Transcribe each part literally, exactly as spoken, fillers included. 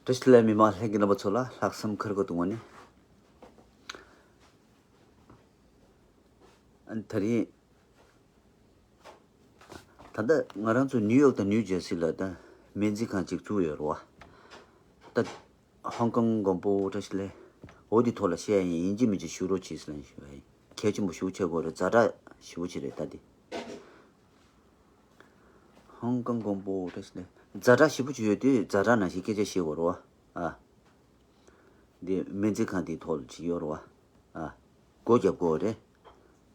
བཀྲ་ཤིས་བདེ་ལེགས། མི་མང་ལྷན་རྒྱས་རྣམ་པ་ཚོ་ལ་ལྷག་བསམ་ཁ་རུ་ཁ་ཐུག་ངོ་ནས། ཨ་ནི་དེ་རིང་ད་ལྟ་ང་རང་ཚོ་ནིའུ་ཡོག་དང་ནིའུ་ཇར་སི་ལ་ད་སྨན་རྩིས་ཁང་གཅིག་བཙུགས་ཡོད་རེད་བ། ད་ཧོང་ཀོང་མགོན་པོ་བཀྲ་ཤིས་བདེ་ལེགས། འོ་འདི་ཐོག་ལ་བཤད་ཡ་ཡིན། ཡིན་གཅིག་མིན་གཅིག་ཞུ་རོགས་གྱིས་ཟེར་ནས་ཞུ་བ་ཡིན། གལ་ཆེན་པོ་ཞེ་པོ་ཆགས་ཀྱི་ཡོད་རེད། ཛ་དྲག་ཞེ་པོ་ཅིག་རེད་ད་འདི། ཧོང་ཀོང་མགོན་པོ་བཀྲ་ཤིས་བདེ་ལེགས། ཛ་དྲག་ཞེ་པོ་ཅིག་ཡོད་དུས་ཛ་དྲག་ནང་བཞིན་སྐད་ཆ་བཤད་དགོས་རེད་བ། ཨ། འདི་སྨན་རྩིས་ཁང་འདིའི་ཐོག་ལ་ཅིག་ཡོད་རེད་བ། ཨ། སྒོ་རྒྱབ་དགོས་རེད་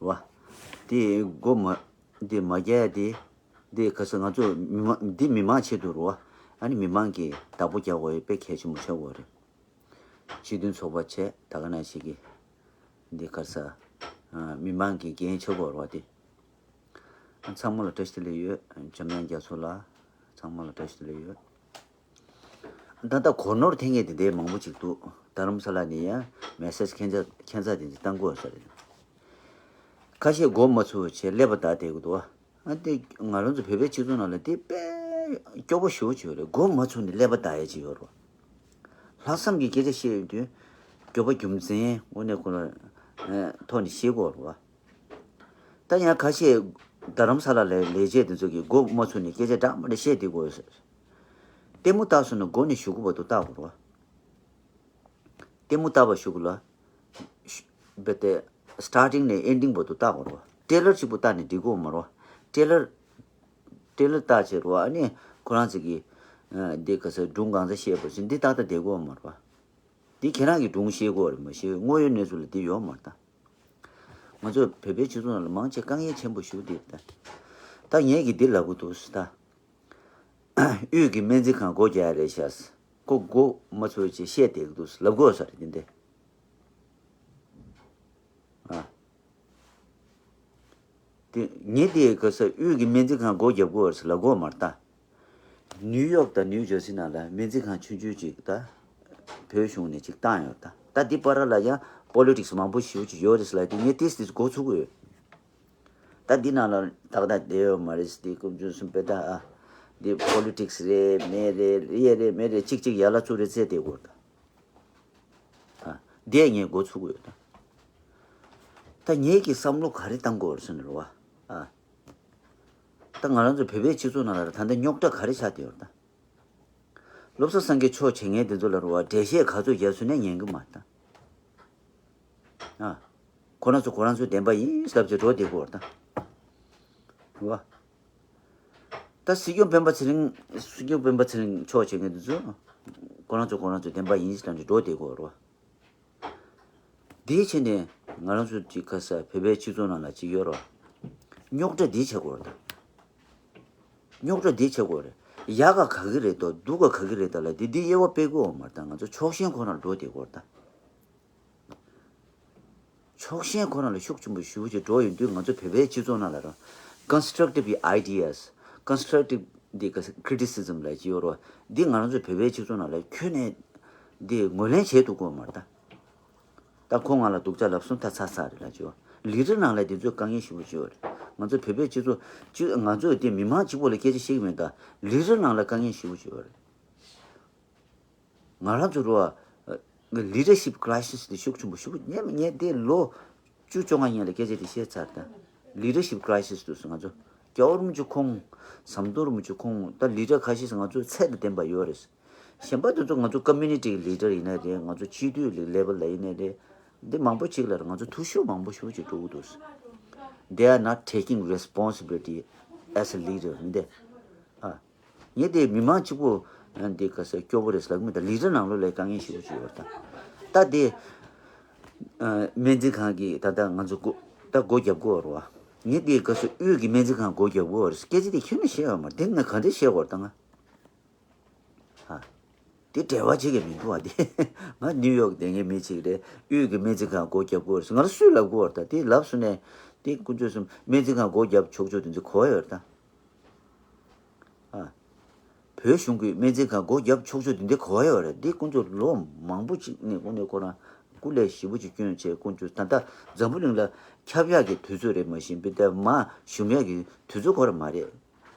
བ། འདི་སྒོ་མ། འདི་མ་རྒྱག་ཡ་དེ། འདི་ག་ས་ང་ཚོ་མི་མང་འདི་མི་མང་ཆེད་དུ་རེད་བ། ཨ་ནི་མི་མང་གིས་བདག་པོ་རྒྱག་དགོས་ཡ་དཔེ་གལ་ཆེན་པོ་ཆགས་ཀྱི་ཡོད་རེད། སྤྱི་མཐུན་ཚོགས་པ་བྱས་ད་ག་ནང་བཞིན་གྱི། འདི་ག་ས། ཨ། མི་མང་གི་འགན་ཆགས་ཀྱི་ཡོད་རེད་བ་འདི། ཚང་མ་ལ་བཀྲ་ཤིས་བདེ་ལེགས་ཡོད། འཇམ་དབྱངས་རྒྱ་མཚོ་ལགས། ཚང་མ་ལ་བཀྲ་ཤིས་བདེ་ལེགས་ཡོད། ད་ལྟ་སྒོ་ནོར་འཐེན་མཁན་དེ་འདྲའི་མང་པོ་ཅིག་འདུག་རྡ་རམ་ས་ལ་ནས་ཡང་མེ་སེ་ཇི་ཁྱད་མཚར་ཁྱད་མཚར་དེ་འདྲ་བཏང་གི་ཡོད་ས་རེད། ཁ་ཤས་སྒོ་མ་ཚུགས་བྱས་ཀླད་པ་བརྡར་བསྡད་ཀྱི་འདུག་ཨ་དེ་ང་རང་ཚོ་བོད་པའི་སྤྱི་ཚོགས་ནང་ལ་དེ་དཔེ་སྐྱོ་པོ་ཞེ་པོ་ཅིག་ཡོད་རེད། སྒོ་མ་ཚུགས་ནས་ཀླད་པ་བརྡར་ཡ་ཅིག་ཡོད་རེད། ལྷག་བསམ་གྱི་སྐད་ཆ་བཤད་ཡོང་དུས་སྐྱོ་པོ་རྒྱུ་མཚན་དངོས་གནས་ཁོ་རང་ཐོག་ནས་ཤེས་དགོས་རེད་བ། ད་ཡང་ཁ་ཤས་རྡ་རམ་ས་ལ་ལ་ལས་བྱེད་དེ་ཚོ་གིས་སྒོ་མ་ཚུགས་ནས་སྐད་ཆ་འདྲ་མི་འདྲ་བཤད་བསྡད་ཀྱི་ཡོད་ཟེར། ལྟད་མོ་བལྟས་སོང་ན་སྒོ་ནས་གཞུག་གུ་བར་དུ་བལྟ་དགོས་རེད་བ། ལྟད་མོ་བལྟ་བའི་གཞུག་གུ་ལ། རྦད་དེ་སི་ཊར་ཊིང་ནས་ཨེན་ཌིང་བར་དུ་བལྟ་དགོས་རེད་བ། ཊེ་ལར་གཅིག་པུ་བལྟས་ནས་འགྲིག་གི་ཡོད་མ་རེད་བ། ཊེ་ལར། ཊེ་ལར་བལྟས་བྱས་རེད་བ། ཨ་ནི་ཁོ་རང་ཚོ་གིས། ཨ། འདི་ག་ས་སྒྲུང་གང་ཚ་བཤད་པ་བཞིན་འདི་ཏག་ཏག་བསྡད་ཀྱི་ཡོད་མ་རེད་བ། འདི་ཁྱེད་རང་གིས་སྒྲུང་ཤེས་དགོས་རེད་མ་གཞི་དངོས་ཡོད་གནས་ཚུལ་ལ་འདི་ཡོད་མ་རེད་ད། ང་ཚོ་བོད་པའི་སྤྱི་ཚོགས་ནང་ལ་མང་ཆེ་དཀའ་ངལ་ཆེན་པོ་ཞིག་འདུག་ད། ད་ངས་ཀྱིས་འདི་ལབ་ཀྱི་འདུག་ཟེར་ད། དབུས་ཀྱི་སྨན་རྩིས་ཁང་སྒོ་རྒྱག་ཡ་རེད་ཤག་ཁོ་སྒོ་མ་ཚུགས་ཅེས་བཤད་བསྡད་ཀྱི་འདུག་ལབ་དགོས་ས་རེད་དེ་འདྲ། ཨ། དེ་ངས་དེ་ག་ས་དབུས་ཀྱི་སྨན་རྩིས་ཁང་སྒོ་རྒྱབ་དགོས་ཟེར་ལབ་དགོས་མ་རེད་ད། ནིའུ་ཡོག་དང་ནིའུ་ཇར་སི་ནང་ལ་སྨན་རྩིས་ཁང་ཆུང་ཆུང་ཅིག་ད་བོད་གཞུང་ནས་ཅིག་བཏང་ཡོད་ད། ད་འདི་བར་ལ་ཡང་པོ་ལི་ཊིག་སི་མང་པོ་ཞེ་པོ་ཅིག་ཡོད་རེད་ཟེར་ལབ་དེ་ངས་ཏིས་ཏིས་མགོ་ཚོད་ཀྱི་ཡོད། ད་འདི་ནང་ལ་ཏག་ཏག་བསྡད་ཡོད་མ་རེད་ཟེར་དེ་སྐུ་མདུན་གསུམ་པས་ད། ཨ། འདི་པོ་ལི་ཊིག་སི་རེད་མེད་རེད་ཡས་རེད་མེད་རེད་ཅིག་ཅིག་ཡར་ལ་ཚུར་རེད་ཟེར་བསྡད་ཀྱི་ཡོད་ད། ཨ། འདི་ངས་མགོ་ཚོད་ཀྱི་ཡོད་ད། ད་ངེད་ཀྱིས་བསམ་བློ་ག་རེ་བཏང་དགོས་རེད་ཟེར་ན་རེད་བ། ཨ། ད་ང་རང་ཚོ་བོད་པའི་སྤྱི་ཚོགས་ནང་ལ་ད་ལྟ་རྙོག་དྲ་ག་རེ་ཆགས་བསྡད་ཡོད་རེད་ད། བློ་བཟང་སེང་གེ་ཕྱོགས་བྱེད་མཁན་དེ་ཚོ་ལ་རེད་བ་འགྲེལ་བཤད་ག་ཚོད་རྒྱབ་སོང་ན་ཉན་གི་མ་རེད་ད། ཨ། ཁོ་རང་ཚོ་ཁོ་རང་ཚོའི་བདེན་པ་ཡིན་ལབ་བྱས་འགྲོ་བསྡད་ཀྱི་ཡོད་རེད་ད། རེད་བ། ད་སྲིད་སྐྱོང་སྤེན་པ་ཚེ་རིང་། སྲིད་སྐྱོང་སྤེན་པ་ཚེ་རིང་ཕྱོགས་བྱེད་མཁན་དེ་ཚོ། ཁོ་རང་ཚོ་ཁོ་རང་ཚོའི་བདེན་པ་ཡིན་ལབ་ནས་འགྲོ་བསྡད་ཀྱི་ཡོད་རེད་བ། དེའི་ཕྱིར་ནས་ང་རང་ཚོ་གི་ག་ས་བོད་པའི་སྤྱི་ཚོགས་ནང་ལ་ཅིག་ཡོད་རེད་བ། རྙོག་དྲ་འདི་བྱེད་དགོས་རེད་ད། རྙོག་དྲ་འདི་བྱེད་དགོས་རེད། ཡག་ག་ག་གི་རེད་དོ་སྡུག་ག་ག་གི་རེད་ད་ལབ་འདི་འདི་དབྱེ་བ་སྤེལ་དགོས་ཡོད་མ་རེད་ད། ང་ཚོ་ཕྱོགས་ཞེན་ཁོ་ནར་འགྲོ་བསྡད་ཀྱི་ཡོད་རེད་ད། ཕྱོགས་ཞེན་ཁོ་ན་ལ་ཤུགས་ཆེན་པོ་ཞེ་པོ་ཅིག་འགྲོ་ཡོང་དུས་ང་ཚོ་བོད་པའི་སྤྱི་ཚོགས་ནང་ལ་རང་constructive ideas, constructive འདི་ག་criticism ལབ་ཀྱི་ཡོད་རེད་བ། འདི་ང་རང་ཚོ་བོད་པའི་སྤྱི་ཚོགས་ནང་ལ་ཁྱོན་ནས་འདི་ངོས་ལེན་བྱེད་ཐུབ་ཀྱི་ཡོད་མ་རེད་ད། ད་ཁོ་ང་ལ་སྡུག་ཅག་ལབ་སོང་ད་ཚར་ཚར་རེད་ལབ་ཀྱི་ཡོད། ལི་ཌར་ནང་ལ་འདི་ཚོས་དཀའ་ངལ་ཞེ་པོ་ཅིག་ཡོད་རེད། ང་ཚོ་བོད་པའི་སྤྱི་ཚོགས་སྤྱི་ང་ཚོས་འདི་མི་མང་གཅིག་པོ་ལ་སྐད་ཆ་བཤད་ཀྱི་མེད་ད། ལི་ཌར་ནང་ལ་དཀའ་ངལ་ཞེ་པོ་ཅིག་ཡོད་རེད། ང་རང་ཚོ་རུ་བ། leadership crisis དེ་ཤུགས་ཆེན་པོ་ཞེ་པོ་ཉེ་མི་ཉེ་དེ་ལོ་བཅུ་བཅོ་ལྔ་སྔོན་ལ་སྐད་ཆ་དེ་བཤད་ཚར་ད། leadership crisis དུས་སུ་ང་ཚོ་སྐྱ་བོ་རིན་པོ་ཆེ་ཁོང་ཟམ་གདོང་རིན་པོ་ཆེ་ཁོང་ད་ལི་ཌར་ཁ་ཤས་སུ་ང་ཚོ་ཚད་དང་ལྡན་པ་ཡོད་རེད། གཞན་པ་དེ་ཚོ་ང་ཚོ་community གི་leader ཡིན་ན་རེད། ང་ཚོ་སྤྱི་འཐུས་level ལ་ཡིན་ན་རེད། འདི་མང་པོ་ཅིག་ལ་ང་ཚོ་འཐུས་ཤོར་མང་པོ་ཞེ་པོ་ཅིག་འགྲོ་གི་འདུག They are not taking responsibility as a leader འདི། ཨ། ངས་དེ་མི་མང་གཅིག་པོ་འདི་ག་ས་སྐྱོ་པོ་རེད་ལབ་མི་ད། ལི་ཌར་ནང་ལོགས་ལ་དཀའ་ངལ་ཞེ་པོ་ཅིག་ཡོད་ད། ད་དེ་སྨན་རྩིས་ཁང་གི་ད་ལྟ་ང་ཚོ་སྒོ་ད་སྒོ་རྒྱབ་དགོས་རེད་བ། ངས་དེ་ག་ས་དབུས་ཀྱི་སྨན་རྩིས་ཁང་སྒོ་རྒྱབ་དགོས་རེད། སྐད་ཆ་དེ་ཁྱོན་ནས་བཤད་ཡོད་མ་རེད། དེ་ང་ག་འདྲས་བཤད་དགོས་རེད་ད་ང་། ཧ། དེ་འབྲེལ་བ་གཅིག་ཀྱང་མི་འདུག་བ་དེ། ང་ནིའུ་ཡོག་བསྡད་མཁན་མི་གཅིག་རེད། དབུས་ཀྱི་སྨན་རྩིས་ཁང་སྒོ་རྒྱབ་དགོས་རེད་ང་ལ་སུས་ལབ་དགོས་རེད་ད། དེ་ལབ་སོང་ནས་དེ་དཀོན་མཆོག་གསུམ་སྨན་རྩིས་ཁང་སྒོ་རྒྱབ་ཆོག་ཆོག་དེ་ཚོ་གོ་ཡོད་རེད་ད། ཨ། བོད་གཞུང་གིས་སྨན་རྩིས་ཁང་སྒོ་རྒྱབ་ཆོག་ཆོག་དེ་འདྲ་གོ་ཡ་ཡོད་རེད། འདི་ཀུན་སྤྱོད་ལོ་མང་པོ་ཅིག་ནས་ཀུན་ནས་ཁོ་རང་སྐུ་ལས་ཞེ་པོ་ཅིག་བསྐྱོན་བྱས་ཀུན་སྤྱོད་ད་ལྟ་འཛམ་བུ་གླིང་ལ་ཁྱབ་ཡག་གི་དུས་ཚོད་རེད་མ་གཞི་འབི་ལྟ་མ་ཞུམ་ཡག་གི་དུས་ཚོད་ཁོ་རང་མ་རེད།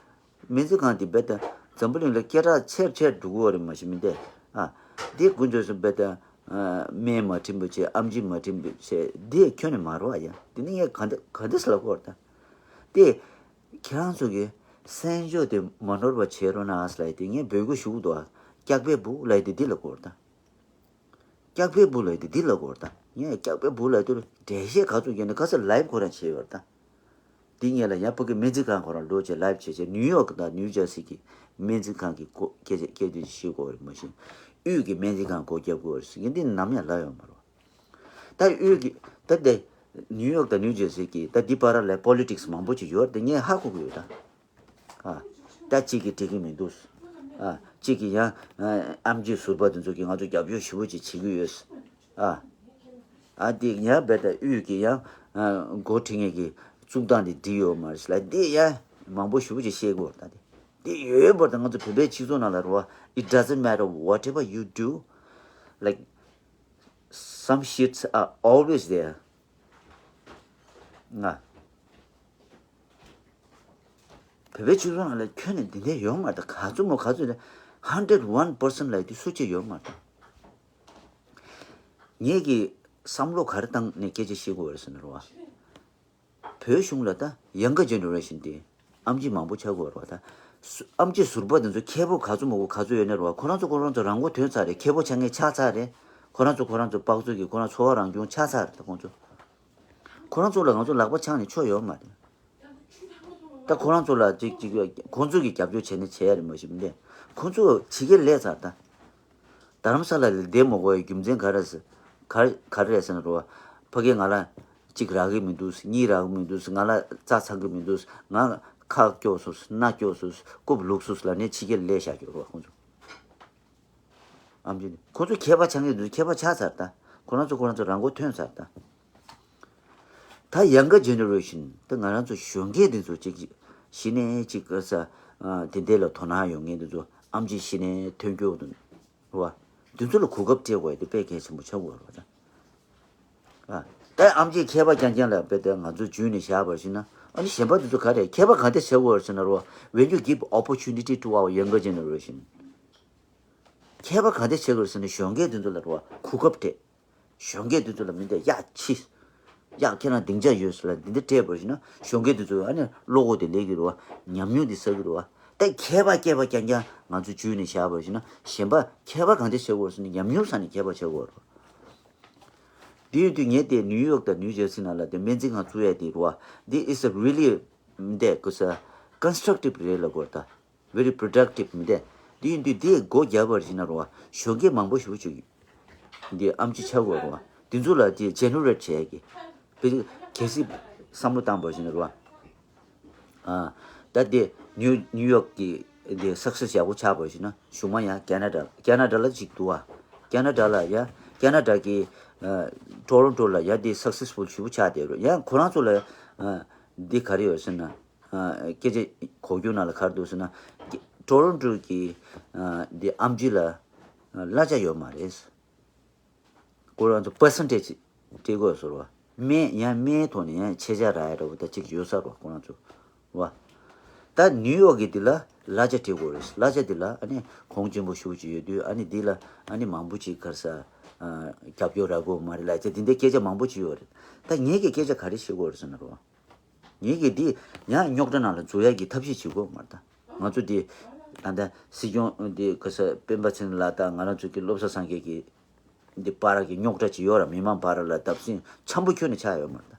སྨན་རྩིས་ཁང་དེ་རྦད་དེ་འཛམ་བུ་གླིང་ལ་སྐད་གྲགས་ཆེར་ཆེར་འགྲོ་གི་ཡོད་རེད་མ་གཞི་མི་འདས། ཨ། དེ་དགུན་ཚོད་སུ་བེ་ད་སྨན་མ་འཕྲིན་པོ་བྱས། ཨམ་ཆི་མ་འཕྲིན་པོ་བྱས། དེ་ཁྱོན་ནས་མ་རོ་ཡ། དེ་ནི་ངས་ག་འདི་ག་འདི་སུ་ལ་གོ་བར་ད། དེ་ཁྱེད་རང་ཚོ་གི་སེམས་ཤུགས་དེ་མ་ནོར་བ་བྱེད་རོགས་གནང་ཨ་ཟེར་ལབ་ཡ་དེ་ངས་འབོད་སྐུལ་ཞུ་གི་འདུག་ཨ། སྐྱག་པའི་སྦུག་ལབ་ཡ་དེ་འདི་ལ་གོ་བར་ད། སྐྱག་པའི་སྦུག་ལབ་ཡ་དེ་འདི་ལ་གོ་བར་ད། ངས་སྐྱག་པའི་སྦུག་ལབ་ཡ་དེ་འགྲེལ་བཤད་ག་ཚོད་བརྒྱབ་ནས་ག་ཚོད་ལའེབ་ཁོ་རང་བྱས་ཡོད་རེད་ད། དེ་ངས་ལ་ཡང་ཕ་གི་སྨན་རྩིས་ཁང་ཁོ་རང་ལོག་བྱས་ལའེབ་བྱས་བྱས། ནིའུ་ཡོག་དང་ནིའུ་ཇར་སི་གི་སྨན་རྩིས་ཁང་གི་སྐོར་སྐད་ཆ་སྐད་དོད་ཅིག་བཤད་དགོས་རེད། མ་གཞི་དབུས་ཀྱི་སྨན་རྩིས་ཁང་སྒོ་བརྒྱབ་དགོས་རེད་ཟེར་མཁན་འདི་ནམ་ཡང་ལབ་ཡོད་མ་རེད། ད་དབུས་ཀྱི་ད་དེ་ནིའུ་ཡོག་དང་ནིའུ་ཇར་སི་གི་ད་འདི་བར་ལ་པོ་ལི་ཊིག་སི་མང་པོ་ཅིག་ཡོད་རེད། དེ་ངས་ཧ་གོ་གི་ཡོད་ད། ཨ། ད་གཅིག་གིས་འགྲིག་གི་མི་འདུག་ཨ། གཅིག་གིས་ཡང་ཨ་ཨེམ་ཆི་ཟུར་པ་དེ་ཚོ་གིས་ང་ཚོ་རྒྱབ་སྐྱོར་ཞེ་པོ་ཅིག་བྱེད་ཀྱི་ཡོད། ཨ། ཨ་འདི་ཡང་རྦད་དེ་དབུས་ཀྱི་ཡང་ཨ་འགོ་ཁྲིད་མཁན་གྱི་གཙུག་སྟངས་དེ་འགྲིག་ཡོད་མ་རེད་ལབ། འདི་ཡང་མང་པོ་ཞེ་པོ་ཅིག་བཤད་ཀྱི་ཡོད་རེད། ད་འདི་འདི་ཡོད་པར་ད་ང་ཚོ་བོད་པའི་སྤྱི་ཚོགས་ནང་ལ་རེད་བ། It doesn't matter whatever you do, like, some shits are always there. ང་བོད་པའི་སྤྱི་ཚོགས་ནང་ལ་ཁྱོན་ནས་འདི་འདྲ་ཡོད་མ་རེད། ག་ཚོད་མོ་ག་ཚོད་རེད། ཧན་ཌེ་རེཌ་ཝན་པར་སེན་ཊི་ལབ་ཡ་དེ་སུ་གཅིག་ཡོད་མ་རེད། ངེད་ཀྱིས་བསམ་བློ་ག་རེ་བཏང་ནས་སྐད་ཆ་བཤད་དགོས་རེད་ཟེར་ན་རེད་བ། བོད་གཞུང་ལ་ད་ཡང་ག་ཇེ་ནེ་རེ་ཤན་དེ་ཨེམ་ཆི་མང་པོ་ཆགས་དགོས་རེད་བ། ད་སུ་ཨེམ་ཆི་ཟུར་པ་དེ་ཚོ་མཁས་པོ་ག་ཚོད་མང་པོ་ག་ཚོད་ཡོད་ན་རེད་བ། ཁོ་རང་ཚོ་ཁོ་རང་ཚོ་རང་མགོ་ཐོན་ཚར་རེད། མཁས་པོ་ཆགས་མཁན་ཆགས་ཚར་རེད། ཁོ་རང་ཚོ་ཁོ་རང་ཚོ་དཔག་ཚོད་ཀྱིས་ཁོ་རང་འཚོ་བ་རང་སྐྱོང་ཆགས་ཚར་རེད། ད་ཁོང་ཚོ་ཁོ་རང་ཚོ་ལ་ང་ཚོ་ལག་པ་འཆང་ནས་ཆོ་ཡོད་མ་རེད། ད་ཁོ་རང་ཚོ་ལ་ཅིག་ཅིག་ཁོང་ཚོ་གིས་རྒྱབ་སྐྱོར་བྱས་ནས་བྱས་ཡ་རེད། མ་གཞི་མི་འདྲ། ཁོང་ཚོ་ཕྱི་རྒྱལ་སླེབས་ཚར། ད་རྡ་རམ་ས་ལ་ལ་བསྡད་མ་དགོས་ཡ་རྒྱུ་མཚན་ག་རེ་ཟེར། ག་ག་རེ་རེད་ཟེར་ན་རེད་བ། ཕ་གིར་ང་ལ་གཅིག་རག་གི་མི་འདུག་གཉིས་རག་གི་མི་འདུག་ང་ལ་རྩ་ཚང་གི་མི་འདུག་ང་ཁག་སྐྱོ་སོང་། སྣ་སྐྱོ་སོང་། རྐུབ་ལུག་སོང་ལབ་ནས་ཕྱི་རྒྱལ་སླེབས་བཞག་གི་རེད་བ་ཁོང་ཚོ། ཨམ་ཆི་ནི་ཁོ་ཚོ་མཁས་པ་ཆགས་ཀྱི་འདུག་མཁས་པ་ཆགས་ཚར། ད་ཁོ་རང་ཚོ་ཁོ་རང་ཚོ་རང་མགོ་ཐོན་ཚར། ད་ད་ཡང་ག་ཇེ་ནེ་རེ་ཤན། ད་ང་རང་ཚོ་གཞོན་སྐྱེས་འདི་ཚོ་ཅིག་གཞི་ནས་ཅིག་ག་ས་དེ་འདྲ་ལ་དོ་སྣང་ཡོད་མཁན་འདི་ཚོ་ཨམ་ཆི་གཞི་ནས་ཐོན་རྒྱུ་འདུག་རེད་བ། འདི་ཚོ་ལ་གོ་སྐབས་སྤྲད་དགོས་ཡ་དེ་དཔེ་གལ་ཆེན་པོ་ཆགས་ཀྱི་ཡོད་རེད་བ། ད་ཨ་ད་ཨམ་ཆི་མཁས་པ་རྐྱང་རྐྱང་ལ་དཔེ་དེ་ང་ཚོ་འཇུས་ནས་བཞག་པར་བྱས་ན། ཨ་ནི་གཞན་པ་འདི་ཚོ་ག་རེ་མཁས་པ་ག་འདྲ་བྱེད་དགོས་རེད་ཟེར་ན་རེད་བ། When you give opportunity to our younger generation, མཁས་པ་ག་འདྲ་བྱེད་དགོས་ཟེར་ན་གཞོན་སྐྱེས་འདི་ཚོ་ལ་རེད་བ་གོ་སྐབས་སྤྲད། གཞོན་སྐྱེས་འདི་ཚོ་ལ་མི་འདྲ་ཡག་ཕྱི། ཡག་ཁྱེད་རང་སྡིངས་ཆ་ཡོད་ཟེར་ལ་འདི་འདྲ་སྤྲད་པར་བྱས་ན་གཞོན་སྐྱེས་འདི་ཚོ་ཨ་ནི་བློ་ཁོག་དེ་སླེབས་ཀྱི་རེད་བ། ཉམས་མྱོང་འདི་བསགས་ཀྱི་རེད་བ། ད་མཁས་པ་སྐྱེས་པ་རྐྱང་རྐྱང་ང་ཚོ་འཇུས་ནས་བཞག་པར་བྱས་ན་གཞན་པ་མཁས་པ་ག་འདྲ་བྱེད་དགོས་ཟེར་ན་ཉམས་མྱོང་བསགས་ནས་མཁས་པ་བྱེད་དགོས་རེད་བ། དེ་ཡིན་དུས་ངས་དེ་ནིའུ་ཡོག་དང་ནིའུ་ཇར་སི་ནང་ལ་དེ་སྨན་རྩིས་ཁང་བཙུགས་ཡ་དེ་རེད་བ། འདི་is a really འདི་ཀུ་ས་constructive རེད་ལབ་དགོས་རེད་ད། Very productive མི་འདྲ། དེ་ཡིན་དུས་དེ་སྒོ་བརྒྱབ་པར་བྱས་ན་རེད་བ། གཞོན་སྐྱེས་མང་པོ་ཞེ་པོ་ཅིག་འདི་ཨམ་ཆི་ཆགས་དགོས་རེད་བ། དེ་ཚོ་ལ་དེ་ཇེ་ནེ་རེ་ཊི་བྱེད་ཡ་གི་དཔེ་གལ་སྲིད་བསམ་བློ་བཏང་པར་བྱས་ན་རེད་བ། ཨ་ད་དེ་ནིའུ་ནིའུ་ཡོག་གི་དེ་སག་སེ་སི་ཡག་པོ་ཆགས་པར་བྱས་ན་གཞུག་མ་ཡང་ཁེ་ན་ཌ་ཁེ་ན་ཌ་ལ་ཅིག་འདུག་བ། ཁེ་ན་ཌ་ལ་ཡ་ཁེ་ན་ཌ་གི་ཨ་ཊོ་རོན་ཊོ་ལ་ཡ་དེ་སག་སེ་སི་ཕུལ་ཞེ་པོ་ཆགས་བསྡད་རེད། ཡང་ཁོ་རང་ཚོ་ལ་ཨ་འདི་ག་རེ་ཡོད་ཟེར་ན། ཨ་སྐད་ཆ་གོ་རྒྱུ་ནང་ལ་ག་རེ་འདུག་ཟེར་ན། ཊོ་རོན་ཊོ་གི་ཨ་འདི་ཨམ་ཆི་ལ་ཨ་གླ་ཆ་ཡོད་མ་རེད། ཁོ་རང་ཚོ་པར་སེན་ཊེ་ཇི་སྤྲད་དགོས་ཟེར་བ། སྨན་ཡང་སྨན་ཐོག་ནས་ཡང་ཆད་ཆད་རག་ཡ་འདྲ་བོ་ད་ཅིག་ཡོད་ས་རེད་བ་ཁོ་རང་ཚོ། བ། ད་ནིའུ་ཡོག་གི་འདི་ལ་གླ་ཆ་སྤྲད་དགོས་རེད། གླ་ཆ་འདི་ལ་ཨ་ནི་གོང་ཆེན་པོ་ཞེ་པོ་ཅིག་ཡོད་དུས་ཨ་ནི་འདི་ལ་ཨ་ནི་མང་པོ་ཅིག་ག་རེ་ཟ་ཨ་རྒྱབ་སྐྱོར་རག་གི་ཡོད་མ་རེད་ལབ་ཅིག་འདི་འདྲའི་སྐད་ཆ་མང་པོ་ཅིག་ཡོད་རེད། ད་ངེད་ཀྱིས་སྐད་ཆ་ག་རེ་བཤད་དགོས་རེད་ཟེར་ན་རོ། ངེད་ཀྱིས་འདི་ཡང་རྙོག་དྲ་ནང་ལ་འཛུལ་ཡག་གི་ཐབས་ཤེས་བྱེད་དགོས་མ་རེད་ད། ང་ཚོ་འདི་ད་ལྟ་སྲིད་སྐྱོང་འདི་ག་རེ་ཟ་སྤེན་པ་ཚེ་རིང་ལགས་དང་ང་རང་ཚོ་གི་བློ་བཟང་སངས་རྒྱས་ཀྱི་འདི་བར་གྱི་རྙོག་དྲ་ཅིག་ཡོད་ར། མི་མང་བར་ལ་བརྡབ་གསིག་འཆམ་པོ་ཁྱོན་ནས་ཆགས་ཡོད་མ་རེད་ད།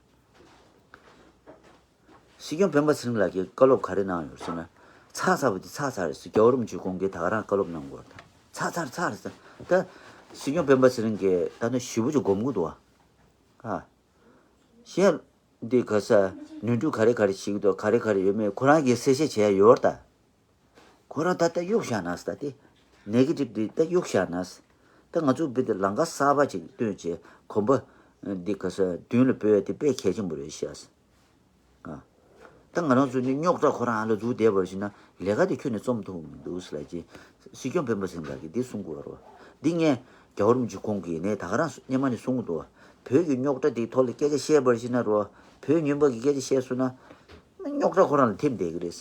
སྲིད་སྐྱོང་སྤེན་པ་ཚེ་རིང་ལགས་ཀྱིས་བཀའ་སློབ་ག་རེ་གནང་ཡོད་ཟེར་ན། ཚར་ཚར་བ་འདི་ཚར་ཚར་རེད་ཟེར། རྒྱལ་བ་རིན་པོ་ཆེ་དགོངས་རྒྱན་ད་ག་རང་བཀའ་སློབ་གནང་དགོས་རེད་ད། ཚར་ཚར་ཚར་རེད་ཟེར། ད་སྲིད་སྐྱོང་སྤེན་པ་ཚེ་རིང་གིས་ད་ནི་ཞེ་པོ་ཅིག་སྒོམ་གྱི་འདུག་བ། ཨ། གཞན་འདི་ག་རེ་ཟ་ནོར་འཁྲུལ་ག་རེ་ག་རེ་བྱེད་ཀྱི་འདུག་ག་རེ་ག་རེ་ཡོད་མེད་ཁོ་རང་གིས་གསལ་བཤད་བྱས་ཡོད་རེད་ད། ཁོ་རང་ད་ལྟ་གཡུག་བཞག་ན་ཟེར་ད་དེ། ནེ་གེ་ཊིབ་འདི་ད་གཡུག་བཞག་ན་ཟེར། ད་ང་ཚོ་བི་དེ་ལམ་ཁ་གསར་པ་ཅིག་སྟོན་བྱས་གོམ་པ་འདི་ག་རེ་ཟ་མདུན་ལ་སྤོས་ཡ་དེ་དཔེ་གལ་ཆེན་པོ་རེད་ཤག་ཟེར། ཨ། ད་ང་རང་ཚོ་ནི་རྙོག་དྲ་ཁོ་རང་ཨ་ལ་འཛུགས་བསྡད་པར་བྱས་ན་ལས་ཀ་དེ་ཁྱོན་ནས་རྩོམ་ཐུབ་མི་འདུག་ཟེར་ལབ་ཀྱི། སྲིད་སྐྱོང་སྤེན་པ་ཚེ་རིང་ལགས་ཀྱིས་འདི་གསུང་གི་ཡོད་རེད་བ། འདི་ངས་རྒྱལ་བ་རིན་པོ་ཆེ་ཁོང་གིས་ནས་ད་ག་རང་སྙན་མ་ནས་གསུང་གི་འདུག་བ། བོད་ཀྱི་རྙོག་དྲ་དེའི་ཐོག་ལ་སྐད་ཆ་བཤད་པར་བྱས་ན་རོ། བོད་ཉོན་མོངས་ཀྱི་སྐད་ཆ་བཤད་སོང་ན། རྙོག་དྲ་ཁོ་རང་ལ་ཐེབས་བསྡད་ཀྱི་རེད།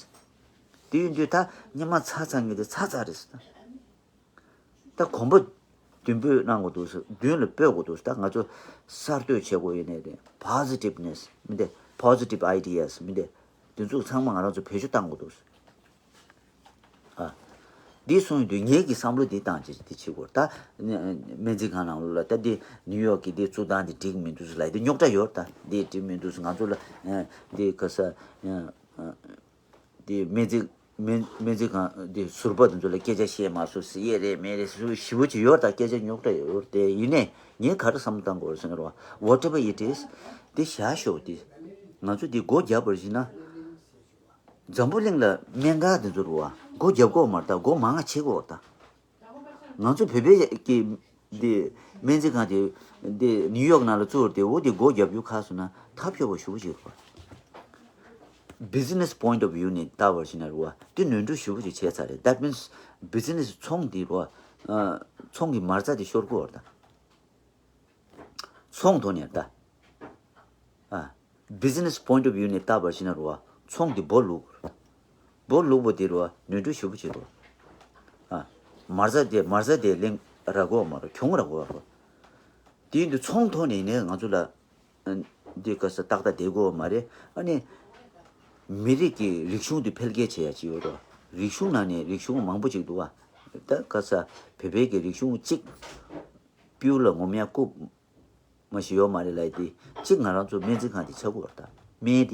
དེ་ཡིན་དུས་ད་སྙན་མ་ཚར་ཚར་ངེས་དེ་ཚར་ཚར་རེད། ད་གོམ་པ་ མདུན་སྤོས་གནང་དགོས་འདུག་མདུན་ལ་སྤོས་དགོས་འདུག་ད་ང་ཚོ་གསར་གཏོད་བྱེད་དགོས་ཡིན་ནའི་དེ་positivity་མི་འདི་positive ideas་མི་འདི་དེ་ཚོ་ཚང་མ་ང་རང་ཚོ་བེད་སྤྱོད་བཏང་དགོས་འདུག་ཨ། འདི་སོང་ཡོང་དུས་ངེད་ཀྱི་བསམ་བློ་འདི་བཏང་ཅིག་འདི་བྱེད་དགོས། ད་སྨན་རྩིས་ཁང་ནང་ལོགས་ལ་ད་འདི་ནིའུ་ཡོག་གི་འདི་བཙུགས་སྟངས་འདི་འགྲིག་མི་འདུག་ལབ་འདི་རྙོག་དྲ་ཡོད། ད་འདི་འགྲིག་མི་འདུག་ང་ཚོ་ལ་འདི་ག་ས་འདི་སྨན་རྩིས་སྨན་སྨན་རྩིས་ཁང་འདི་ཟུར་པ་དེ་ཚོ་ལ་སྐད་ཆ་བཤད་མ་སོང་ཟེར་ཡས་རེད་མེད་རེད་ཟེར་ཞེ་པོ་ཅིག་ཡོད། ད་སྐད་ཆ་རྙོག་དྲ་ཡོད་དེ་ཡིན་ནའི་ངས་ག་རེ་བསམ་བློ་བཏང་དགོས་རེད་ཟེར་ན་རོ། Whatever it is འདི་བཞག་ཤོག་འདི་ང་ཚོ་འདི་སྒོ་རྒྱབ་པར་བྱས་ན། འཛམ་བུ་གླིང་ལ་སྨན་ཁང་དེ་ཚོ་རུ་བ་སྒོ་རྒྱབ་དགོས་མ་རེད། ད་སྒོ་མང་ང་ཕྱེ་དགོས་རེད། ད་ང་ཚོ་བོད་པའི་གི་འདི་སྨན་རྩིས་ཁང་དེ་འདི་ནིའུ་ཡོག་ནང་ལ་བཙུགས་རེད། དེ་འོ་དེ་སྒོ་རྒྱབ་རྒྱུ་ཁག་སོང་ན་ཐབས་སྐྱོ་པོ་ཞེ་པོ་ཅིག་རེད། Business point of view ནས་ལྟ་བར་བྱས་ན་རུ་བ་དེ་ནོར་འཁྲུལ་ཞེ་པོ་ཅིག་བྱས་ཚར་རེད། That means business ཚོང་འདི་རུ་བ་ཚོང་གི་མ་རྩ་དེ་ཤོར་གི་རེད། ད་ཚོང་ཐོག་ནས་ལྟ། ཨ། Business point of view ནས་ལྟ་བར་བྱས་ན་རུ་བ་ཚོང་འདི་སྦོ་ལུག་སྦོ་ལུག་པོ་དེ་རུ་བ་ནོར་འཁྲུལ་ཞེ་པོ་ཅིག་རུ། ཨ། མ་རྩ་དེ་མ་རྩ་དེ་གླེང་ར་གོ་མ་རུ་གྱོང་ར་གོ་རུ། དེ་ཡིན་དུས་ཚོང་ཐོག་ནས་ནས་ང་ཚོ་ལ་འདི་ག་ས་ཏག་ཏག་བསྡད་དགོས་མ་རེད། ཨ་ནི་མི་རིགས་ཀྱི་རིག་གཞུང་དེ་འཕེལ་རྒྱས་བྱེད་ཡ་ཅིག་ཡོད་རོ། རིག་གཞུང་ནང་ནས་རིག་གཞུང་མང་པོ་ཅིག་འདུག་བ། ད་ག་ས་བོད་པའི་གི་རིག་གཞུང་གཅིག་པིའུ་ལ་ངོམ་ཡ་རྐུབ་མ་ཞིག་ཡོད་མ་རེད་ལབ་དེ་གཅིག་ང་རང་ཚོ་སྨན་རྩིས་ཁང་དེ་ཆགས་དགོས་རེད། ད་སྨན་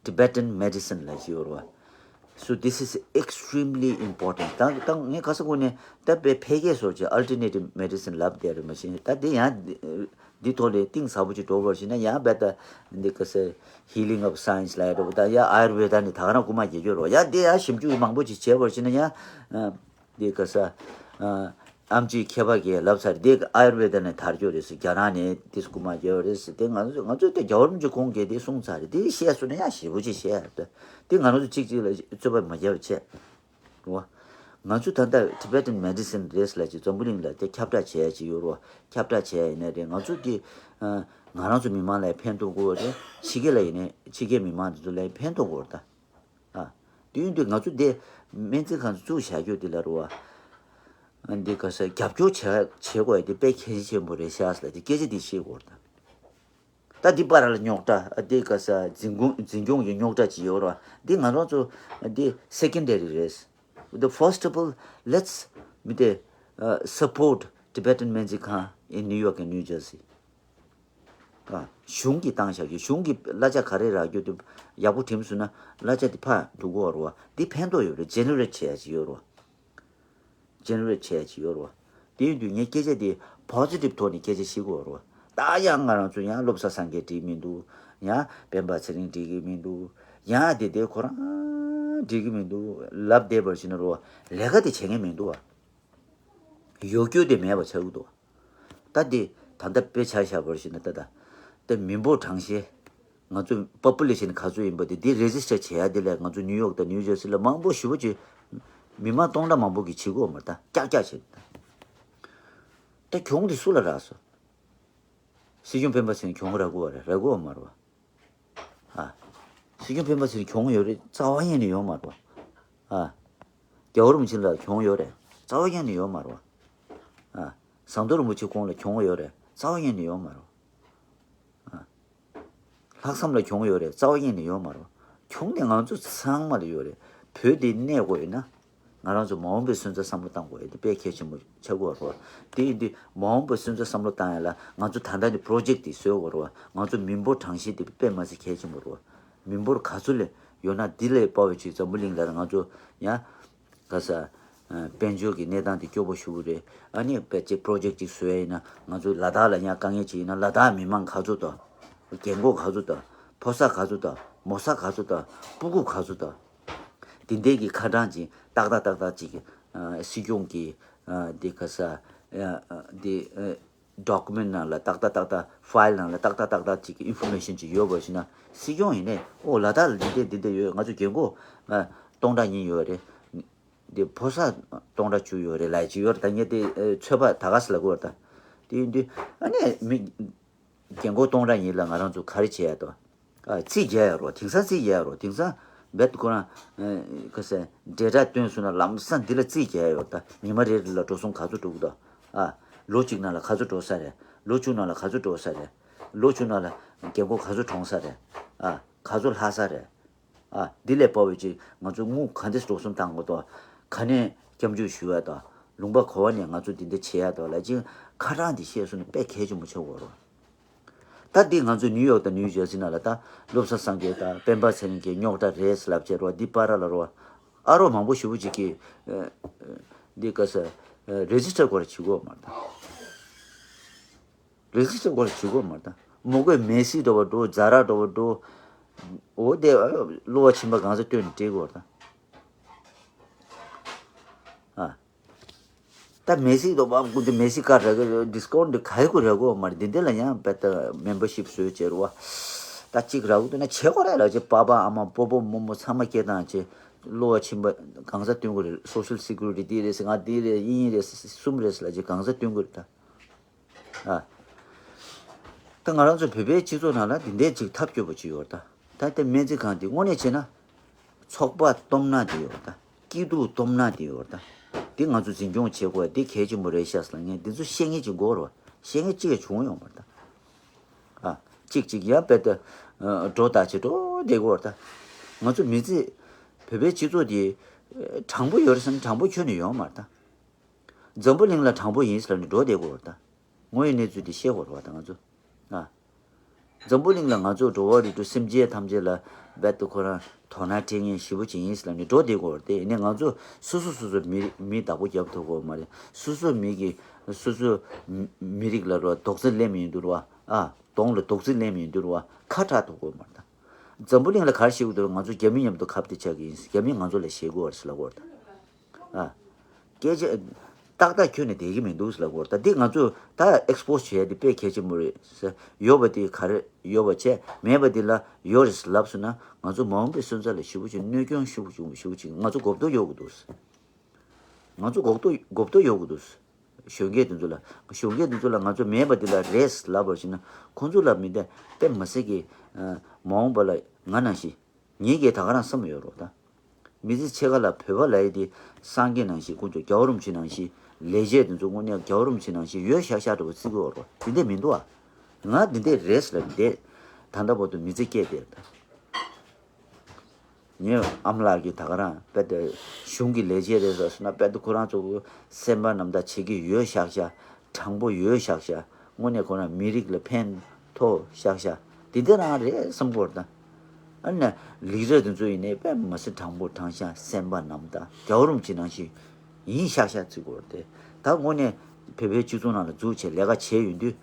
དེ་Tibetan medicine ལབ་ཞིག་ཡོད་རེད་བ། So this is extremely important. ད་ད་ངས་ག་ས་གོ་ནས་ད་དཔེ་ཕལ་སྐད་སོགས་ཀྱི་alternative medicine ལབ་བསྡད་རེད། མ་གཞི་ད་དེ་ཡང་འདི་ཐོག་ལས་གཏིང་ཟབ་པོ་ཅིག་འགྲོ་བར་ཞིག་ན་ཡང་རྦད་ད་འདི་ག་ས་healing of science ལབ་ཡ་འགྲོ་བ། ད་ཡང་ཨ་ཡུར་ཝེ་ད་ནི་ད་ག་རང་རྐུ་མ་རྒྱག་རྒྱུ་རེད་བ། ཡང་དེ་ཡང་ཞིབ་འཇུག་མང་པོ་ཅིག་བྱས་པར་ཞིག་ན་ཡང་འདི་ག་ས་ཨམ་ཆི་མཁས་པ་གིས་ལབ་ཚར། འདི་ཨ་ཡུར་ཝེ་ད་ནས་དར་རྒྱུ་རེད་ཟེར། རྒྱ་ནག་ནས་འདི་རྐུ་མ་རྒྱག་རེད་ཟེར། དེ་ང་ཚོ་ང་ཚོ་དེ་རྒྱལ་བ་རིན་པོ་ཆེ་ཁོང་གིས་དེ་གསུངས་ཚར་རེད། དེ་བཤད་སོང་ན་ཡང་ཞེ་པོ་ཅིག་བཤད་ཡ་རེད། དེ་ང་རང་ཚོ་གཅིག་གཅིག་ལ་རྩོད་པ་མ་རྒྱག་བྱས། རོ། ང་ཚོ་ད་ལྟ་Tibetan medicine རེད་ལབ་ཅིག་འཛམ་བུ་གླིང་ལ་དེ་ཁྱབ་བསྒྲགས་བྱས་ཡ་ཅིག་ཡོད་རོ། ཁྱབ་བསྒྲགས་བྱས་ཡ་ཡིན་ན་རེད། ང་ཚོ་དེ་ང་རང་ཚོ་མི་མང་ལ་ཕན་ཐོགས་དགོས་རེད། ཕྱི་རྒྱལ་ལ་ཡིན་ནའི་ཕྱི་རྒྱལ་མི་མང་དེ་ཚོ་ལ་ཕན་ཐོགས་དགོས་རེད་ད། ཨ། དེ་ཡིན་དུས་ང་ཚོ་དེ་སྨན་རྩིས་ཁང་བཙུགས་བཞག་རྒྱུ་དེ་ལ་རོ་བ། འདི་ག་ས་རྒྱབ་སྐྱོར་བྱ་བྱེད་དགོས་ཡ་དེ་དཔེ་གལ་ཆེན་པོ་རེད་ཤག་ཟེར་ལ་དེ་སྐད་ཆ་དེ་བཤད་དགོས་རེད་ད། ད་འདི་པར་ལ་རྙོག་དྲ་འདི་ག་ས་འཛིན་སྐྱོང་འཛིན་སྐྱོང་གི་རྙོག་དྲ་ཅིག་ཡོད་ར། འདི་ང་རང་ཚོ་འདི་secondary རེད། The first of all, let's མི་དེ་support Tibetan སྨན་རྩིས་ཁང་in New York and New Jersey. ཨ། གཞུང་གིས་བཏང་བཞག་གི་གཞུང་གིས་གླ་ཆ་ག་རེ་རག་རྒྱུ་དེ་ཡག་པོ་བྲིམ་སོང་ན་གླ་ཆ་དེ་ཕར་འགྲོ་གི་ཡོད་ར་བ། འདི་ཕན་ཐོགས་ཡོད་རེད། generate བྱས་ཡ་ཅིག་ཡོད་ར་བ། generate བྱས་ཀྱི་ཡོད་རེད་བ། དེ་ཡིན་དུས་ངས་སྐད་ཆ་དེ་positive ཐོག་ནས་སྐད་ཆ་བཤད་ཀྱི་ཡོད་རེད་བ། ད་ཡང་ང་རང་ཚོ་ཡང་བློ་བཟང་སངས་རྒྱས་འགྲིག་མི་འདུག་ཡང་སྤེན་པ་ཚེ་རིང་འགྲིག་གི་མི་འདུག་ཡང་དེ་དེ་ཁོ་རང་འགྲིག་གི་མི་འདུག་ལབ་བསྡད་པར་བྱས་ན་རེད་བ། ལས་ཀ་དེ་བྱེད་མཁན་མི་འདུག་བ། ཡོད་རྒྱུ་དེ་མེད་པ་ཆགས་ཀྱི་འདུག་ད་དེ་ད་ལྟ་དཔེ་ཆ་བཞག་པར་བྱས་ན་ད་ད་དེ་མི་འབོར་གྲངས་བཤེར། ང་ཚོ་population ག་ཚོད་ཡིན་པ་དེ་དེ་register བྱེད་ཡ་དེ་ལས་ང་ཚོ་ནིའུ་ཡོག་དང་ནིའུ་ཇར་སི་ལ་མང་པོ་ཞེ་པོ་ཅིག་མི་མང་སྟོང་ཕྲག་མང་པོ་གིས་བྱེད་དགོས་མ་རེད། ད་ཀྱག་ཀྱག་བྱེད། ད་གྱོང་དེ་སུ་ལ་རག་སོང་། སྲིད་སྐྱོང་སྤེན་པ་ཚེ་རིང་གྱོང་རག་གི་ཡོད་རེད། རག་གི་ཡོད་མ་རེད་བ། ཨ། སྲིད་སྐྱོང་སྤེན་པ་ཚེ་རིང་གྱོང་ཡོད་རེད། རྩ་བ་ཉིད་ནས་ཡོད་མ་རེད་བ། ཨ། རྒྱལ་བ་རིན་པོ་ཆེ་ལ་གྱོང་ཡོད་རེད། རྩ་བ་ཉིད་ནས་ཡོད་མ་རེད་བ། ཨ། ཟམ་གདོང་རིན་པོ་ཆེ་ཁོང་ལ་གྱོང་ཡོད་རེད། རྩ་བ་ཉིད་ནས་ཡོད་མ་རེད་བ། ཨ། ལྷག་བསམ་ལ་གྱོང་ཡོད་རེད། རྩ་བ་ཉིད་ནས་ཡོད་མ་རེད། གྱོང་དེ་ང་ཚོ་ཚང་མ་ལ་ཡོད་རེད། བོད་འདི་གནས་དགོས་ཡིན་ན། ང་རང་ཚོ་མ་འོངས་པའི་སོན་རྩ་བསམ་བློ་བཏང་དགོས་ཡ་དེ་དཔེ་གལ་ཆེན་པོ་ཆགས་ཀྱི་ཡོད་རེད། དེ་ཡིན་དུས་མ་འོངས་པའི་སོན་རྩ་བསམ་བློ་བཏང་ཡ་ལ་ང་ཚོ་ད་ལྟ་ནས་པྲོ་ཇེཀ་དེ་བཟོ་དགོས་རེད། ང་ཚོ་མི་འབོར་གྲངས་བཤེར་དེ་དཔེ་མ་སྲིད་གལ་ཆེན་པོ་རེད། མི་འབོར་ག་ཚོད་ལས་ཡོད་ན་འདི་ལས་དཔའ་བའི་ཆེད་འཛམ་བུ་གླིང་ལ་ང་ཚོ་ཡང་ག་ས། ཨ། དཔལ་འབྱོར་གྱི་གནས་སྟངས་དེ་སྐྱོ་པོ་ཞེ་པོ་རེད། ཨ་ནི་དཔེ་ཅིག་པྲོ་ཇེཀ་ཅིག་བཟོ་ཡ་ཡིན་ན་ང་ཚོ་ལ་དྭགས་ལ་ཡང་དཀའ་ངལ་ཅིག་ཡིན་ན་ལ་དྭགས་མི་མང་ག་ཚོད་དང་། རྒན་གོག་ག་ཚོད་དང་། ཕོ་གསར་ག་ཚོད་དང་། མོ་གསར་ག་ཚོད་དང་། སྤུ་གུ་ག་ཚོད་དང་། དེ་འདྲའི་གི་ཁ་གྲངས་ཅིག་ཏག་ཏག་ཏག་ཏག་ཅིག་ཨ། སྲིད་སྐྱོང་གི་ཨ། དེ་ག་ས་ཨ། དེ་ཨ། document ནང་ལ་ཏག་ཏག་ཏག་ཏག file ནང་ལ་ཏག་ཏག་ཏག་ཏག་ཅིག་information ཅིག་ཡོད་པ་ཞིག་ན་སྲིད་སྐྱོང་ཡིན་ནའི་ཨོ་ལ་དྭགས་ལ་འདི་འདྲ་འདི་འདྲ་ཡོད། ང་ཚོ་རྒན་གོག་ཨ། སྟོང་ཕྲག་གཉིས་ཡོད་རེད། འདི་ཕོ་གསར་སྟོང་ཕྲག་བཅུ་ཡོད་རེད་ལབ་ཅིག་ཡོད་རེད། ད་ངས་དེ་ཨ། ཚོད་དཔག་ད་ག་ས་ལབ་དགོས་རེད། ད་དེ་ཡིན་དུས་ཨ་ནི་མི་རྒན་གོག་སྟོང་ཕྲག་གཉིས་ལ་ང་རང་ཚོ་ག་རེ་བྱེད་ཡ་དོ། ཨ། རྩིས་རྒྱག་ཡ་རོ། དེང་སང་རྩིས་རྒྱག་ཡ་རོ། དེང་སང་རྦད་ཁོ་རང་ཨ། ག་ས་data བཏོན་སོང་ན་ལམ་སང་འདི་ལ་རྩིས་རྒྱག་ཡ་ཡོད། ད་ཉི་མ་རེ་རེ་ལ་འགྲོ་སོང་ག་ཚོད་འགྲོ་གི་འདུག་ཨ། ལོ་གཅིག་ནང་ལ་ག་ཚོད་འགྲོ་ས་རེད། ལོ་བཅུ་ནང་ལ་ག་ཚོད་འགྲོ་ས་རེད། ལོ་བཅུ་ནང་ལ་རྒན་གོག་ག་ཚོད་གྲོངས་ས་རེད། ཨ། ག་ཚོད་ལྷག་ས་རེད། ཨ། འདི་ལས་དཔའ་བའི་ཅིག་ང་ཚོ་དངུལ་ག་འདྲས་འགྲོ་སོང་བཏང་དགོས་དོ། ག་ནས་སྐྱབས་འཇུག་ཞུ་ཡ་དང་། ལུང་པ་ག་བ་ནས་ང་ཚོ་འདི་འདྲ་བྱེད་ཡ་དང་ལ་ཅིག་ཁ་གྲངས་འདི་ཤེས་སོང་ན་དཔེ་གལ་ཆེན་པོ་ཆགས་ཀྱི་ཡོད་རེད། ད་འདི་ང་ཚོ་ནིའུ་ཡོག་དང་ནིའུ་ཇར་སི་ནང་ལ་ད་བློ་བཟང་སངས་རྒྱས་དང་སྤེན་པ་ཚེ་རིང་གི་རྙོག་དྲ་རེད་ལབ་བྱས་རོ། འདི་པ་ར་ལ་རོ། ཨ་རོགས་མང་པོ་ཞེ་པོ་ཅིག་གིས་ཨ། འདི་ག་ས་རེ་ཇི་སི་ཊར་སྐོར་བྱེད་དགོས་མ་རེད་ད། རེ་ཇི་སི་ཊར་སྐོར་བྱེད་དགོས་མ་རེད་ད། མོ་གོས་མེ་སི་འགྲོ་བ་འགྲོ། ཛ་ར་འགྲོ་བ་འགྲོ། འོ་དེ་གློ་བ་ཆེན་པོ་གང་ས་བཏོན་ནས་སྤྲད་དགོས་རེད་ད། ཨ། ད་མེ་སི་དོ་བ་ཀུ་དེ་མེ་སི་ཀ་ར་གི་ཌི་སི་ཀའུན་ཊི་ག་ཡི་གུ་ར་གོ་མ་རེད། འདི་འདི་ལ་ཡང་བེད་ད་མེམ་བར་ཤིབ་བཟོས་བྱས་རུ་བ། ད་གཅིག་ར་གུ་དུ་ན་བྱེད་དགོས་རེད་ལ་ཅེ། པ་པ་ཨ་མ་པོ་པོ་མོ་མོ་ཚང་མ་སྐྱེ་དང་ཅེ། གློ་བ་ཆེན་པོ་གང་ས་སྟོན་གི་རེད། སོ་ཤལ་སི་ཀུ་རི་ཊི་འདི་རེད་ཟེར། ང་འདི་རེད། ཨིན་རེད། གསུམ་རེད་ཟེར་ལ་ཅེ་གང་ས་སྟོན་གི་རེད་ད། ཨ། ད་ང་རང་ཚོ་བོད་པའི་སྤྱི་ཚོགས་ནང་ལ་འདི་འདྲའི་ཅིག་ཐབས་སྐྱོ་པོ་ཅིག་ཡོད་རེད་ད། ད་ལྟའི་སྨན་རྩིས་ཁང་འདི་དངོས་གནས་བྱས་ན། ཚོགས་པ་སྟོབས་ན་འདི་ཡོད་རེད་ད། སྐྱིད་སྡུག་སྟོབས་ན་འདི་ཡོད་རེད་ད། འདི་ང་ཚོ་འཛིན་སྐྱོང་བྱེད་དགོས། འདི་གལ་ཆེན་པོ་རེད་ཤག་ཟེར་ལ་ངས་འདི་ཚོ་བཤད་མཁན་ཅིག་དགོས་རེད་བ། བཤད་མཁན་གཅིག་ཡང་བྱུང་ཡོང་མ་རེད་ད། ཨ། གཅིག་གཅིག་ཡང་དཔེ་ད་འགྲོ་ད་བྱེད་འགྲོ་བསྡད་དགོས་རེད་ད། ང་ཚོ་མི་ཚེ་བོད་པའི་སྤྱི་ཚོགས་འདི་དྲང་པོ་ཡོད་རེད་བསམ་ན་དྲང་པོ་ཁྱོན་ནས་ཡོད་མ་རེད་ད། འཛམ་བུ་གླིང་ལ་དྲང་པོ་ཡིན་ཟེར་ནས་འགྲོ་བསྡད་དགོས་རེད་ད། དངོས་ཡོད་གནས་ཚུལ་དེ་ཤེས་དགོས་རེད་བ་ད་ང་ཚོ། ཨ། འཛམ་བུ་གླིང་ལ་ང་ཚོ་འགྲོ་བ་རིགས་དྲུག་སེམས་ཅན་ཐམས་ཅད་ལ་རྦད་དེ་ཁོ་རང་དོ་སྣང་སྤྲད་མཁན་ཞེ་པོ་ཅིག་ཡིན་ཟེར་ནས་འགྲོ་བསྡད་དགོས་རེད་དེ། ཡིན་ནའི་ང་ཚོ་སོ་སོ་སོ་སོ་མི་མི་བདག་པོ་རྒྱབ་ཐུབ་ཀྱི་ཡོད་མ་རེད། སོ་སོ་མི་གི་སོ་སོ་མི་རིགས་ལ་རོ་རྡོག་རྫི་ལེན་མི་ཡོང་དུས་རོ། ཨ། གདོང་ལ་རྡོག་རྫི་ལེན་མི་ཡོང་དུས་རོ། ཁ་གྲག་ཐུབ་ཀྱི་ཡོད་མ་རེད་ད། འཛམ་བུ་གླིང་ལ་ག་རེ་བཤད་ཀྱི་འདུག་ང་ཚོ་རྒྱ་མི་མཉམ་དུ་ཁ་གཏད་བཅག་གི་ཡིན། རྒྱ་མིས་ང་ཚོ་ལ་ཞེད་དགོས་པ་རེད་ཟེར་ལབ་ཀྱི་ཡོད་རེད་ད། ཨ། སྐད་ཆ་ཏག་ཏག་ཁྱོན་ནས་བསྡད་ཀྱི་མི་འདུག་ཟེར་ལབ་ཀྱི་ཡོད་རེད་ད། འདི་ང་ཚོས་ད་ཨེག་སི་པོ་སི་བྱེད་ཡ་འདི་དཔེ་གལ་ཆེན་པོ་རེད་ཟེར། ཡོད་པ་འདི་ག་རེ་ཡོད་པ་བྱས། མེད་པ་འདི་ལ་ཡོད་རེད་ཟེར་ལབ་སོང་ན་ང་ཚོ་མ་འོངས་པའི་སོན་རྩ་ལ་ཞེ་པོ་ཅིག་གནོད་སྐྱོན་ཞེ་པོ་ཅིག་ཞེ་པོ་ཅིག་ང་ཚོ་གོ་བརྡ་ཡོད་དགོས་འདུག་ང་ཚོ་གོ་བརྡ་གོ་བརྡ་ཡོད་དགོས་འདུག་གཞོན་སྐྱེས་དེ་ཚོ་ལ། གཞོན་སྐྱེས་དེ་ཚོ་ལ་ང་ཚོ་མེད་པ་འདི་ལ་རེད་ལབ་པ་ཞིག་ན་ཁོང་ཚོ་ལ་མི་འདྲ་དཔེ་མི་སྲིད་ཀྱི། ཨ། མ་འོངས་པ་ལ་ང་ནང་བཞིན་ངེད་ཀྱིས་ད་ག་རང་བསམ་ཡོད་རོགས་ད། མི་ཚེ་ཕྱེད་ཀ་ལ་བོད་པ་ལབ་ཡས་དེ་སངས་རྒྱས་ནང་བཞིན་ཁོང་ཚོ་རྒྱལ་བ་རིན་པོ་ཆེ་ནང་བཞིན་ལས་བྱེད་དེ་ཚོ་དངོས་གནས་རྒྱལ་བ་རིན་པོ་ཆེ་ནང་བཞིན་ཡོད་ཤག་ཤག་འདྲ་བོ་བརྩི་གི་ཡོད་རོགས། དེ་འདྲ་མི་འདུག་ཨ། ང་འདི་འདྲ་རེད་ལབ་བསྡད། ད་ལྟ་བར་དུ་མི་ཚེ་སྐྱེལ་བསྡད་ད། ངའི་ཨ་མ་ལགས་ཀྱིས་ད་ག་རང་དཔེ་ད་གཞུང་གི་ལས་བྱེད་རེད་ཟེར་སོང་ན་དཔེ་ད་ཁོ་རང་ཚོ་སེམས་པ་རྣམ་དག་བྱེད་ཀྱི་ཡོད་ཤག་ཤག་དྲང་པོ་ཡོད་ཤག་ཤག་དངོས་གནས་ཁོ་རང་མི་རིགས་ལ་ཕན་ཐོགས་ཤག་ཤག་དེ་འདྲ་རང་རེད་བསམ་གྱི་ཡོད་རེད་ད། ཨ་ནི་ལས་བྱེད་དེ་ཚོ་ཡིན་ནའི་དཔེ་མི་སྲིད་དྲང་པོ་དྲང་བཞག་སེམས་པ་རྣམ་དག་རྒྱལ་བ་རིན་པོ་ཆེ་ནང་བཞིན་ཡིན་ཤག་ཤག་བརྩི་གི་ཡོད་རེད་དེ། ད་དངོས་གནས་བོད་པའི་སྤྱི་ཚོགས་ནང་ལ་འཛུལ་བྱས་ལས་ཀ་བྱས་ཡོང་དུས།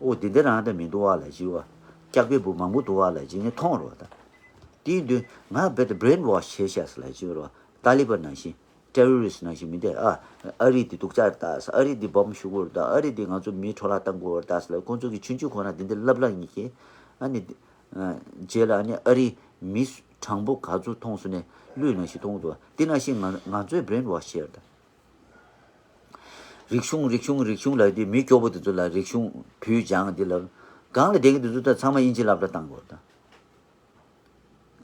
ཨོ་དེ་འདྲ་རང་ད་མི་འདུག་བ་ལ་ཅི་བ། སྐྱག་པའི་བུ་མང་པོ་འདུག་བ་ལ་ཅི་ངས་མཐོང་རོགས་ད། དེ་ཡིན་དུས་ང་རྦད་དེ་བྷི་རེན་ཝོཤ་བྱས་ཤག་ཟེར་ལ་ཅི་བ། ཏཱ་ལི་པན་ནང་བཞིན། ཊེ་རོ་རི་སི་ནང་བཞིན་མི་འདུག་ཨ། ཨ་རི་འདི་སྡུག་ཅག་རེད་ད་ཟེར། ཨ་རི་འདི་བོམ་གཞུ་གི་ཡོད་རེད་ད། ཨ་རི་འདི་ང་ཚོ་མི་འཕྲོ་བརླག་བཏང་གི་ཡོད་རེད་ད་ཟེར་ལ་ཁོང་ཚོ་གི་ཆུང་ཆུང་ཁོ་ན་འདི་འདྲ་ལབ་ལབ་ཡིན་གྱི། ཨ་ནི། རྗེས་ལ་ཨ་ནི་ཨ་རི་མི་དྲང་པོ་ག་ཚོད་མཐོང་སོང་ནས་ཀླུ་ནང་བཞིན་མཐོང་གི་འདུག་དེ་ནང་བཞིན་ང་ང་ཚོས་བྷི་རེན་ཝོཤ་བྱས་རེད་ད། རིག་གཞུང་རིག་གཞུང་རིག་གཞུང་ལབ་དུས་མི་སྐྱོ་པོ་དེ་ཚོ་ལ་རིག་གཞུང་བོད་སྦྱང་འདི་ལབ། སྒང་ལ་བསྡད་མཁན་དེ་ཚོ་ད་ཚང་མ་དབྱིན་ཇི་སློབ་གྲྭ་བཏང་དགོས་རེད་ད།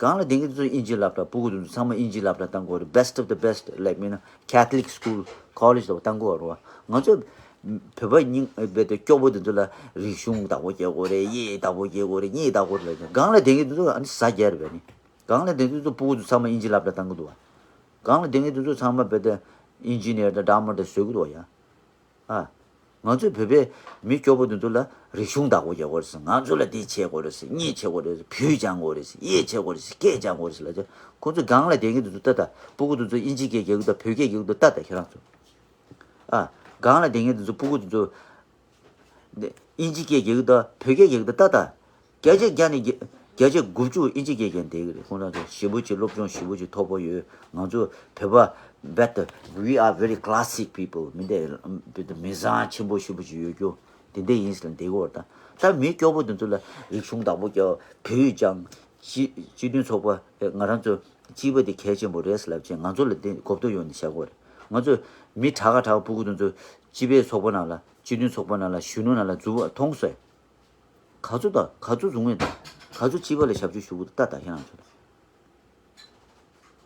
སྒང་ལ་བསྡད་མཁན་དེ་ཚོ་དབྱིན་ཇི་སློབ་གྲྭ། སྤུ་གུ་དེ་ཚོ་ཚང་མ་དབྱིན་ཇི་སློབ་གྲྭ་བཏང་དགོས་རེད། best of the best like མིན་ན་Catholic school college ལ་བཏང་དགོས་རེད་བ། ང་ཚོ་བོད་པ་རྙིང་བས་དེ་སྐྱོ་པོ་དེ་ཚོ་ལ་རིག་གཞུང་བདག་པོ་རྒྱག་དགོས་རེད། གཡས་བདག་པོ་རྒྱག་དགོས་རེད། གཉེན་བདག་པོ་རེད་ལབ་ཀྱང་། སྒང་ལ་བསྡད་མཁན་དེ་ཚོ་ཨ་ནི་ཟ་རྒྱལ་རེད་པས་ནི། སྒང་ལ་བསྡད་མཁན་དེ་ཚོ་སྤུ་གུ་ཚོ་ཚང་མ་དབྱིན་ཇི་སློབ་གྲྭ་བཏང་གི་འདུག་བ། སྒང་ལ་བསྡད་མཁན་དེ་ཚོ་ཚང་མ་རྦད་དེ་ཨིན་ཇི་ནིར་དང་ཌོག་ཊར་དང་བཟོ་གི་འདུག་བ་ཡ། ཨ། ང་ཚོས་བོད་པའི་མི་སྐྱོ་པོ་འདི་ཚོ་ལ་རིག་གཞུང་བདག་པོ་རྒྱག་དགོས་རེད་ཟེར། ང་ཚོ་ལ་འདི་བྱེད་དགོས་རེད་ཟེར། གཉེན་བྱེད་དགོས་རེད་ཟེར། བོད་སྦྱང་དགོས་རེད་ཟེར། གཡས་བྱེད་དགོས་རེད་ཟེར། སྐད་སྦྱང་དགོས་རེད་ཟེར་ལབ་ཚེ། ཁོང་ཚོ་སྒང་ལ་བསྡད་མཁན་འདི་ཚོ་ལྟ་ད། སྤུ་གུ་འདི་ཚོ་དབྱིན་ཇི་སྐད་རྒྱག་གི་འདུག་བོད་སྐད་རྒྱག་གི་འདུག་ལྟ་ད་ཁྱེད་རང་ཚོ། ཨ། སྒང་ལ་བསྡད་མཁན་འདི་ཚོ་སྤུ་གུ་འདི་ཚོ་དབྱིན་ཇི་སྐད་རྒྱག་གི་འདུག་བོད་སྐད་རྒྱག་གི་འདུག་ལྟ་ད། བརྒྱ་ཆ་བརྒྱ་ནས་བརྒྱ་བརྒྱ་ཆ་དགུ་བཅུ་དབྱིན་ཇི་སྐད་རྒྱག་བསྡད་ཀྱི་རེད། ཁོང་རྣམ་ཚོ་ཞེ་པོ་ཅིག་སློབ་སྦྱོང་ཞེ་པོ་ཅིག་མཐོ་པོ་ཡོད། ང་ཚོ་བོད་པ་རྦད་དེ་we are very classic people མི་འདྲ། མི་བཟང་ཆེན་པོ་ཞེ་པོ་ཅིག་ཡོད་རྒྱུ་དེ་འདྲ་ཡིན་ཟེར་ལབ་བསྡད་ཀྱི་ཡོད་རེད་ད། ད་མི་སྐྱོ་པོ་དེ་ཚོ་ལ་རིག་གཞུང་བདག་པོ་རྒྱག་བོད་ཡིག་སྦྱང་། སྤྱི་སྤྱི་མཐུན་ཚོགས་པ་ང་རང་ཚོ་སྤྱི་པ་དེ་གལ་ཆེན་པོ་རེད་ཟེར་ལབ་བྱས་ང་ཚོ་ལ་དེ་གོ་བརྡ་ཡོང་ནས་བཞག་གི་ཡོད་རེད། ང་ཚོ་མི་དྲག་ཁ་དྲག་ཕྲུ་གུ་དེ་ཚོ་སྤྱི་པའི་ཚོགས་པ་ནང་ལ་སྤྱི་མཐུན་ཚོགས་པ་ནང་ལ་གཞོན་ནུ་ནང་ལ་འཛུལ་བ་མཐོང་སོང་། ག་ཚོད་དང་ག་ཚོད་བཟུང་ངེས་དང་ག་ཚོད་སྤྱི་པ་ལ་ཞབས་ཞུ་ཞུ་གི་ལྟ་དང་ཁྱེད་རང་ཚོ།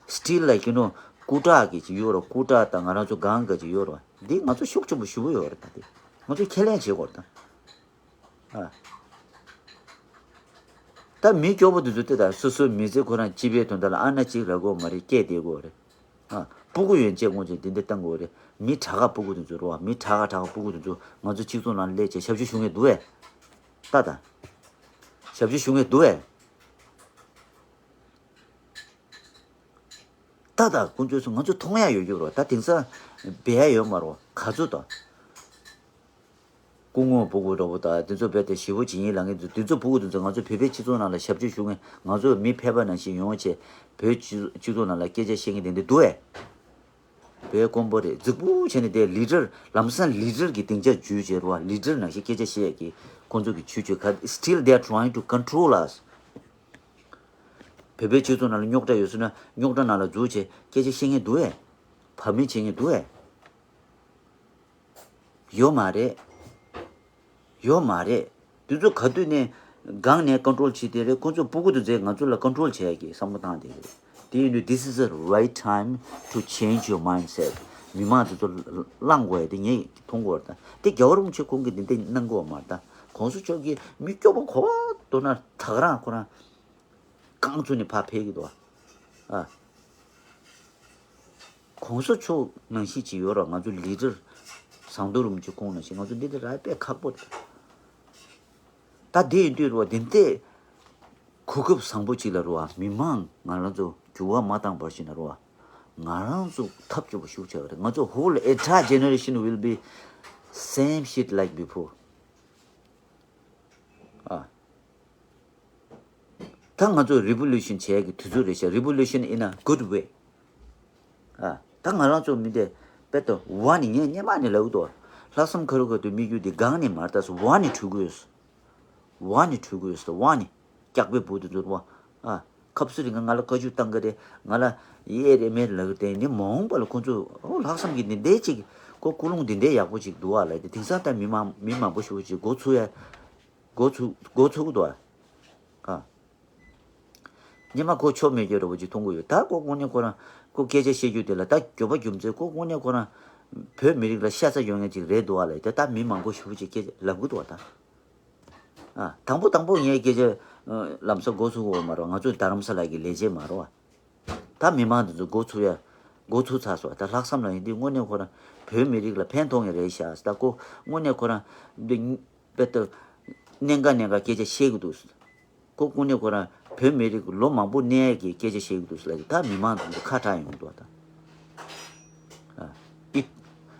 Still like you know སྐུ་དྲག་གི་ཅིག་ཡོད་རོ། སྐུ་དྲག་དང་ང་རང་ཚོ་སྒང་ག་ཅིག་ཡོད་རོ། འདི་ང་ཚོ་ཤུགས་ཆེན་པོ་ཞེ་པོ་ཡོད་རེད། ད་འདི་ང་ཚོ་ཁས་ལེན་བྱེད་དགོས་རེད་ད། ཨ། ད་མི་སྐྱོ་པོ་འདི་ཚོ་དེ་དང་སོ་སོའི་མི་ཚེ་ཁོ་རང་སྤྱི་པའི་དོན་དག་ལ་ཨ་ན་གཅིག་རག་གི་ཡོད་མ་རེད། སྐད་བདེ་གི་ཡོད་རེད། ཨ། སྤུ་གུ་ཡོད་ཅེས་ངོ་ཅེས་འདི་འདི་བཏང་གི་ཡོད་རེད། མི་དྲག་ག་སྤུ་གུ་འདི་ཚོ་རོ། མི་དྲག་ག་དྲག་ག་སྤུ་གུ་འདི་ཚོ་ང་ཚོ་སྤྱི་ཚོགས་ནང་སླེབས་བྱས་ཞབས་ཕྱི་ཞུ་མཁན་འདུག་ཨེ། ད་ད། ཞབས་ཕྱི་ཞུ་མཁན་འདུག་ཨེ། ད་ད་ཁོང་ཚོས་སུ་ང་ཚོ་མཐོང་ཡ་ཡོད་རྒྱུ་རོ། ད་དེང་སང་བེ་ཡ་ཡོད་མ་རོ། ག་ཚོད་དང་། སྐུ་ངོ་སྤུ་གུ་འདྲ་པོ་དང་དེ་ཚོ་རྦད་དེ་ཞེ་པོ་བྱེད་ཡིན་ལབ་མཁན་ཚོ། དེ་ཚོ་སྤུ་གུ་དེ་ཚོ་ང་ཚོ་བོད་པའི་སྤྱི་ཚོགས་ནང་ལ་ཞབས་ཕྱི་ཞུ་མཁན། ང་ཚོ་མི་ཕལ་པ་ནང་བཞིན་ཡོང་བྱས་བོད་སྤྱི་སྤྱི་ཚོགས་ནང་ལ་སྐད་ཆ་བཤད་མཁན་དེ་འདྲ་འདུག་ཨེ། བོད་དཀོན་པོ་རེད། རྫིག་པོ་བྱས་ནས་དེ་ལི་ཌར། ལམ་སང་ལི་ཌར་གྱི་སྡིངས་ཆ་བརྒྱུད་བྱས་རོ། ལི་ཌར་ནང་བཞིན་སྐད་ཆ་བཤད་ཡ་གི་ཁོང་ཚོ་གི་ཇུས་ཇུས་ག། Still they are trying to control us. བོད་པའི་སྤྱི་ཚོགས་ནང་ལ་རྙོག་དྲ་ཡོད་སོང་ན་རྙོག་དྲ་ནང་ལ་འཛུལ་བྱས་སྐད་ཆ་བཤད་མཁན་འདུག་ཨེ། བབ་མེད་བྱེད་མཁན་འདུག་ཨེ། ཡོད་མ་རེད། ཡོད་མ་རེད། དེ་ཚོ་ག་དུས་ནས་སྒང་ནས་ཀོན་ཊོལ་བྱེད་དེ་རེད། ཁོ་ཚོ་སྤུ་གུ་དེ་ཚོས་ང་ཚོ་ལ་ཀོན་ཊོལ་བྱེད་ཡ་གི་བསམ་བློ་བཏང་དེ་རེད། དེ་ཡིན་དུས་this is the right time to change your mindset. མི་མང་དེ་ཚོ་བླང་དགོས་ཡ་དེ་ངས་མཐོང་གི་ཡོད་རེད། ད་དེ་རྒྱལ་བ་རིན་པོ་ཆེ་ཁོང་གིས་འདི་འདྲ་གནང་གི་ཡོད་མ་རེད། ད་གོང་ས་མཆོག་གིས་མི་སྐྱོ་པོ་གོ་དོ་ན་ད་ག་རང་ཁོ་རང་རྐང་བཙུགས་ནས་ཕར་ཕེབས་ཀྱི་འདུག་ཨ། གོང་ས་མཆོག་ནང་བཞིན་ཅིག་ཡོད་ར། ང་ཚོ་ལི་ཌར་ཟམ་གདོང་རིན་པོ་ཆེ་ཁོང་ནང་བཞིན་ང་ཚོ་འདི་འདྲ་རག་དཔེ་ཁག་པོ་རེད། ད་དེ་ཡིན་དུས་རོ། དེ་འདྲའི་གོ་སྐབས་བཟང་པོ་ཅིག་ལ་རོ། མི་མང་ང་རང་ཚོ་འགྱུར་བ་མ་བཏང་བར་ཞིག་ན་རོ། ང་རང་ཚོ་ཐབས་སྐྱོ་པོ་ཤུགས་ཆེ་བ་རེད། ང་ཚོ་whole entire generation will be same shit like before. ཨ། ད་ང་ཚོ་རི་བོ་ལུ་ཤན་བྱེད་ཡ་གི་དུས་ཚོད་རེད་ཤག Revolution in a good way. ཨ། ད་ང་རང་ཚོ་མི་དེ་དཔེ་ད་ཝ་ནི་ངས་སྔོན་མ་ནས་ལབ་འདུག་ལྷག་བསམ་ཁ་རུ་ཁ་ཐུག་དམིགས་རྒྱུ་དེ་སྒང་ནས་མ་རེད། ད་ཝ་ནི་འཁྲུལ་གི་ཡོད། ཝ་ནི་འཁྲུལ་གི་ཡོད། ཝ་ནི་སྐྱག་པའི་བུ་དེ་ཚོ་ཝ། ཨ། ཁབ་སུ་རིང་ང་ལ་བཀའ་བཀྱོན་བཏང་གི་རེད། ང་ལ་ཡེ་རེ་མེད་ལབ་གི་རེད། འདི་མ་འོངས་པ་ལ་ཁོ་ཚོ་ཨོ་ལྷག་བསམ་གི་འདི་འདྲའི་ཅིག་ཁོ་ཀུན་སློང་འདི་འདྲའི་ཡག་པོ་ཅིག་འདུག་ཨ་ལབ་དེ། དེང་སང་ད་མི་མང་མི་མང་པོ་ཞིག་ཅིག་འགོ་ཚུགས་ཡ། འགོ་ཚུགས་འགོ་ཚུགས་འདུག་ཨ། ཨ། སྔོན་མ་ཁོ་ཆོ་མེད་རྒྱུ་འདྲ་པོ་ཅིག་མཐོང་གི་ཡོད། ད་ཁོ་དངོས་གནས་ཁོ་རང་ཁོ་སྐད་ཆ་བཤད་རྒྱུ་དེ་ལ་ད་རྒྱུ་མ་རྒྱུ་མཚན་ཁོ་དངོས་གནས་ཁོ་རང་བོད་མི་རིགས་ལ་ཤ་ཚ་ཡོད་མཁན་ཅིག་རེད་འདུག་ཨ་ལབ་དེ། ད་མི་མང་པོ་ཞིག་ཅིག་སྐད་ཆ་ལབ་གི་འདུག་ཨ། ད་ཨ། དང་པོ་དང་པོ་ངས་སྐད་ཆ་ལམ་སང་འགོ་ཚུགས་ཡོད་མ་རེད། ང་ཚོ་རྡ་རམ་ས་ལ་གི་ལས་བྱེད་མ་རེད་པ། ད་མི་མང་འདི་ཚོ་འགོ་ཚུགས་ཡ། འགོ་ཚུགས་ཚར་སོང་། ད་ལྷག་བསམ་ལ་ཡིན་དུས་དངོས་གནས་ཁོ་རང་བོད་མི་རིགས་ལ་ཕན་ཐོགས་ངེས་རེད་ཤག་ད་ཁོ་དངོས་གནས་ཁོ་རང་འདི་དཔེ་ལྟ་གནད་འགག་གནད་འགག་སྐད་ཆ་བཤད་གི་འདུག་ཁོ་དངོས་གནས་ཁོ་རང་བོད་མི་རིགས་ལོ་མང་པོ་གནས་ཀྱི་སྐད་ཆ་བཤད་གི་འདུག་ལབ་ཀྱི། ད་མི་མང་ཚོ་ཁ་གྲག་ཡོང་གི་འདུག་ད། ཨ། ཨི།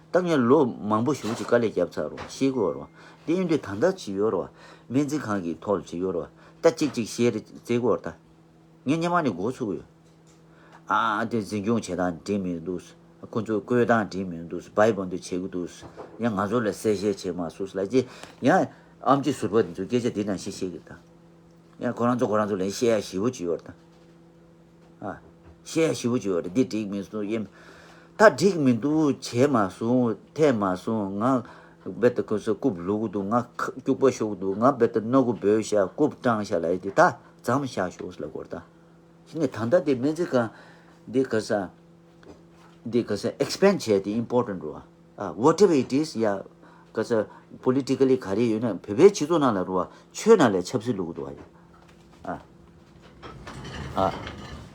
ད་ངས་ལོ་མང་པོ་ཞེ་པོ་ཅིག་དཀའ་ལས་བརྒྱབ་ཚར་རོ། ཤེས་གི་ཡོད་རོ། དེ་ཡིན་དུས་ད་ལྟ་ཅིག་ཡོད་རོ། སྨན་རྩིས་ཁང་གི་ཐོག་ལ་ཅིག་ཡོད་རོ། ད་ཅིག་ཅིག་བཤད་རེ་བྱེད་གི་ཡོད་རོ་ད། ངས་སྔོན་མ་ནས་འགོ་ཚུགས་ཡོད། ཨ། དེ་འཛིན་སྐྱོང་བྱེད་སྟངས་འགྲིག་མི་འདུག་ཁོ་ཚོས་བསྐོས་སྟངས་འགྲིག་མི་འདུག་བའི་བོ་འདི་བྱེད་ཀྱི་འདུག་ཡང་ང་ཚོ་ལ་གསལ་བཤད་བྱེད་མ་སོང་ལབ་ཀྱི། ཡང་ཨེམ་ཆི་ཟུར་པ་འདི་ཚོས་སྐད་ཆ་འདི་ནང་བཞིན་བཤད་ཀྱི་ད། ཡང་ཁོ་རང་ཚོ་ཁོ་རང་ཚོ་ལ་བཤད་ཡ་ཞེ་པོ་ཅིག་ཡོད་རེད་ད། ཨ། བཤད་ཡ་ཞེ་པོ་ཅིག་ཡོད་རེད། འདི་འགྲིག་མི་འདུག་ཡིན། ད་འགྲིག་མི་འདུག་བྱས་མ་སོང་། ཐེབས་མ་སོང་། ང་རྦད་དེ་ཁོ་ཚོས་རྐུབ་ལུག་གི་འདུག་ང་ཁ་སྐྱུག་པ་ཤོར་གི་འདུག་ང་རྦད་དེ་སྣ་ཁུག་སྦོས་ཤག་རྐུབ་སྐྲངས་ཤག་ལབ་ཡ་དེ་ད་མཚམས་བཞག་ཤོག་ལབ་དགོས་རེད་ད། ཤི་ནས་ད་ལྟ་དེ་སྨན་རྩིས་ཁང་འདི་ག་ས། འདི་ག་ས་ཨེག་སི་པེན་ཌི་བྱས་དེ་ཨིམ་པོར་ཊེན་ཊི་རེད་པ། ཨ། ཝ་ཊེ་ཝར་ཨིཊ་ཨིཛ། ཡ། ག་ས་པོ་ལི་ཊི་ཀ་ལི་ག་རེ་ཡོད་ན་བོད་པའི་སྤྱི་ཚོགས་ནང་ལ་རེད་པ། ཆོས་ནང་ལ་ཆབ་སྲིད་བླུག་གི་འདུག་པ་ཡ། ཨ། ཨ།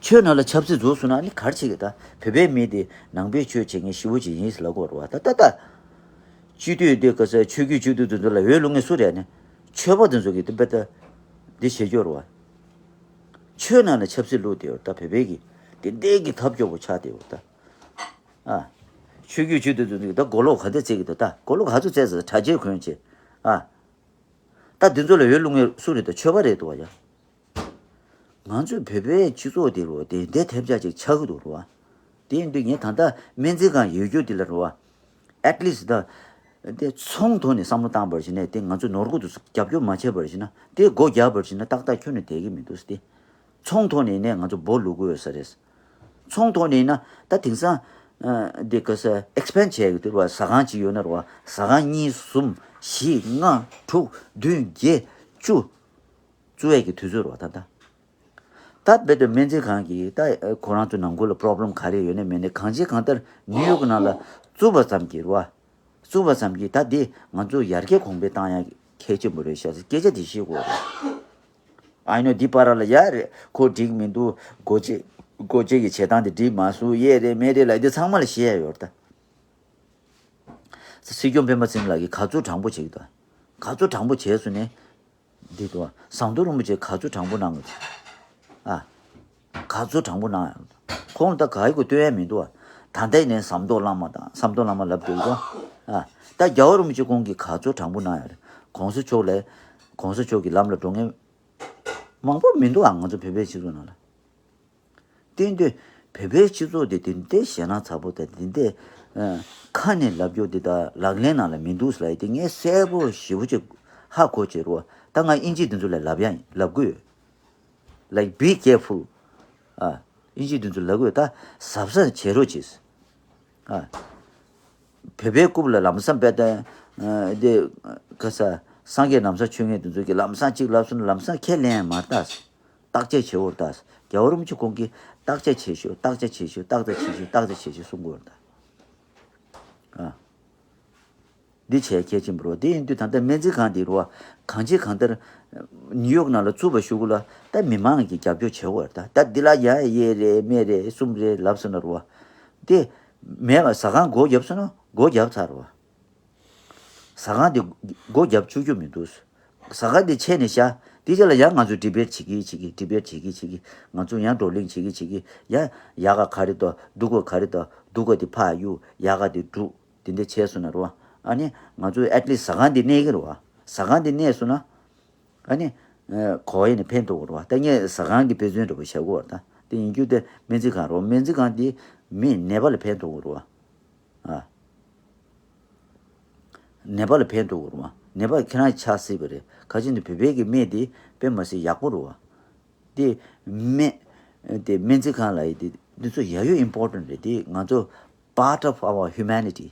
ཆོས་ནང་ལ་ཆབ་སྲིད་འཛུལ་སོང་ན་ཨ་ནི་ག་རེ་བྱེད་ཀྱི། ད་བོད་པའི་མི་དེ་ནང་པའི་ཆོས་བྱེད་མཁན་ཞེ་པོ་ཅིག་ཡིན་ཟེར་ལབ་ཀྱི་ཡོད་རེད་པ། ད་ད་ད། སྤྱི་འཐུས་དེ་ག་ས་ཆོས་བརྒྱུད་སྤྱི་འཐུས་དེ་ཚོ་ལ་འོས་བླུག་མཁན་སུ་རེད་ཨ་ནི། ཆོས་པ་དེ་ཚོ་གིས་དེ་རྦད་དེ་འདི་བྱེད་ཀྱི་ཡོད་རེད་པ། ཆོས་ནང་ལ་ཆབ་སྲིད་བླུགས་བསྡད་ཡོད་རེད། ད་བོད་པའི་གི་དེ་འདྲའི་གི་ཐབས་སྐྱོ་པོ་ཆགས་བསྡད་ཡོད་རེད་ད། ཨ། ཆོས་བརྒྱུད་སྤྱི་འཐུས་དེ་ཚོ་གིས་ད་མགོ་ལོག་ག་འདྲ་བརྩེགས་ཀྱི་འདུག་ད་མགོ་ལོག་ག་ཚོད་བརྩེགས་ཟེར་གྲྭ་ཆས་གོན་བྱས། ཨ། ད་འདི་ཚོ་ལ་འོས་བླུག་མཁན་སུ་རེད། ད་ཆོས་པ་རེད་འདུག་པ་ཡ། ང་ཚོའི་བོད་པའི་སྤྱི་ཚོགས་འདི་རུ་དེ་འདྲའི་ཐབས་ཆག་ཅིག་ཆགས་ཀྱི་འདུག་རུ་བ། དེ་ཡིན་དུས་ངས་ད་ལྟ་སྨན་རྩིས་ཁང་ཡོད་རྒྱུ་འདི་ལ་རུ་བ། ཨེཊ་ལིསཊ་ད། དེ་ཚོང་ཐོག་ནས་བསམ་བློ་བཏང་བར་བྱས་ནས་དེ་ང་ཚོ་ནོར་འཁོར་དུ་རྒྱབ་སྐྱོར་མ་བྱས་པར་བྱས་ན། དེ་སྒོ་རྒྱག་པར་བྱས་ན་ཏག་ཏག་ཁྱོན་ནས་བསྡད་ཀྱི་མི་འདུག་སྟེ། ཚོང་ཐོག་ནས་ནས་ང་ཚོ་སྦོ་ལུག་གི་ཡོད་ས་རེད། ཚོང་ཐོག་ནས་ཡིན་ན་ད་དེང་སང་། ཨ། འདི་ག་ས་ཨེག་སི་པེན་ཌི་བྱས་ཡོད་དེ་རུ་བ། ཟ་ཁང་གཅིག་ཡོད་ན་རུ་བ། ཟ་ཁང་གཉིས་གསུམ་བཞི་ལྔ་དྲུག་བདུན་བརྒྱད་བཅུ། བཙུགས་ཡས་ཀྱི་དུས་ཚོད་རེད་པ་ད་ལྟ། ད་རྦད་དེ་སྨན་རྩིས་ཁང་གིས་ད་ཁོ་རང་ཚོ་ནང་ཁུལ་ལ་པོ་རོབ་ལེམ་ག་རེ་ཡོད་ནའི་མེད་ནའི་གང་ཅི་གང་ལྟར་ནིའུ་ཡོག་གི་ནང་ལ་བཙུགས་པ་ཙམ་གྱིས་རེད་བ། བཙུགས་པ་ཙམ་གྱིས་ད་འདི་ང་ཚོ་ཡར་རྒྱས་གོང་འཕེལ་བཏང་ཡ་གལ་ཆེན་པོ་རེད་ཤག་ཟེར་སྐད་ཆ་དེ་བཤད་དགོས་རེད། ཨ་ནི་འདི་བར་ལ་ཡ་རེད། ཁོ་འགྲིག་མི་འདུག་སྒོ་འབྱེད། སྒོ་འབྱེད་ཀྱི་བྱེད་སྟངས་དེ་འགྲིག་མ་སོང་། ཡས་རེད་མེད་རེད་ལབ་དེ་ཚང་མ་ལ་བཤད་ཡ་ཡོད་རེད་ད། སྲིད་སྐྱོང་སྤེན་པ་ཚེ་རིང་ལགས་ཀྱིས་ག་ཚོད་དྲང་པོ་བྱེད་ཀྱི་འདུག་ག་ཚོད་དྲང་པོ་བྱས་སོང་ནས། འདི་འདུག་ཟམ་གདོང་རིན་པོ་ཆེ་ག་ཚོད་དྲང་པོ་གནང་གི་འདུག་ཨ། ག་ཚོད་དྲང་པོ་གནང་ཡོད། ཁོང་ད་ག་ཡི་གོ་སྟོན་ཡ་མི་འདུག་ཨ། ད་ལྟའི་ནས་ཟམ་གདོང་བླ་མ་དང་ཟམ་གདོང་བླ་མ་ལབ་འདུག་གོ་ཨ། ད་རྒྱལ་བ་རིན་པོ་ཆེ་ཁོང་གིས་ག་ཚོད་དྲང་པོ་གནང་ཡོད་རེད། གོང་ས་མཆོག་ལས། གོང་ས་མཆོག་གི་ལམ་ལ་འགྲོ་མཁན་མང་པོ་མི་འདུག་ཨ། ང་ཚོ་བོད་པའི་སྤྱི་ཚོགས་ནང་ལ། དེ་འདི་བོད་པའི་སྤྱི་ཚོགས་དེ་དེ་འདྲའི་ཞེད་སྣང་ཚ་པོ་དང་དེ་འདྲའི་ཨ། ཁ་ནས་ལབ་རྒྱུ་དེ་དང་ལག་ལེན་ནང་ལ་མི་འདུག་ཟེར་ལབ་ཡ་དེ་ངས་གསལ་པོ་ཞེ་པོ་ཅིག་ཧ་གོ་བྱེད་རོགས། ད་ང་དབྱིན་ཇི་དེ་ཚོ་ལ་ལབ་ཡ་ཡིན། ལབ་དགོས་ཡོད། Like, be careful. ཨ། དབྱིན་ཇི་དེ་ཚོ་ལབ་དགོས་ཡོད། ད་གཟབ་གཟབ་བྱེད་རོགས་བྱེད། ཨ། བོད་པའི་རྐུབ་ལ་ལམ་སང་བལྟས་ཏེ། ཨ། དེ་ག་ས། སངས་རྒྱས་ལམ་སང་ཆོས་ངན་དེ་ཚོ་གིས་ལམ་སང་གཅིག་ལབ་སོང་ན་ལམ་སང་ཁས་ལེན་ཡ་མ་རེད་ད། བརྟག་དཔྱད་བྱེད་དགོས་རེད་ད། རྒྱལ་བ་རིན་པོ་ཆེ་ཁོང་གིས་བརྟག་དཔྱད་བྱེད་ཤོག་བརྟག་དཔྱད་བྱེད་ཤོག་བརྟག་དཔྱད་བྱེད་ཤོག་བརྟག་དཔྱད་བྱེད་ཤོག་གསུང་གི་ཡོད་རེད་ད། ཨ། འདི་བྱས་གལ་ཆེན་པོ་རེད། དེ་ཡིན་དུས་ད་ལྟ་སྨན་རྩིས་ཁང་འདི་རེད་བ། གང་ཅི་གང་ལྟར་ནིའུ་ཡོག་ནང་ལ་བཙུགས་པ་གཞུག་གུ་ལ་ད་མི་མང་གིས་རྒྱབ་སྐྱོར་བྱེད་དགོས་རེད་ད། ད་འདི་ལ་ཡ་ཡས་རེད་མེད་རེད་གསུམ་རེད་ལབ་སོང་ན་རེད་བ། དེ་མེད་པ་ཟ་ཁང་སྒོ་བརྒྱབ་སོང་ན་སྒོ་བརྒྱབ་ཚར་རེད་བ། ཟ་ཁང་དེ་སྒོ་བརྒྱབ་བཅུག་རྒྱུ་མི་འདུག་ཟ་ཁང་དེ་ཕྱེ་ནས་བཞག་དེ་རྗེས་ལ་ཡང་ང་ཚོས་ཌི་བེཊ་བྱེད་ཀྱི་བྱེད་ཀྱི་ཌི་བེཊ་བྱེད་ཀྱི་བྱེད་ཀྱི་ང་ཚོ་ཡང་བགྲོ་གླེང་བྱེད་ཀྱི་བྱེད་ཀྱི་ཡང་ཡག་ག་ག་རེ་འདུག་སྡུག་ག་ག་རེ་འདུག་སྡུག་ག་དེ་ཕར་གཡུག་ཡག་ག་དེ་སྒྲུག་དེ་འདྲ་བྱས་སོང་ན་རེད་བ། ཨ་ནི་ང་ཚོས་ཨེཊ་ལིསཊ་ཟ་ཁང་དེ་གནས་ཀྱི་རེད་བ། ཟ་ཁང་དེ་གནས་སོང་ན་ཨ་ནི་གོ་ཡེ་ནས་ཕན་ཐོགས་ཀྱི་རེད་བ། ད་ངས་ཟ་ཁང་གི་དཔེ་མཚོན་འདྲ་པོ་བྱ་དགོས་བ། ད་དེ་ཡིན་རྒྱུ་དེ་སྨན་རྩིས་ཁང་རེད་བ། སྨན་རྩིས་ཁང་དེ་མི་ནད་པ་ལ་ཕན་ཐོགས་ཀྱི་རེད་བ། ཨ། ནད་པ་ལ་ཕན་ཐོགས་ཀྱི་རེད་བ། ནད་པ་ཁྱེད་རང་ཆགས་སྲིད་པ་རེད། ག་ཅི་ནས་བོད་པའི་གི་སྨན་དེ་དཔེ་མ་སྲིད་ཡག་པོ་རེད་བ། དེ་སྨན། དེ་སྨན་རྩིས་ཁང་ལ་ཡི་དེ་འདི་ཚོ་ཡ་ཡོ་ཨིམ་པོར་ཊེན་ཊི་རེད། དེ་ང་ཚོ་part of our humanity.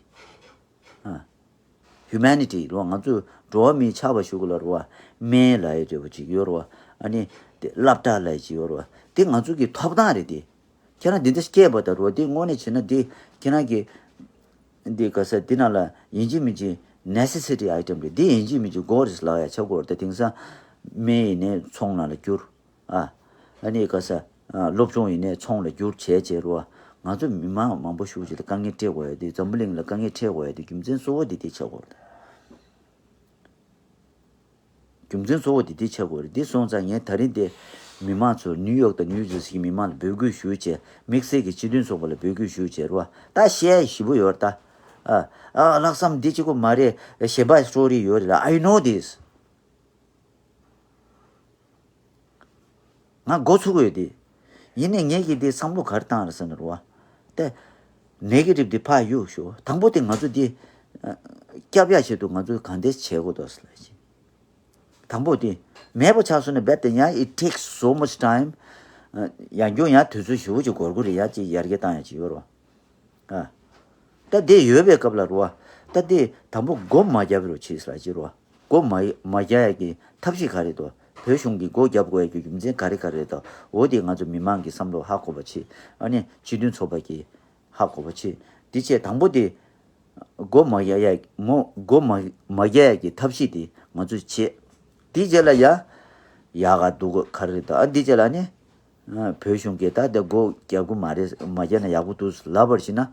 ཨ། ཧིའུ་མེ་ནི་ཊི་རེད་བ། ང་ཚོས་འགྲོ་བ་མིའི་ཆགས་པ་ཞུ་གི་ལ་རེད་བ། སྨན་ལབ་ཡ་འདྲ་པོ་ཅིག་ཡོད་རེད་བ། ཨ་ནི་དེ་སློབ་གྲྭ་ལབ་ཡ་ཅིག་ཡོད་རེད་བ། དེ་ང་ཚོ་གི་ཐོབ་ཐང་རེད་དེ། ཁྱེད་རང་འདི་འདྲ་སྐྱེས་པ་དང་རེད་བ། དེ་དངོས་གནས་བྱས་ན་དེ་ཁྱེད་རང་གི་འདི་ག་ས་འདི་ནང་ལ་ཡིན་གཅིག་མིན་གཅིག་ནེ་སེ་སི་ཊི་ཨའི་ཊེམ་རེད། འདི་ཡིན་གཅིག་མིན་གཅིག་དགོས་རེད་ལབ་ཡ་ཆགས་དགོས་རེད། ད་དེང་སང་སྨན་ཡིན་ནའི་ཚོང་ནང་ལ་བསྒྱུར། ཨ། ཨ་ནི་ག་ས། ཨ། སློབ་སྦྱོང་ཡིན་ནའི་ཚོང་ལ་བསྒྱུར་བྱས་བྱས་རེད་བ། ང་ཚོ་མི་མང་མང་པོ་ཞེ་པོ་ཅིག་ལ་དཀའ་ངལ་འཕྲད་དགོས་ཡ་དེ། འཛམ་བུ་གླིང་ལ་དཀའ་ངལ་འཕྲད་དགོས་ཡ་དེ་རྒྱུ་མཚན་གཙོ་བོ་དེ་དེ་ཆགས་དགོས་རེད། རྒྱུ་མཚན་གཙོ་བོ་དེ་དེ་ཆགས་དགོས་རེད། དེ་སོང་ཙང་ངས་ད་རིང་དེ་མི་མང་ཚོ་ནིའུ་ཡོག་དང་ནིའུ་ཇར་སི་གི་མི་མང་ལ་འབོད་སྐུལ་ཞུས་བྱས། དམིགས་བསལ་གྱི་སྤྱི་མཐུན་ཚོགས་པ་ལ་འབོད་སྐུལ་ཞུས་བྱས་རེད་བ། ད་བཤད་ཡ་ཞེ་པོ་ཡོད་རེད་ད། ཨ། ཨ། ལྷག་བསམ་འདི་གཅིག་པོ་མ་རེད། གཞན་པ་སི་ཊོ་རི་ཡོད་རེད་ལ། I know this. ང་མགོ་ཚོས་ཡོད་དེ། ཡིན་ནའི་ངས་ཀྱིས་དེ་བསམ་བློ་ག་རེ་བཏང་རེད་ཟེར་ན་རེད་བ། དེ་ནེ་གེ་ཊིབ་དེ་ཕར་གཡུག་ཞོག་དང་པོ་དེ་ང་ཚོ་དེ་ཨ། སྐྱོབ་ཡ་ཆེད་དུ་ང་ཚོས་གང་འདྲ་བྱེད་དགོས་འདུག་ཟེར་ལབ་ཀྱི། དང་པོ་དེ་མེད་པ་ཆགས་སོང་ན་རྦད་དེ་ཡང་it takes so much time. ཨ། ཡང་སྐྱོང་ཡང་དུས་ཚོད་ཞེ་པོ་ཅིག་འགོར་གི་རེད། ཡང་ཅིག་ཡར་རྒྱས་བཏང་ཡ་ཅིག་ཡོད་རེད་བ། ཨ། ད་དེ་ཡོད་པའི་སྐབས་ལ་རེད་བ། ད་དེ་དང་པོ་སྒོ་མ་བརྒྱབ་རོགས་བྱེད་ཟེར་ལབ་ཀྱི་རེད་བ། སྒོ་མ་མ་བརྒྱབ་ཡ་གི་ཐབས་ཤེས་ག་རེ་འདུག་བོད་གཞུང་གིས་སྒོ་བརྒྱབ་དགོས་ཡ་གི་རྒྱུ་མཚན་ག་རེ་ག་རེ་འདུག་འོ་དེ་ང་ཚོ་མི་མང་གི་བསམ་བློ་ཧ་གོ་བ་བྱེད། ཨ་ནི་སྤྱི་མཐུན་ཚོགས་པ་གི་ཧ་གོ་བ་བྱེད། དེ་བྱས་དང་པོ་དེ་སྒོ་མ་བརྒྱབ་ཡ་མོ་སྒོ་མ་མ་བརྒྱབ་ཡ་གི་ཐབས་ཤེས་དེ་ང་ཚོས་བྱེད། དེ་རྗེས་ལ་ཡ་ཡག་ག་སྡུག་ག་ག་རེ་རེད་འདུག་ཨ། དེ་རྗེས་ལ་ནི། ཨ། བོད་གཞུང་གིས་ད་དེ་སྒོ་རྒྱག་གི་མ་རེད། མ་རྒྱག་ན་ཡག་པོ་འདུག་ལབ་པར་བྱས་ན།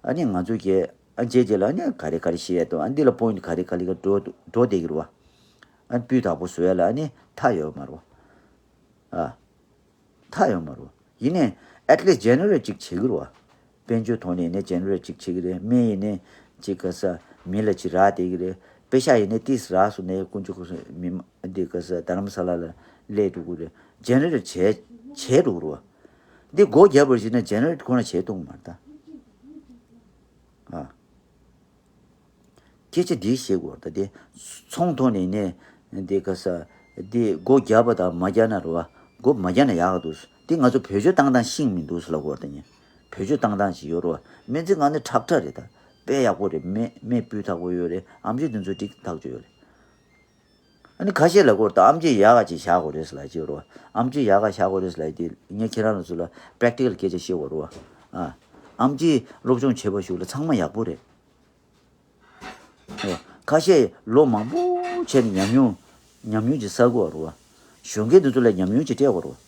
ཨ་ནི་ང་ཚོ་གིས་ཨ་རྗེས་རྗེས་ལ་ཨ་ནི་ག་རེ་ག་རེ་བཤད་ཡ་འདུག་ཨ། འདི་ལ་པོ་ཡིན་ཊི་ག་རེ་ག་རེ་ག་འགྲོ་འགྲོ་བསྡད་ཀྱི་རེད་བ། ཨ། སྤུས་དག་པོ་བཟོ་ཡ་ལ་ཨ་ནི་མཐའ་ཡོད་མ་རེད་བ། ཨ། མཐའ་ཡོད་མ་རེད་བ། ཡིན་ནའི་ཨེཊ་ལིསཊ་ཇེ་ནེ་རལ་ཅིག་བྱེད་ཀྱི་རེད་བ། དཔལ་འབྱོར་ཐོག་ནས་ནས་ཇེ་ནེ་རལ་ཅིག་བྱེད་ཀྱི་རེད། སྨན་ཡིན་ནའི་ཅིག་ག་ས་མི་ལ་ཅིག་རག་བསྡད་ཀྱི་རེད། པེ་ཤག་ཡིན་ནའི་ཏིས་རག་སོང་ནས་དཀོན་མཆོག་གོ་སོང་མི་མ་འདི་ག་ས་དྷ་རམ་ས་ལ་ལ་སླེབས་འགྲོ་གི་རེད། ཇེ་ནེ་རལ་བྱས་བྱས་འགྲོ་གི་རེད་བ། འདི་སྒོ་བརྒྱབ་པར་བྱས་ན་ཇེ་ནེ་རལ་ཁོ་ན་བྱས་གཏོང་གི་མ་རེད་ད། ཨ། སྐད་ཆ་འདི་བཤད་དགོས་རེད་ད། དེ་ཚོང་ཐོག་ནས་ནས་འདི་ག་ས་འདི་སྒོ་བརྒྱབ་པ་དང་མ་བརྒྱབ་ན་རེད་བ། སྒོ་མ་བརྒྱབ་ན་ཡག་ག་འདུག་འདི་ང་ཚོ་བེད་སྤྱོད་བཏང་སྟངས་ཤེས་མི་འདུག་ཟེར་ལབ་དགོས་རེད་ད། ངས་བེད་སྤྱོད་བཏང་སྟངས་ཅིག་ཡོད་རེད་བ། སྨན་རྩིས་ཁང་ནི་ཁྲག་ཁྲག་རེད་ད། དཔེ་ཡག་པོ་རེད། སྨན་སྨན་སྤུས་དག་པོ་ཡོད་རེད། ཨེམ་ཆི་དེ་ཚོ་འགྲིག་ཐག་ཆོད་ཡོད་རེད། ཨ་ནི་ཁ་ཤས་ལ་གོ་ད་ཨམ་ཆི་ཡག་ག་ཅིག་བཞག་དགོས་རེད་ཟེར་ལབ་ཀྱི་ཡོད་རེད་བ། ཨམ་ཆི་ཡག་ག་བཞག་དགོས་རེད་ཟེར་ལབ་དེ་ངས་ཁྱེད་རང་ལ་ཚོ་ལ་པེ་རེག་ཊི་ཀལ་སྐད་ཆ་བཤད་དགོས་རེད་བ། ཨ། ཨམ་ཆི་སློབ་སྦྱོང་བྱེད་པ་ཞིག་ལ་ཚང་མ་ཡག་པོ་རེད། ཨོ། ཁ་ཤས་ལོ་མང་པོ་བྱས་ནས་ཉམས་མྱོང་། ཉམས་མྱོང་ཅིག་བསགས་དགོས་རེད་བ། གཞོན་སྐྱེས་འདི་ཚོ་ལ་ཉམས་མྱོང་ཅིག་སྤྲད་དགོས་རེད་བ།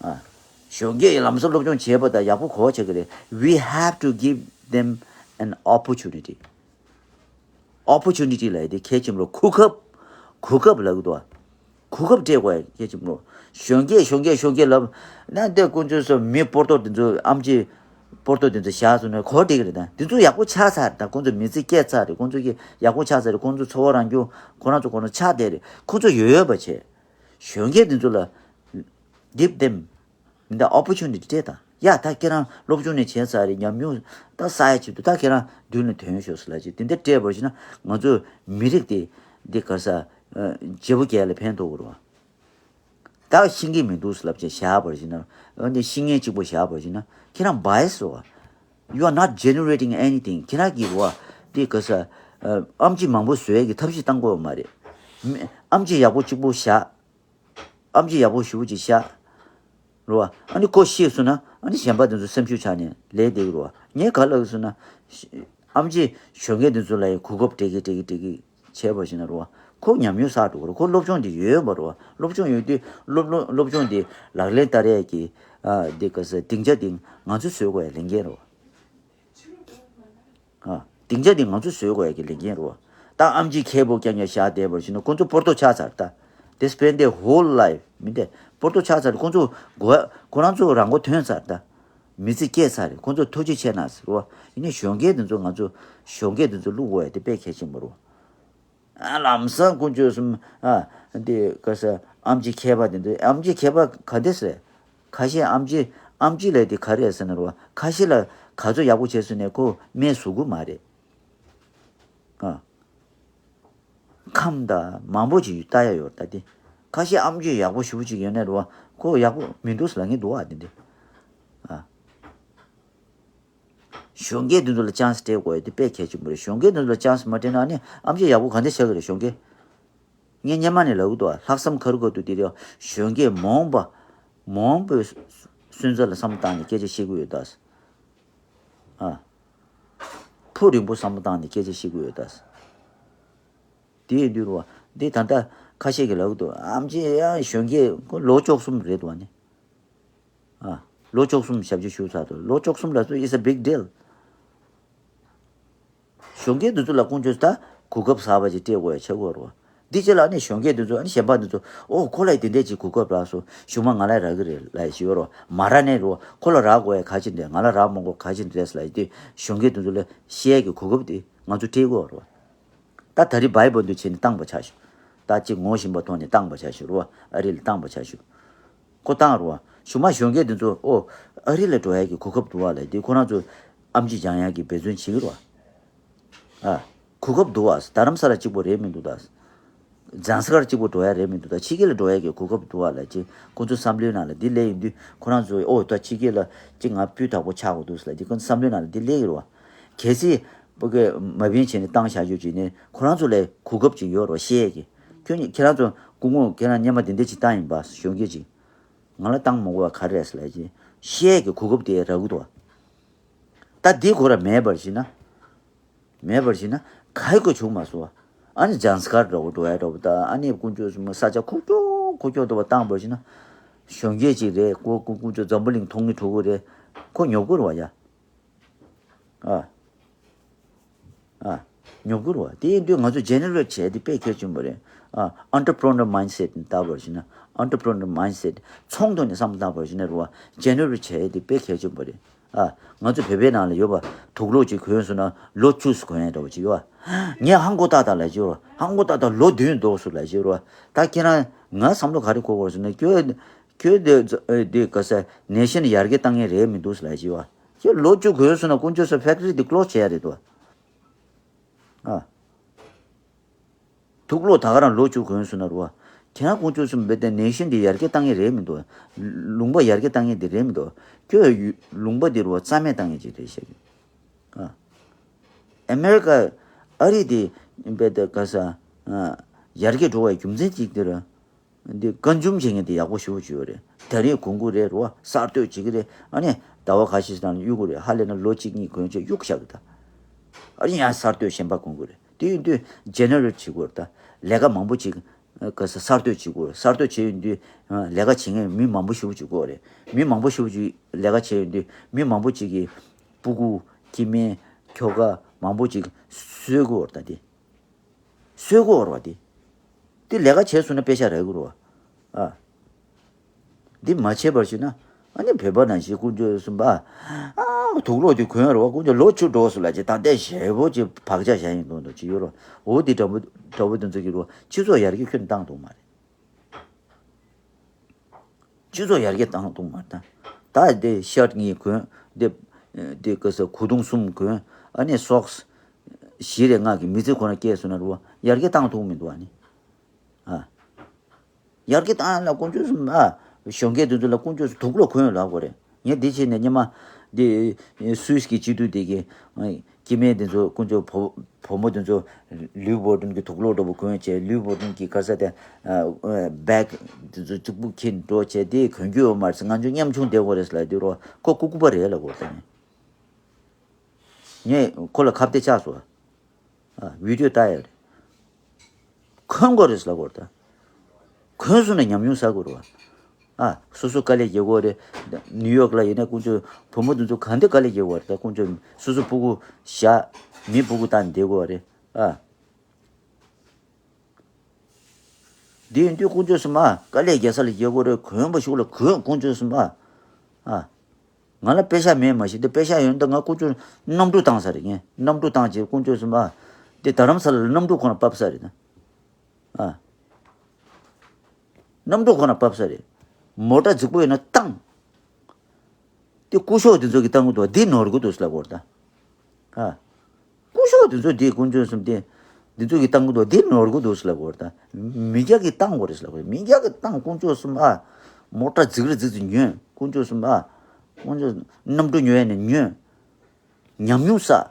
ཨ། གཞོན་སྐྱེས་ལམ་སང་སློབ་སྦྱོང་བྱས་པ་དང་ཡག་པོ་གོ་བ་ཆགས་ཀྱི་རེད། We have to give them an opportunity. ཨོ་པོར་ཅུ་ནི་ཊི་ལབ་ཡ་དེ་གལ་ཆེན་པོ་རེད། གོ་སྐབས། གོ་སྐབས་ལབ་གི་འདུག་བ། གོ་སྐབས་སྤྲད་དགོས་ཡ་གལ་ཆེན་པོ་རེད། གཞོན་སྐྱེས་གཞོན་སྐྱེས་གཞོན་སྐྱེས་ལབ་ན་དེ་དཀོན་མཆོག་གསུམ། མི་སྤོར་ཏོ་དེ་ཚོ་ཨམ་ཆི་སྤོར་ཏོ་དེ་ཚོ་བཞག་སོང་ན་གོ་བསྡད་ཀྱི་རེད། ད་དེ་ཚོ་ཡག་པོ་ཆགས་ཚར་རེད། ད་ཁོང་ཚོ་མི་ཚེ་སྐྱེལ་ཚར་རེད། ཁོང་ཚོ་གི་ཡག་པོ་ཆགས་ཚར་རེད། ཁོང་ཚོ་འཚོ་བ་རང་སྐྱོང་ཁོ་རང་ཚོ་ཁོ་རང་ཆགས་བསྡད་རེད། ཁོང་ཚོ་ཡོད་ཡོད་པ་བྱས། གཞོན་སྐྱེས་དེ་ཚོ་ལ་give them མི་འདྲ་ཨོ་པོར་ཅུ་ནི་ཊི་སྤྲད་དང་། ཡ་ད་ཁྱེད་རང་སློབ་སྦྱོང་ནས་བྱས་ཚར་རེད། ཉམས་མྱོང་ད་བསགས་ཡ་ཆེད་དུ་ད་ཁྱེད་རང་མདུན་ལ་ཐོན་ཤོག་ཟེར་ལབ་ཅིག་དེ་འདྲ་སྤྲད་པར་བྱས་ན་ང་ཚོ་མི་རིགས་དེ་འདི་ག་ས་བརྗེ་པོ་རྒྱལ་ལ་ཕན་ཐོགས་ཀྱི་རེད་བ། ད་ཤེས་ཀྱི་མི་འདུག་ཟེར་ལབ་ཅིག་བཞག་པར་བྱས་ན། འོན་ཏེ་ཤེས་མཁན་གཅིག་པོ་བཞག་པར་བྱས་ན་ཁྱེད་རང་བྷའེ་སི་རེད་བ། You are not generating anything. ཁྱེད་རང་གིས་རེད་བ། འདི་ག་ས་ཨམ་ཆི་མང་པོ་བཟོ་ཡ་གི་ཐབས་ཤེས་བཏང་དགོས་པ་མ་རེད། མི་ཨམ་ཆི་ཡག་པོ་གཅིག་པོ་བཞག་ཨམ་ཆི་ཡག་པོ་ཞེ་པོ་ཅིག་བཞག་རེད་བ། ཨ་ནི་ཁོ་ཤེས་སོང་ན་ཨ་ནི་གཞན་པ་དེ་ཚོ་སེམས་ཤུགས་ཆག་ནས་ལས་བསྡད་ཀྱི་རེད་བ། ངས་ག་ལབ་སོང་ན། ཨམ་ཆི་གཞོན་སྐྱེས་དེ་ཚོ་ལ་ཡང་གོ་སྐབས་སྤྲད་ཀྱི་སྤྲད་ཀྱི་སྤྲད་ཀྱི་བྱས་པ་ཞིག་ན་རེད་བ། ཁོ་ཉམས་མྱོང་བསགས་འགྲོ་གི་རེད། ཁོ་སློབ་སྦྱོང་དེ་ཡོད་པ་རེད་བ། སློབ་སྦྱོང་ཡོད་དུས་སློབ་སློབ་སློབ་སྦྱོང་དེ་ལག་ལེན་བསྟར་ཡས་ཀྱི་ཨ་དེ་ག་ས་སྡིངས་ཆ་དེ་ང་ཚོས་བཟོ་དགོས་ཡ་ལས་འགན་རེད་བ། ཨ། སྡིངས་ཆ་འདི་ང་ཚོས་བཟོས་དགོས་ཡ་གི་ལས་འགན་རེད་བ། ད་ཨམ་ཆི་མཁས་པོ་རྐྱང་རྐྱང་བཞག་བསྡད་པར་བྱས་ན་ཁོང་ཚོ་སྤོར་ཏོ་ཆགས་ཚར་ད། They spend their whole life མི་འདི་སྤོར་ཏོ་ཆགས་ཚར། ཁོང་ཚོ་དགོས་ཁོ་རང་ཚོ་རང་མགོ་ཐོན་ཚར་ད། མི་ཚེ་སྐྱེལ་ཚར་རེད། ཁོང་ཚོ་ཐུགས་རྗེ་ཆེ་གནང་ཟེར་བ། ཡིན་ནའི་གཞོན་སྐྱེས་འདི་ཚོ་ང་ཚོ་གཞོན་སྐྱེས་འདི་ཚོ་བླུག་དགོས་ཡ་དེ་དཔེ་གལ་ཆེན་པོ་རེད་བ། ཨ་ལམ་སང་དཀོན་མཆོག་གསུམ་ཨ་འདི་ག་ས་ཨམ་ཆི་མཁས་པ་འདི་འདི་ཨམ་ཆི་མཁས་པ་ག་འདི་ཟེར། ཁ་ཤས་ཨམ་ཆི་ཨམ་ཆི་ལབ་དེ་ག་རེ་ཟེར་ན་རོ། ཁ་ཤས་ལ་ག་ཚོད་ཡག་པོ་བྱས་སོང་ནས་ཁོ་སྨན་བཟོ་གི་མ་རེད། ཨ། ཁམས་དང་མང་པོ་ཅིག་ལྟ་ཡ་ཡོད་ད་དེ། ཁ་ཤས་ཨམ་ཆི་ཡག་པོ་ཞེ་པོ་ཅིག་ཡོད་ནས་རོ། ཁོ་ཡག་པོ་མི་འདུག་ཟེར་ལབ་མཁན་འདུག་ཨ་དེ་འདི། ཨ། གཞོན་སྐྱེས་དེ་ཚོ་ལ་ཅན་སི་སྤྲད་དགོས་ཡ་དེ་དཔེ་གལ་ཆེན་པོ་རེད། གཞོན་སྐྱེས་དེ་ཚོ་ལ་ཅན་སི་མ་སྤྲད་ན་ཨ་ནི་ཨམ་ཆི་ཡག་པོ་ག་འདྲ་བྱ་གི་རེད་གཞོན་སྐྱེས། ངས་སྔོན་མ་ནས་ལབ་ཀྱི་འདུག་ལྷག་བསམ་དཀར་པོ་འདུག་དེ་རེད། གཞོན་སྐྱེས་མང་པ་མང་པོས་སོན་རྩ་ལ་བསམ་བློ་བཏང་ནས་སྐད་ཆ་བཤད་ཀྱི་ཡོད་ད། ཨ། ཕུགས་རིང་པོ་བསམ་བློ་བཏང་ནས་སྐད་ཆ་བཤད་ཀྱི་ཡོད་ད། དེ་ཡིན་དུས་རེད་བ། འདི་ད་ལྟ་ཁ་ཤས་ཀྱིས་ལབ་ཀྱི་འདུག་ཨམ་ཆི་ཡང་གཞོན་སྐྱེས་ཁོ་ལོ་བཅུ་གསུམ་རེད་འདུག་བ་ནི། ཨ། ལོ་བཅུ་གསུམ་ཞབས་ཕྱི་ཞུས་ཚར་འདུག་ལོ་བཅུ་གསུམ་ལབ་ཚོད་is a big deal། གཞོན་སྐྱེས་འདི་ཚོ་ལ་དཀོན་མཆོག་ད་གོ་སྐབས་གསར་པ་ཅིག་སྤྲད་དགོས་ཡ་ཆགས་ཀྱི་ཡོད་རེད་བ། འདི་རྗེས་ལ་ནི་གཞོན་སྐྱེས་འདི་ཚོ་ཨ་ནི་གཞན་པ་འདི་ཚོ་ཨོ་ཁོ་ལ་དེ་འདྲས་ཅིག་གོ་སྐབས་རག་སོང་གཞུག་མ་ང་ལ་རག་གི་རེད་ལབ་ཡ་ཞིག་ཡོད་རེད་བ། མ་རག་ནའི་རེད་བ། ཁོ་ལ་རག་དགོས་ཡ་ག་ཅི་འདྲས་ང་ལ་རག་མ་དགོས་ག་ཅི་འདྲས་ལབ་ཡ་དེ་གཞོན་སྐྱེས་འདི་ཚོ་ལ་བཤད་ཡ་གི་གོ་སྐབས་དེ་ང་ཚོ་སྤྲད་དགོས་རེད་བ། ད་ད་རེས་བྷའི་བྷལ་འདི་བྱས་ནས་བཏང་པ་ཆགས་ཤོག་ད་ཅིག་ངོ་ཤེས་པ་ཐོག་ནས་བཏང་པ་ཆགས་ཤོག་རེད་བ། ཨ་རི་ལ་བཏང་པ་ཆགས་ཤོག་ཁོ་བཏང་རེད་བ། གཞུག་མ་གཞོན་སྐྱེས་འདི་ཚོ་ཨོ་ཨ་རི་ལ་འགྲོ་ཡ་གི་གོ་སྐབས་འདུག་བ་ལབ་དུས་ཁོ་རང་ཚོ་ཨམ་ཆི་སྦྱང་ཡ་གི་འབད་བརྩོན་བྱེད་ཀྱི་རེད་བ། ཨ། གོ་སྐབས་འདུག་བ། རྡ་རམ་ས་ལ་གཅིག་པོ་རེད་མི་འདུག་ད། ཛན་སི་ཀར་གཅིག་པོ་འགྲོ་ཡ་རེད་མི་འདུག་ད། ཕྱི་རྒྱལ་ལ་འགྲོ་ཡ་གི་གོ་སྐབས་འདུག་བ་ལབ་ཅིག་ཁོ་ཚོ་བསམ་བློའི་ནང་ལ་འདི་སླེབས་ཡོང་དུས་ཁོ་རང་ཚོ་ཨོ་ད་ཕྱི་རྒྱལ་ལ་ཅིག་ང་སྤུས་དག་པོ་ཆགས་དགོས་འདུག་ལབ་ཅིག་ཁོ་ཚོ་བསམ་བློའི་ནང་ལ་འདི་སླེབས་ཀྱི་རེད་བ། གལ་སྲིད་ཕ་གི་མ་བིན་བྱས་ནས་བཏང་བཞག་རྒྱུ་ཅིག་ནས་ཁོ་རང་ཚོ་ལ་གོ་སྐབས་ཅིག་ཡོད་རེད་བ་བཤད་ཡས་ཀྱི། ཁྱོད་ནི་ཁྱེད་རང་ཚོ་སྐུ་ངོ་ཁྱེད་རང་སྔོན་མ་འདི་འདྲ་ཅིག་བཏང་ཡིན་པ་གཞོན་སྐྱེས་ཅིག་ང་ལ་བཏང་མ་དགོས་པ་ག་རེ་རེད་ཟེར་ལབ་ཅིག་བཤད་ཡས་ཀྱི་གོ་སྐབས་དེ་རག་གི་འདུག་བ། ད་འདི་ཁོ་ར་མེད་པར་བྱས་ན། མེད་པར་བྱས་ན་ག་ཡི་གོ་བྱུང་མ་སོང་བ། ཨ་ནི་ཛན་སི་ཀར་འདྲ་བོ་འགྲོ་ཡ་འདྲ་བོ་ད་ཨ་ནི་དཀོན་མཆོག་གསུམ་ས་ཆ་ཁུག་ཀྱོག་ཁུག་ཀྱོག་འདྲ་བོ་བཏང་པར་བྱས་ན། གཞོན་སྐྱེས་ཅིག་རེད་ཁོ་དཀོན་མཆོག་འཛམ་བུ་གླིང་མཐོང་གི་འགྲོ་གི་རེད། ཁོ་ཉོབ་ཀྱི་རེད་བ་ཡ། ཨ། ཨ། ཉོབ་ཀྱི་རེད་བ། དེ་ཡིན་དུས་ང་ཚོ་ཇེ་ནེ་རེཊ་བྱས་ཏེ་དཔེ་གལ་ཆེན་པོ་རེད། ཨ། ཨན་ཊར་པི་རི་ནར་མའིན་སེཊ་ལྟ་བར་བྱས་ན་ཨན་ཊར་པི་རི་ནར་མའིན་སེཊ་ཚོང་ཐོག་ནས་བསམ་བློ་བཏང་བར་བྱས་ན་རེད་བ། ཇེ་ནེ་རེཊ་བྱས་ཏེ་དཔེ་གལ་ཆེན་པོ་རེད། ཨ། ང་ཚོ་བོད་པའི་ནང་ལ་ཡོད་པ་དུག་སློག་ཅིག་གོན་སོང་ན་ལོ་བཅུ་གོན་ཡ་འདྲ་བོ་ཅིག་ཡོད་བ། ངས་ཧང་གོ་ཏག་ཏག་ལབ་ཀྱི་ཡོད་རེད་བ། ཧང་གོ་ཏག་ཏག་ལོ་བདུན་འདུག་སུ་ལབ་ཀྱི་ཡོད་རེད་བ། ད་ཁྱེད་རང་ང་བསམ་བློ་ག་རེ་འཁོར་དགོས་སོང་ན་ཁྱོད་ཁྱོད་དེ་དེ་ག་ས་ནེ་ཤན་ཡར་རྒྱས་བཏང་མཁན་རེད་མི་འདུག་སུ་ལབ་ཀྱི་ཡོད་བ། ཁྱོད་ལོ་བཅུ་གོན་སོང་ན་དཀོན་མཆོག་གསུམ་ཕེག་ཊི་རི་དེ་ཀློ་བྱས་ཡ་རེད་དོ། ཨ། དུག་སློག་ད་ག་རང་ལོ་བཅུ་གོན་སོང་ན་རུ་བ། ཁྱེད་རང་དཀོན་མཆོག་གསུམ་བེད་དེ་ནེ་ཤན་དེ་ཡར་རྒྱས་བཏང་ངེས་རེད་མི་འདུག་ལུང་པ་ཡར་རྒྱས་བཏང་ངེས་དེ་རེད་མི་འདུག་ཁྱོད་ཡུ་ལུང་པ་དེ་རུ་བ་རྩ་མེད་བཏང་ངེས་ཅིག་རེད་བཤད་གི། ཨ། ཨ་མེ་རི་ཀ་ཨ་རི་དེ་བེད་དེ་ག་ས། ཨ། ཡར་རྒྱས་འགྲོ་བའི་རྒྱུ་མཚན་གཅིག་དེ་ར། འདི་བཀའ་འཇུམ་བྱེད་མཁན་དེ་ཡག་པོ་ཞེ་པོ་ཅིག་ཡོད་རེད། ད་རེས་གོན་གྱི་རེད་རོ། གསར་གཏོད་བྱེད་ཀྱི་རེད། ཨ་ནི་ཟླ་བ་ཁ་ཤས་ཤིག་ནང་གཡུག་གི་རེད། ཧ་ལས་ན་ལོ་གཅིག་གཉིས་གོན་བྱས་གཡུག་བཞག་གི་ད། ཨ་ནི་ཡང་གསར་གཏོད་གཞན་པ་གོན་གྱི་རེད། དེ་ཡིན་དུས་ཇེ་ནེ་རེཊ་བྱེད་དགོས་རེད་ད། ལས་ཀ་མང་པོ་ཅིག་ག་ས་གསར་གཏོད་བྱེད་དགོས་རེད། གསར་གཏོད་བྱེད་ཡོང་དུས་ལས་ཀ་བྱེད་མཁན་མི་མང་པོ་ཞེ་པོ་ཅིག་དགོས་རེད། མི་མང་པོ་ཞེ་པོ་ཅིག་ལས་ཀ་བྱེད་ཡོང་དུས་མི་མང་པོ་ཅིག་གི་སྤུ་གུ་ཁྱིམ་མི་ཁྱོ་ག་མང་པོ་ཅིག་གསོ་དགོས་རེད་ད་དེ། གསོད་དགོས་རེད་བ་དེ། དེ་ལས་ཀ་བྱས་སོང་ན་པེ་ཤ་རག་གི་རེད་བ། ཨ། འདི་མ་བྱས་པར་བྱས་ན་ཨ་ནི་བོད་པ་ནང་བཞིན་དཀོན་མཆོག་གསུམ་པ། ཨ། དུག་སློག་དེ་གོན་རེད་བ། དཀོན་མཆོག་ལོ་བཅུ་འགྲོ་སོང་ལ་ཅིག་ད་ལྟའི་ཞེ་པོ་ཅིག་བག་ཆགས་བཞག་ཡིན་མདོག་མདོག་ཅིག་ཡོད་རེད་བ། འོ་དེ་འདྲ་པོ་འདྲ་པོ་དེ་ཚོ་གི་རེད་བ། སྤྱི་ཚོགས་ཡར་རྒྱས་ཁྱོན་ནས་བཏང་ཐུབ་མ་རེད། སྤྱི་ཚོགས་ཡར་རྒྱས་བཏང་ཐུབ་མ་རེད་ད། ད་དེ་ཤརཊ་གཉིས་གོན། དེ་དེ་ག་ས་གོས་ཐུང་གསུམ་གོན། ཨ་ནི་སོག་སི་བཞི་རེ་ལྔ་གི་མི་ཚེ་ཁོ་ན་སྐྱེལ་སོང་ན་རུ་བ་ཡར་རྒྱས་བཏང་ཐུབ་མི་འདུག་ཨ་ནི། ཨ། ཡར་རྒྱས་བཏང་ཡ་ལ་དཀོན་མཆོག་གསུམ། ཨ། གཞོན་སྐྱེས་དེ་ཚོ་ལ་དཀོན་མཆོག་གསུམ་དུག་སློག་གོན་ལབ་དགོས་རེད། ངས་འདི་བྱས་ནས་སྔོན་མ་འདི་སུད་སི་གི་སྤྱི་འཐུས་དེ་གི་སྐྱེ་དམན་དེ་ཚོ་དཀོན་མཆོག་བུ་བུ་མོ་དེ་ཚོ་ལུའི་ཝོ་ཏོན་གྱི་དུག་སློག་འདྲ་པོ་གོན་བྱས། ལུའི་ཝོ་ཏོན་གྱི་ག་ས་དེ་བེག་དེ་ཚོ་གཙུག་པུ་འཁྱེར་འགྲོ་བྱས། དེ་གོན་རྒྱུ་ཡོད་མ་རེད་ཟེར། ང་ཚོ་ཉམ་ཆུང་བསྡད་དགོས་རེད་ཟེར་ལབ་དུས་རོ། ཁོ་ལྐུགས་པ་རེད་ལབ་དགོས་རེད་ད། ངས་ཁོ་ལ་ཁ་གཏད་བཅག་སོང་། ཨ། བི་ཌིའོ་ལྟ་ཡ་རེད། གོན་དགོས་རེད་ཟེར་ལབ་དགོས་རེད་ད། གོན་སོང་ན་ཉམས་མྱོང་བསགས་དགོས་རེད་བ། ཨ། སོ་སོ་དཀའ་ལས་རྒྱག་དགོས་རེད། ནིའུ་ཡོག་ལ་ཡིན་ན་དཀོན་མཆོག་བུ་མོ་དེ་ཚོ་ག་འདྲ་དཀའ་ལས་རྒྱག་དགོས་རེད་ད། དཀོན་མཆོག་སོ་སོ་སྤུ་གུ་བཞག་མི་སྤུ་གུ་བཏང་བསྡད་དགོས་རེད། ཨ། འདི་ཡིན་དུས་དཀོན་མཆོག་གསུམ། ཨ། དཀའ་ལས་རྒྱག་ས་ལ་རྒྱག་དགོས་རེད། གོན་པ་ཤུགས་ལ་གོན། དཀོན་མཆོག་གསུམ། ཨ། ཨ། ང་ལ་པེ་ཤ་མེད་མ་གཞི། འདི་པེ་ཤ་ཡོད་ན་ད་ང་དཀོན་མཆོག་གནམ་གྲུ་བཏང་ས་རེད། ངས་གནམ་གྲུ་བཏང་བྱས་དཀོན་མཆོག་གསུམ། ཨ། འདི་རྡ་རམ་ས་ལ་ལ་གནམ་གྲུ་ཁོ་ན་ཕབ་ས་རེད་ད། ཨ། གནམ་གྲུ་ཁོ་ན་ཕབ་ས་རེད། མོ་ཊ་རྫིག་པོ་ཡོད་ན་བཏང་། དེ་སྐུ་ཞབས་དེ་ཚོ་གིས་བཏང་གི་འདུག་འདི་ནོར་གི་འདུག་ཟེར་ལབ་དགོས་རེད་ད། ཨ། སྐུ་ཞབས་དེ་ཚོ་འདི་དཀོན་མཆོག་གསུམ་དེ་འདི་ཚོ་གིས་བཏང་གི་འདུག་འདི་ནོར་གི་འདུག་ཟེར་ལབ་དགོས་རེད་ད། མི་སྐྱ་གིས་བཏང་དགོས་རེད་ཟེར་ལབ་དགོས་རེད། མི་སྐྱ་གིས་བཏང་། དཀོན་མཆོག་གསུམ། ཨ། མོ་ཊ་རྫིག་རེ་རྫིག་ཚེ་ཉོས། དཀོན་མཆོག་གསུམ། ཨ། དཀོན་མཆོག་གནམ་གྲུ་ཉོ་ཡ་ནས་ཉོས། ཉམས་མྱོང་བསགས།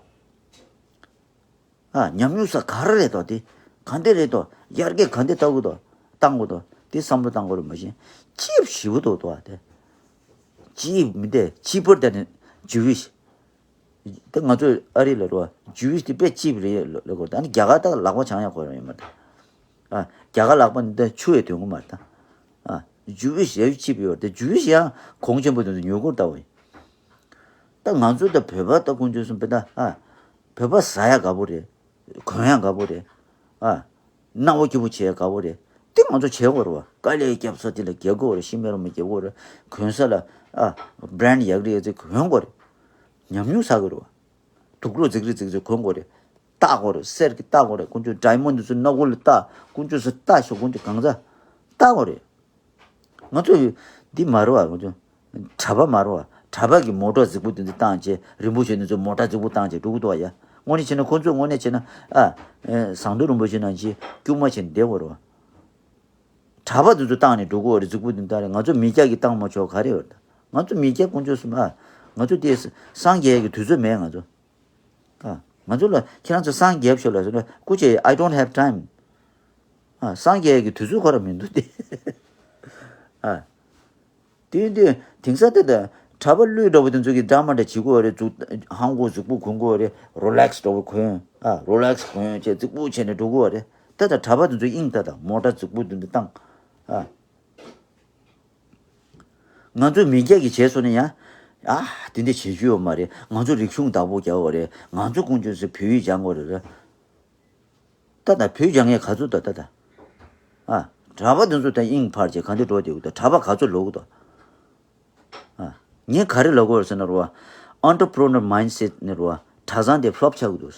ཨ། ཉམས་མྱོང་ས་ག་རེ་རེད་དོ། དེ་ག་འདྲ་རེད་དོ། ཡར་རྒྱས་ག་འདྲ་བཏང་དགོས་དོ། བཏང་དགོས་དོ། དེ་བསམ་བློ་བཏང་དགོས་རེད། མ་གཞི་ཅིབ་ཞེ་པོ་འདུག་དོ། དེ་ཅིབ་མི་འདྲ། ཅིབ་པར་ཏན་ཇུ་ཝིཤ། དེ་ང་ཚོ་ཨ་རི་ལ་རོ། ཇུ་ཝིཤ་དེ་དཔེ་ཅིབ་རེད་ལབ་དགོས་རེད། ཨ་ནི་རྒྱ་གར་དག་ལག་པ་འཆང་ཡག་ཁོ་རང་ཡོད་མ་རེད། ཨ། རྒྱ་གར་ལག་པ་འདི་ཆུ་ཡི་དོན་གོ་མ་རེད་ད། ཨ། ཇུ་ཝིཤ་ཡ་ཅིབ་ཡོད་རེད། དེ་ཇུ་ཝིཤ་ཡང་གོང་ཆེན་པོ་དེ་ཚོ་ཉོ་དགོས་ལྟ་བུ་ཡིན། ད་ང་ཚོ་ད་བོད་པ་ད་དཀོན་མཆོག་གསུམ་པ་ད། ཨ། བོད་པ་ཟ་ཡ་དགའ་པོ་རེད། གོན་ཡ་དགའ་པོ་རེད། ཨ། སྣང་བ་སྐྱིད་པོ་བྱེད་ཡ་དགའ་པོ་རེད། དེ་ང་ཚོ་བྱེད་དགོས་རེད་བ། དཀའ་ལས་རྒྱབ་ས་དེ་ལ་རྒྱག་དགོས་རེད། ཤི་མེད་རུང་མེད་རྒྱག་དགོས་རེད། གོན་ས་ལ། ཨ། བྷ་རན་ཌི་ཡག་རེད་ཡག་ཚེ་གོན་དགོས་རེད། ཉམས་མྱོང་བསགས་དགོས་རེད་བ། དུག་སློག་རྫིག་རེ་རྫིག་རེ་གོན་དགོས་རེད། བཏགས་དགོས་རེད། གསེར་གྱི་བཏགས་དགོས་རེད། དཀོན་མཆོག་ཌའི་མོན་ཌི་ཚོ་སྣ་སྒོ་ལ་བཏགས། དཀོན་མཆོག་ཚོ་བཏགས་ཤོག་དཀོན་མཆོག་གང་ཚ་བཏགས་དགོས་རེད། ང་ཚོ་འདི་མ་རེད་བ། ང་ཚོ་གྲྭ་པ་མ་རེད་བ། གྲྭ་པ་གིས་མོ་ཊ་རྫིག་པོ་དེ་འདི་བཏང་བྱས། རིན་པོ་ཆེ་འདི་ཚོ་མོ་ཊ་རྫིག་པོ་བཏང་བྱས་འགྲོ་གི་འདུག་བ་ཡ། དངོས་གནས་བྱས་ན་ཁོ་ཚོས་དངོས་གནས་བྱས་ན། ཨ། ཨེ། ཟངས་མདོག་རིན་པོ་ཆེ་ནང་བཞིན་སྐྱུག་མ་བྱས་ནས་བསྡད་དགོས་རེད་བ། གྲྭ་པ་དེ་ཚོ་བཏང་ནས་འགྲོ་གི་རེད། རྫིག་པོ་དེ་འདི་རེད། ང་ཚོ་མི་སྐྱ་གིས་བཏང་མ་ཆོག་ག་རེ་ཡོད་རེད། ང་ཚོ་མི་སྐྱ་དཀོན་མཆོག་གསུམ། ཨ། ང་ཚོ་དེ་སངས་རྒྱས་ཀྱི་དུས་ཚོད་མེད་ང་ཚོ། ཨ། ང་ཚོ་ལ་ཁྱེད་རང་ཚོ་སངས་རྒྱས་ཤོག་ལབ་ཟེར་ན་སྐུ་མཁྱེན། I don't have time. ཨ། སངས་རྒྱས་ཀྱི་དུས་ཚོད་ཁོ་རང་མི་འདུག་སྟེ། ཨ། དེ་ཡིན་དུས་དེང་སང་དེ་ལྟ་གྲྭ་པ་ཀླུ་འདྲ་པོ་དེ་ཚོ་གིས་འདྲ་མ་འདྲ་བྱེད་དགོས་རེད། ཚུགས་ཧང་གོ་རྫིག་པོ་གོན་དགོས་རེད། རོ་ལེག་སི་འདྲ་པོ་གོན། ཨ། རོ་ལེག་སི་གོན་བྱས་རྫིག་པོ་བྱས་ནས་འགྲོ་དགོས་རེད། ད་ལྟ་གྲྭ་པ་དེ་ཚོ་དབྱིངས་ད་ད་མོ་ཊ་རྫིག་པོ་དེ་འདི་བཏང་། ཨ། ང་ཚོ་མི་སྐྱ་གིས་བྱས་སོང་ན་ཡང་། ཨ། དེ་འདྲ་བྱེད་རྒྱུ་ཡོད་མ་རེད། ང་ཚོ་རིག་གཞུང་བདག་པོ་རྒྱག་དགོས་རེད། ང་ཚོ་དཀོན་མཆོག་གསུམ་བོད་ཡིག་སྦྱང་དགོས་རེད། ད་ད་བོད་སྦྱང་མཁན་ག་ཚོད་འདུག་ད་ད། ཨ། གྲྭ་པ་དེ་ཚོ་ད་དབྱིངས་འཕར་བྱས་ག་འདྲ་འགྲོ་བསྡད་ཀྱི་འདུག་གྲྭ་པ་ག་ཚོད་ལོག་གི་འདུག་ཨ། ངས་ག་རེ་ལབ་དགོས་རེད་ཟེར་ན་རོ། Entrepreneur mindset ནས་རོ། གྲྭ་ཚང་དེ་ཕློབ་ཆགས་ཀྱི་འདུག་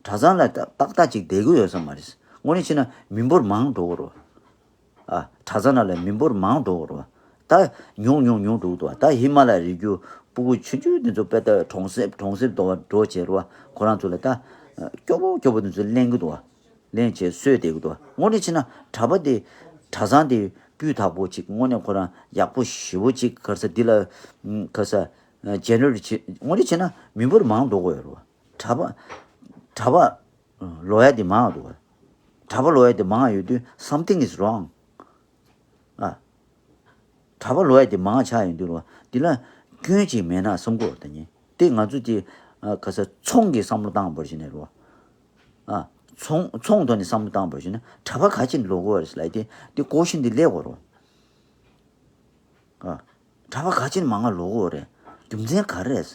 གྲྭ་ཚང་ལ་ཏག་ཏག་ཅིག་བསྡད་ཀྱི་ཡོད་ས་མ་རེད། དངོས་གནས་བྱས་ན་མི་འབོར་མང་འགྲོ་གི་རེད། ཨ། གྲྭ་ཚང་ནང་ལ་མི་འབོར་མང་འགྲོ་གི་རེད། ད་ཉུང་ཉུང་ཉུང་འགྲོ་གི་འདུག་ད་ཧི་མ་ལ་ཡའི་རི་རྒྱུད་སྤུ་གུ་ཆུང་ཆུང་འདི་ཚོ་དཔེ་ད་གྲོང་གསེབ་གྲོང་གསེབ་དུ་འགྲོ་བྱས་རེད་བ། ཁོ་རང་ཚོ་ལ་ད་སྐྱོ་པོ་སྐྱོ་པོ་འདི་ཚོ་ལེན་གི་འདུག་བ། ལེན་བྱས་གསོས་བསྡད་ཀྱི་འདུག་བ། དངོས་གནས་བྱས་ན་གྲྭ་པ་དེ་གྲྭ་ཚང་དེ་སྤུས་དག་པོ་ཅིག་དངོས་གནས་ཁོ་རང་ཡག་པོ་ཞེ་པོ་ཅིག་ག་རེ་ཟ་འདི་ལ་ག་རེ་ཟ་ཇེ་ནེ་རེཊ་བྱེད། དངོས་གནས་བྱས་ན་མི་འབོར་མང་འགྲོ་གི་ཡོད་རེད་བ། གྲྭ་པ་གྲྭ་པ་ལོ་ཡ་དེ་མང་འདུག་བ། གྲྭ་པ་ལོག་ཡ་དེ་མང་ཡོད་དུས་something is wrong། ཨ། གྲྭ་པ་ལོག་ཡ་དེ་མང་ཆགས་ཡོང་དུས་ལ་འདི་ལ་སྐྱོན་ཅིག་མེད་ན་བསམ་གོ་ད་ཉིན་དེ་ང་ཚོ་དེ་ཨ་ག་ས་ཚོང་གི་བསམ་བློ་བཏང་བར་ཞིག་ནས་རོ། ཨ། ཚོང་ཚོང་དོན་ནས་བསམ་བློ་བཏང་བར་ཞིག་ན་གྲྭ་པ་ག་ཅིག་ལོག་གོ་རེད་ལ་དེ་དེ་ཀོ་ཤིན་དེ་ལས་གོ་རོ། ཨ། གྲྭ་པ་ག་ཅིག་མང་ང་ལོག་གོ་རེད། རྒྱུ་མཚན་ག་རེ་རེད།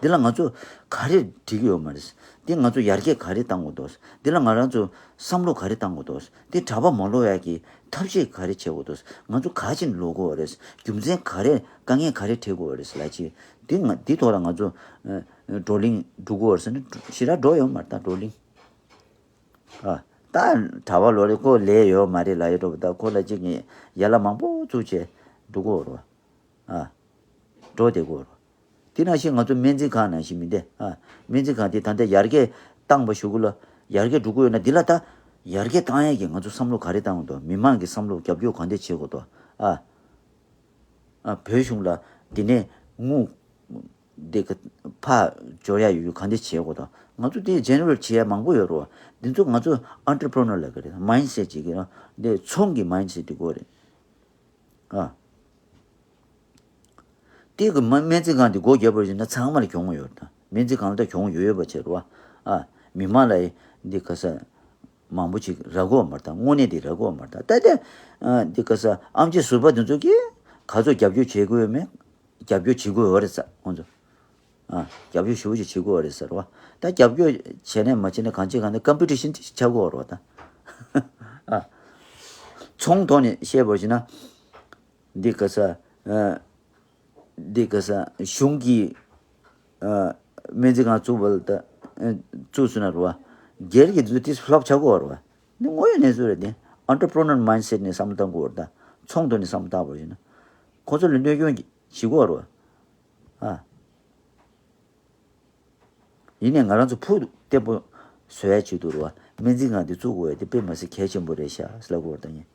འདི་ལ་ང་ཚོ་ག་རེ་འགྲིག་ཡོད་མ་རེད། འདི་ང་ཚོ་ཡར་རྒྱས་ག་རེ་བཏང་དགོས་འདུག་འདི་ལ་ང་རང་ཚོ་བསམ་བློ་ག་རེ་བཏང་དགོས་འདུག་འདི་གྲྭ་པ་མ་ལོག་ཡ་གི་ཐབས་ཤེས་ག་རེ་བྱེད་དགོས་འདུག་ང་ཚོ་ག་ཅིག་ལོག་གོ་རེད། རྒྱུ་མཚན་ག་རེ་དཀའ་ངལ་ག་རེ་འཕྲད་དགོས་རེད་ལ་ཅི། འདི་ང་འདི་ཐོག་ལ་ང་ཚོ་ཨ་བགྲོ་གླེང་འགྲོ་གོ་རེད་ཟེར་ན་ཞེ་དྲག་འགྲོ་ཡོད་མ་རེད་ད་བགྲོ་གླེང་། ཨ། ད་གྲྭ་པ་ལོག་རེད་ཁོ་ལས་ཡོད་མ་རེད་ལ་ཡོད་འགྲོ་བ་ད་ཁོ་ལ་གཅིག་ངས་ཡ་ལ་མང་པོ་བཙུགས་བྱས་འགྲོ་གོ་རོ། ཨ། འགྲོ་བསྡད་གོ་རོ། དེ་ནང་བཞིན་ང་ཚོ་སྨན་རྩིས་ཁང་ནང་བཞིན་མི་འདི་ཨ་སྨན་རྩིས་ཁང་དེ་ད་ལྟ་ཡར་རྒྱས་བཏང་པ་ཞུ་གུ་ལ་ཡར་རྒྱས་འགྲོ་གི་ཡོད་ན་འདི་ལ་ད་ཡར་རྒྱས་བཏང་ཡས་ཀྱི་ང་ཚོ་བསམ་བློ་ག་རེ་བཏང་དགོས་འདུག་མི་མང་གི་བསམ་བློ་རྒྱབ་སྐྱོར་གང་འདྲ་བྱེད་དགོས་འདུག་ཨ། ཨ་བོད་གཞུང་ལ་འདི་ནས་དངུལ་འདི་ག་ཕར་འབྱོར་ཡ་ཡོད་གང་འདྲ་བྱེད་དགོས་དང་ང་ཚོ་དེ་ཇེ་ནེ་རེ་ཊི་བྱེད་ཡ་མང་པོ་ཡོད་རེད་བ། འདི་ཚོ་ང་ཚོ་ཨན་ཊི་པི་རི་ནར་ལབ་གི་རེད། མའིན་སེ་ཊི་ཅིག་གི་རང་འདི་ཚོང་གི་མའིན་སེ་ཊི་དེ་དགོས་རེད། ཨ། དེ་གི་མ་སྨན་རྩིས་ཁང་དེ་སྒོ་བརྒྱབ་པར་བྱས་ན་ཚང་མ་ལ་གྱོང་ཡོད་དང་སྨན་རྩིས་ཁང་ལ་ད་གྱོང་ཡོད་ཡོད་པ་བྱེད་རེད་བ། ཨ། མི་མང་ལ་འདི་ག་ས་མང་པོ་ཅིག་རག་གི་ཡོད་མ་རེད་ད་དངོས་གནས་དེ་རག་གི་ཡོད་མ་རེད་ད་ད་ལྟ་ཨ་འདི་ག་ས་ཨེམ་ཆི་ཟུར་པ་དེ་ཚོ་གིས་ག་ཚོད་རྒྱབ་སྐྱོར་བྱེད་དགོས་ཡོད་མེད། རྒྱབ་སྐྱོར་བྱེད་དགོས་ཡོད་རེད་ས་ཁོང་ཚོ། ཨ། རྒྱབ་སྐྱོར་ཞེ་པོ་ཅིག་བྱེད་དགོས་ཡོད་རེད་ཟེར་བ། ད་རྒྱབ་སྐྱོར་བྱས་ནས་མ་བྱས་ནས་གང་བྱེད་གང་ནས་ཀམ་པི་ཊི་ཤན་ཅིག་ཆགས་ཀྱི་ཡོད་རེད་བ་ད། ཨ། ཚོང་ཐོག་ནས་བཤད་པར་བྱས་ན། འདི་ག་ས། ཨ། འདི་ག་ས་གཞུང་གིས་ཨ་སྨན་རྩིས་ཁང་བཙུགས་པ་ལ་ད་ཨ་བཙུགས་སོང་ན་རེད་བ། སྒེར་གྱི་འདི་ཚོ་ཏིས་ཕ་ལོབ་ཆགས་ཀྱི་ཡོད་རེད་བ། འདི་དངོས་ཡོད་གནས་ཚུལ་རེད་དེ། ཨན་ཊི་པི་རི་ནར་མའིན་སེ་ཊི་ནས་བསམ་བློ་བཏང་དགོས་རེད་ད། ཚོང་དོན་ནས་བསམ་བློ་བཏང་བ་ཡིན་ན། ཁོ་ཚོ་ལ་གནོད་སྐྱོན་བྱེད་ཀྱི་ཡོད་རེད་བ། ཨ། ཡིན་ནའི་ང་རང་ཚོ་ཕུགས་བརྟན་པོ་བཟོ་ཡ་ཆེད་དུ་རེད་བ། སྨན་རྩིས་ཁང་འདི་བཙུགས་དགོས་ཡ་དེ་དཔེ་མ་སྲིད་གལ་ཆེན་པོ་རེད་ཤག་ཟེར་ལབ་དགོས་རེད་ད་ཡིན།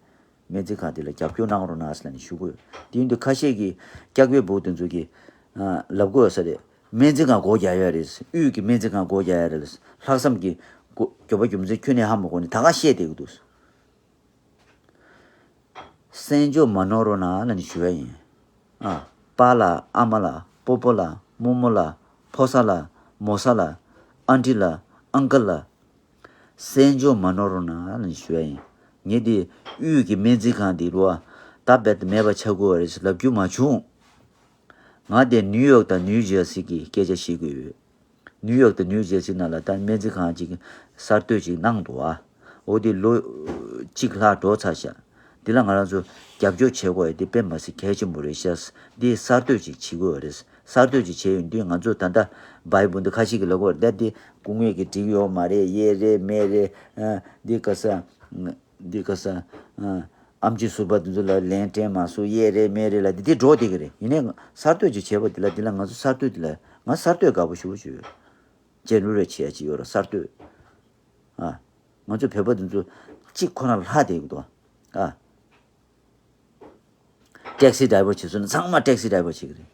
སྨན་རྩིས་ཁང་དེ་ལ་རྒྱབ་སྐྱོར་གནང་རོགས་གནང་ཟེར་ནས་ཞུ་དགོས། དེ་ཡིན་དུས་ཁ་ཤས་ཀྱིས་སྐྱག་པའི་སྦུག་དེ་ཚོ་གིས་ཨ་ལབ་དགོས་ས་རེད། སྨན་རྩིས་ཁང་སྒོ་རྒྱག་ཡ་རེད། དབུས་ཀྱི་སྨན་རྩིས་ཁང་སྒོ་རྒྱག་ཡ་རེད། ལྷག་བསམ་གྱིས་སྒོ་རྒྱོབ་པ་རྒྱུ་མཚན་ཁྱོན་ནས་ཧ་མ་གོ་ནས་ད་ག་བཤད་བསྡད་ཀྱི་འདུག་གསན་འཇོག་མ་གནང་རོགས་གནང་ལབ་ནས་ཞུ་ཡ་ཡིན། ཨ། པཱ་ལགས། ཨ་མ་ལགས། སྤོ་བོ་ལགས། རྨོ་མོ་ལགས། ཕོ་གསར་ལགས། མོ་གསར་ལགས། ཨན་ཊི་ལགས། ཨང་ཀལ་ལགས། གསན་འཇོག་མ་གནང་རོགས་གནང་ལབ་ནས་ཞུ་ཡ་ཡིན། ངས་འདི་དབུས་ཀྱི་སྨན་རྩིས་ཁང་འདི་ལོ་ད་རྦད་དེ་མེད་པ་ཆགས་དགོས་པ་རེད་ཟེར་ལབ་རྒྱུ་མ་བྱུང་། ང་དེ་ནིའུ་ཡོག་དང་ནིའུ་ཇར་སི་གི་སྐད་ཆ་བཤད་ཀྱི་ཡོད། ནིའུ་ཡོག་དང་ནིའུ་ཇར་སི་ནང་ལ་ད་སྨན་རྩིས་ཁང་ཅིག་གསར་གཏོད་ཅིག་གནང་འདུག་ཨ། འོ་དེ་ལོ་གཅིག་ལྷག་འགྲོ་ཚར་ཤག་དེ་ལ་ང་རང་ཚོ་རྒྱབ་སྐྱོར་བྱེད་དགོས་ཡ་དེ་དཔེ་མ་སྲིད་གལ་ཆེན་པོ་རེད་ཤག་འདི་གསར་གཏོད་ཅིག་བྱེད་དགོས་རེད། གསར་གཏོད་ཅིག་བྱས་ཡོང་དུས་ང་ཚོ་ད་ལྟ་བའི་བུ་འདི་ཁ་ཤས་ཀྱིས་ལབ་ཀྱི་ཡོད་རེད་ད། འདི་སྐུ་ངོས་ཀྱིས་འགྲིག་ཡོད་མ་རེད། ཡས་རེད་མས་རེད། ཨ། འདི་ག་ས། འདི་ག་ས། ཨ། ཨེམ་ཆི་ཟུར་པ་འདི་ཚོ་ལ་ལན་སྤྲད་མ་སོང་། ཡས་རེད་མས་རེད་ལབ་འདི་འདི་འགྲོ་བསྡད་ཀྱི་རེད། ཡིན་ནའི་གསར་གཏོད་ཅིག་བྱས་པ་འདི་ལ་འདི་ལ་ང་ཚོ་གསར་གཏོད་འདི་ལ་ང་གསར་གཏོད་དགའ་པོ་ཞེ་པོ་ཅིག་ཡོད། ཇེ་ནེ་རེ་ཊི་བྱེད་ཡ་ཅིག་ཡོད་རེད་གསར་གཏོད། ཨ། ང་ཚོ་བོད་པ་འདི་ཚོ་གཅིག་ཁོ་ན་ལྷག་བསྡད་ཀྱི་འདུག་ཨ། ཊེག་སི་ཌ་རའི་བར་བྱེད་སོང་ན་ཚང་མ་ཊེག་སི་ཌ་རའི་བར་བྱེད་ཀྱི་རེད།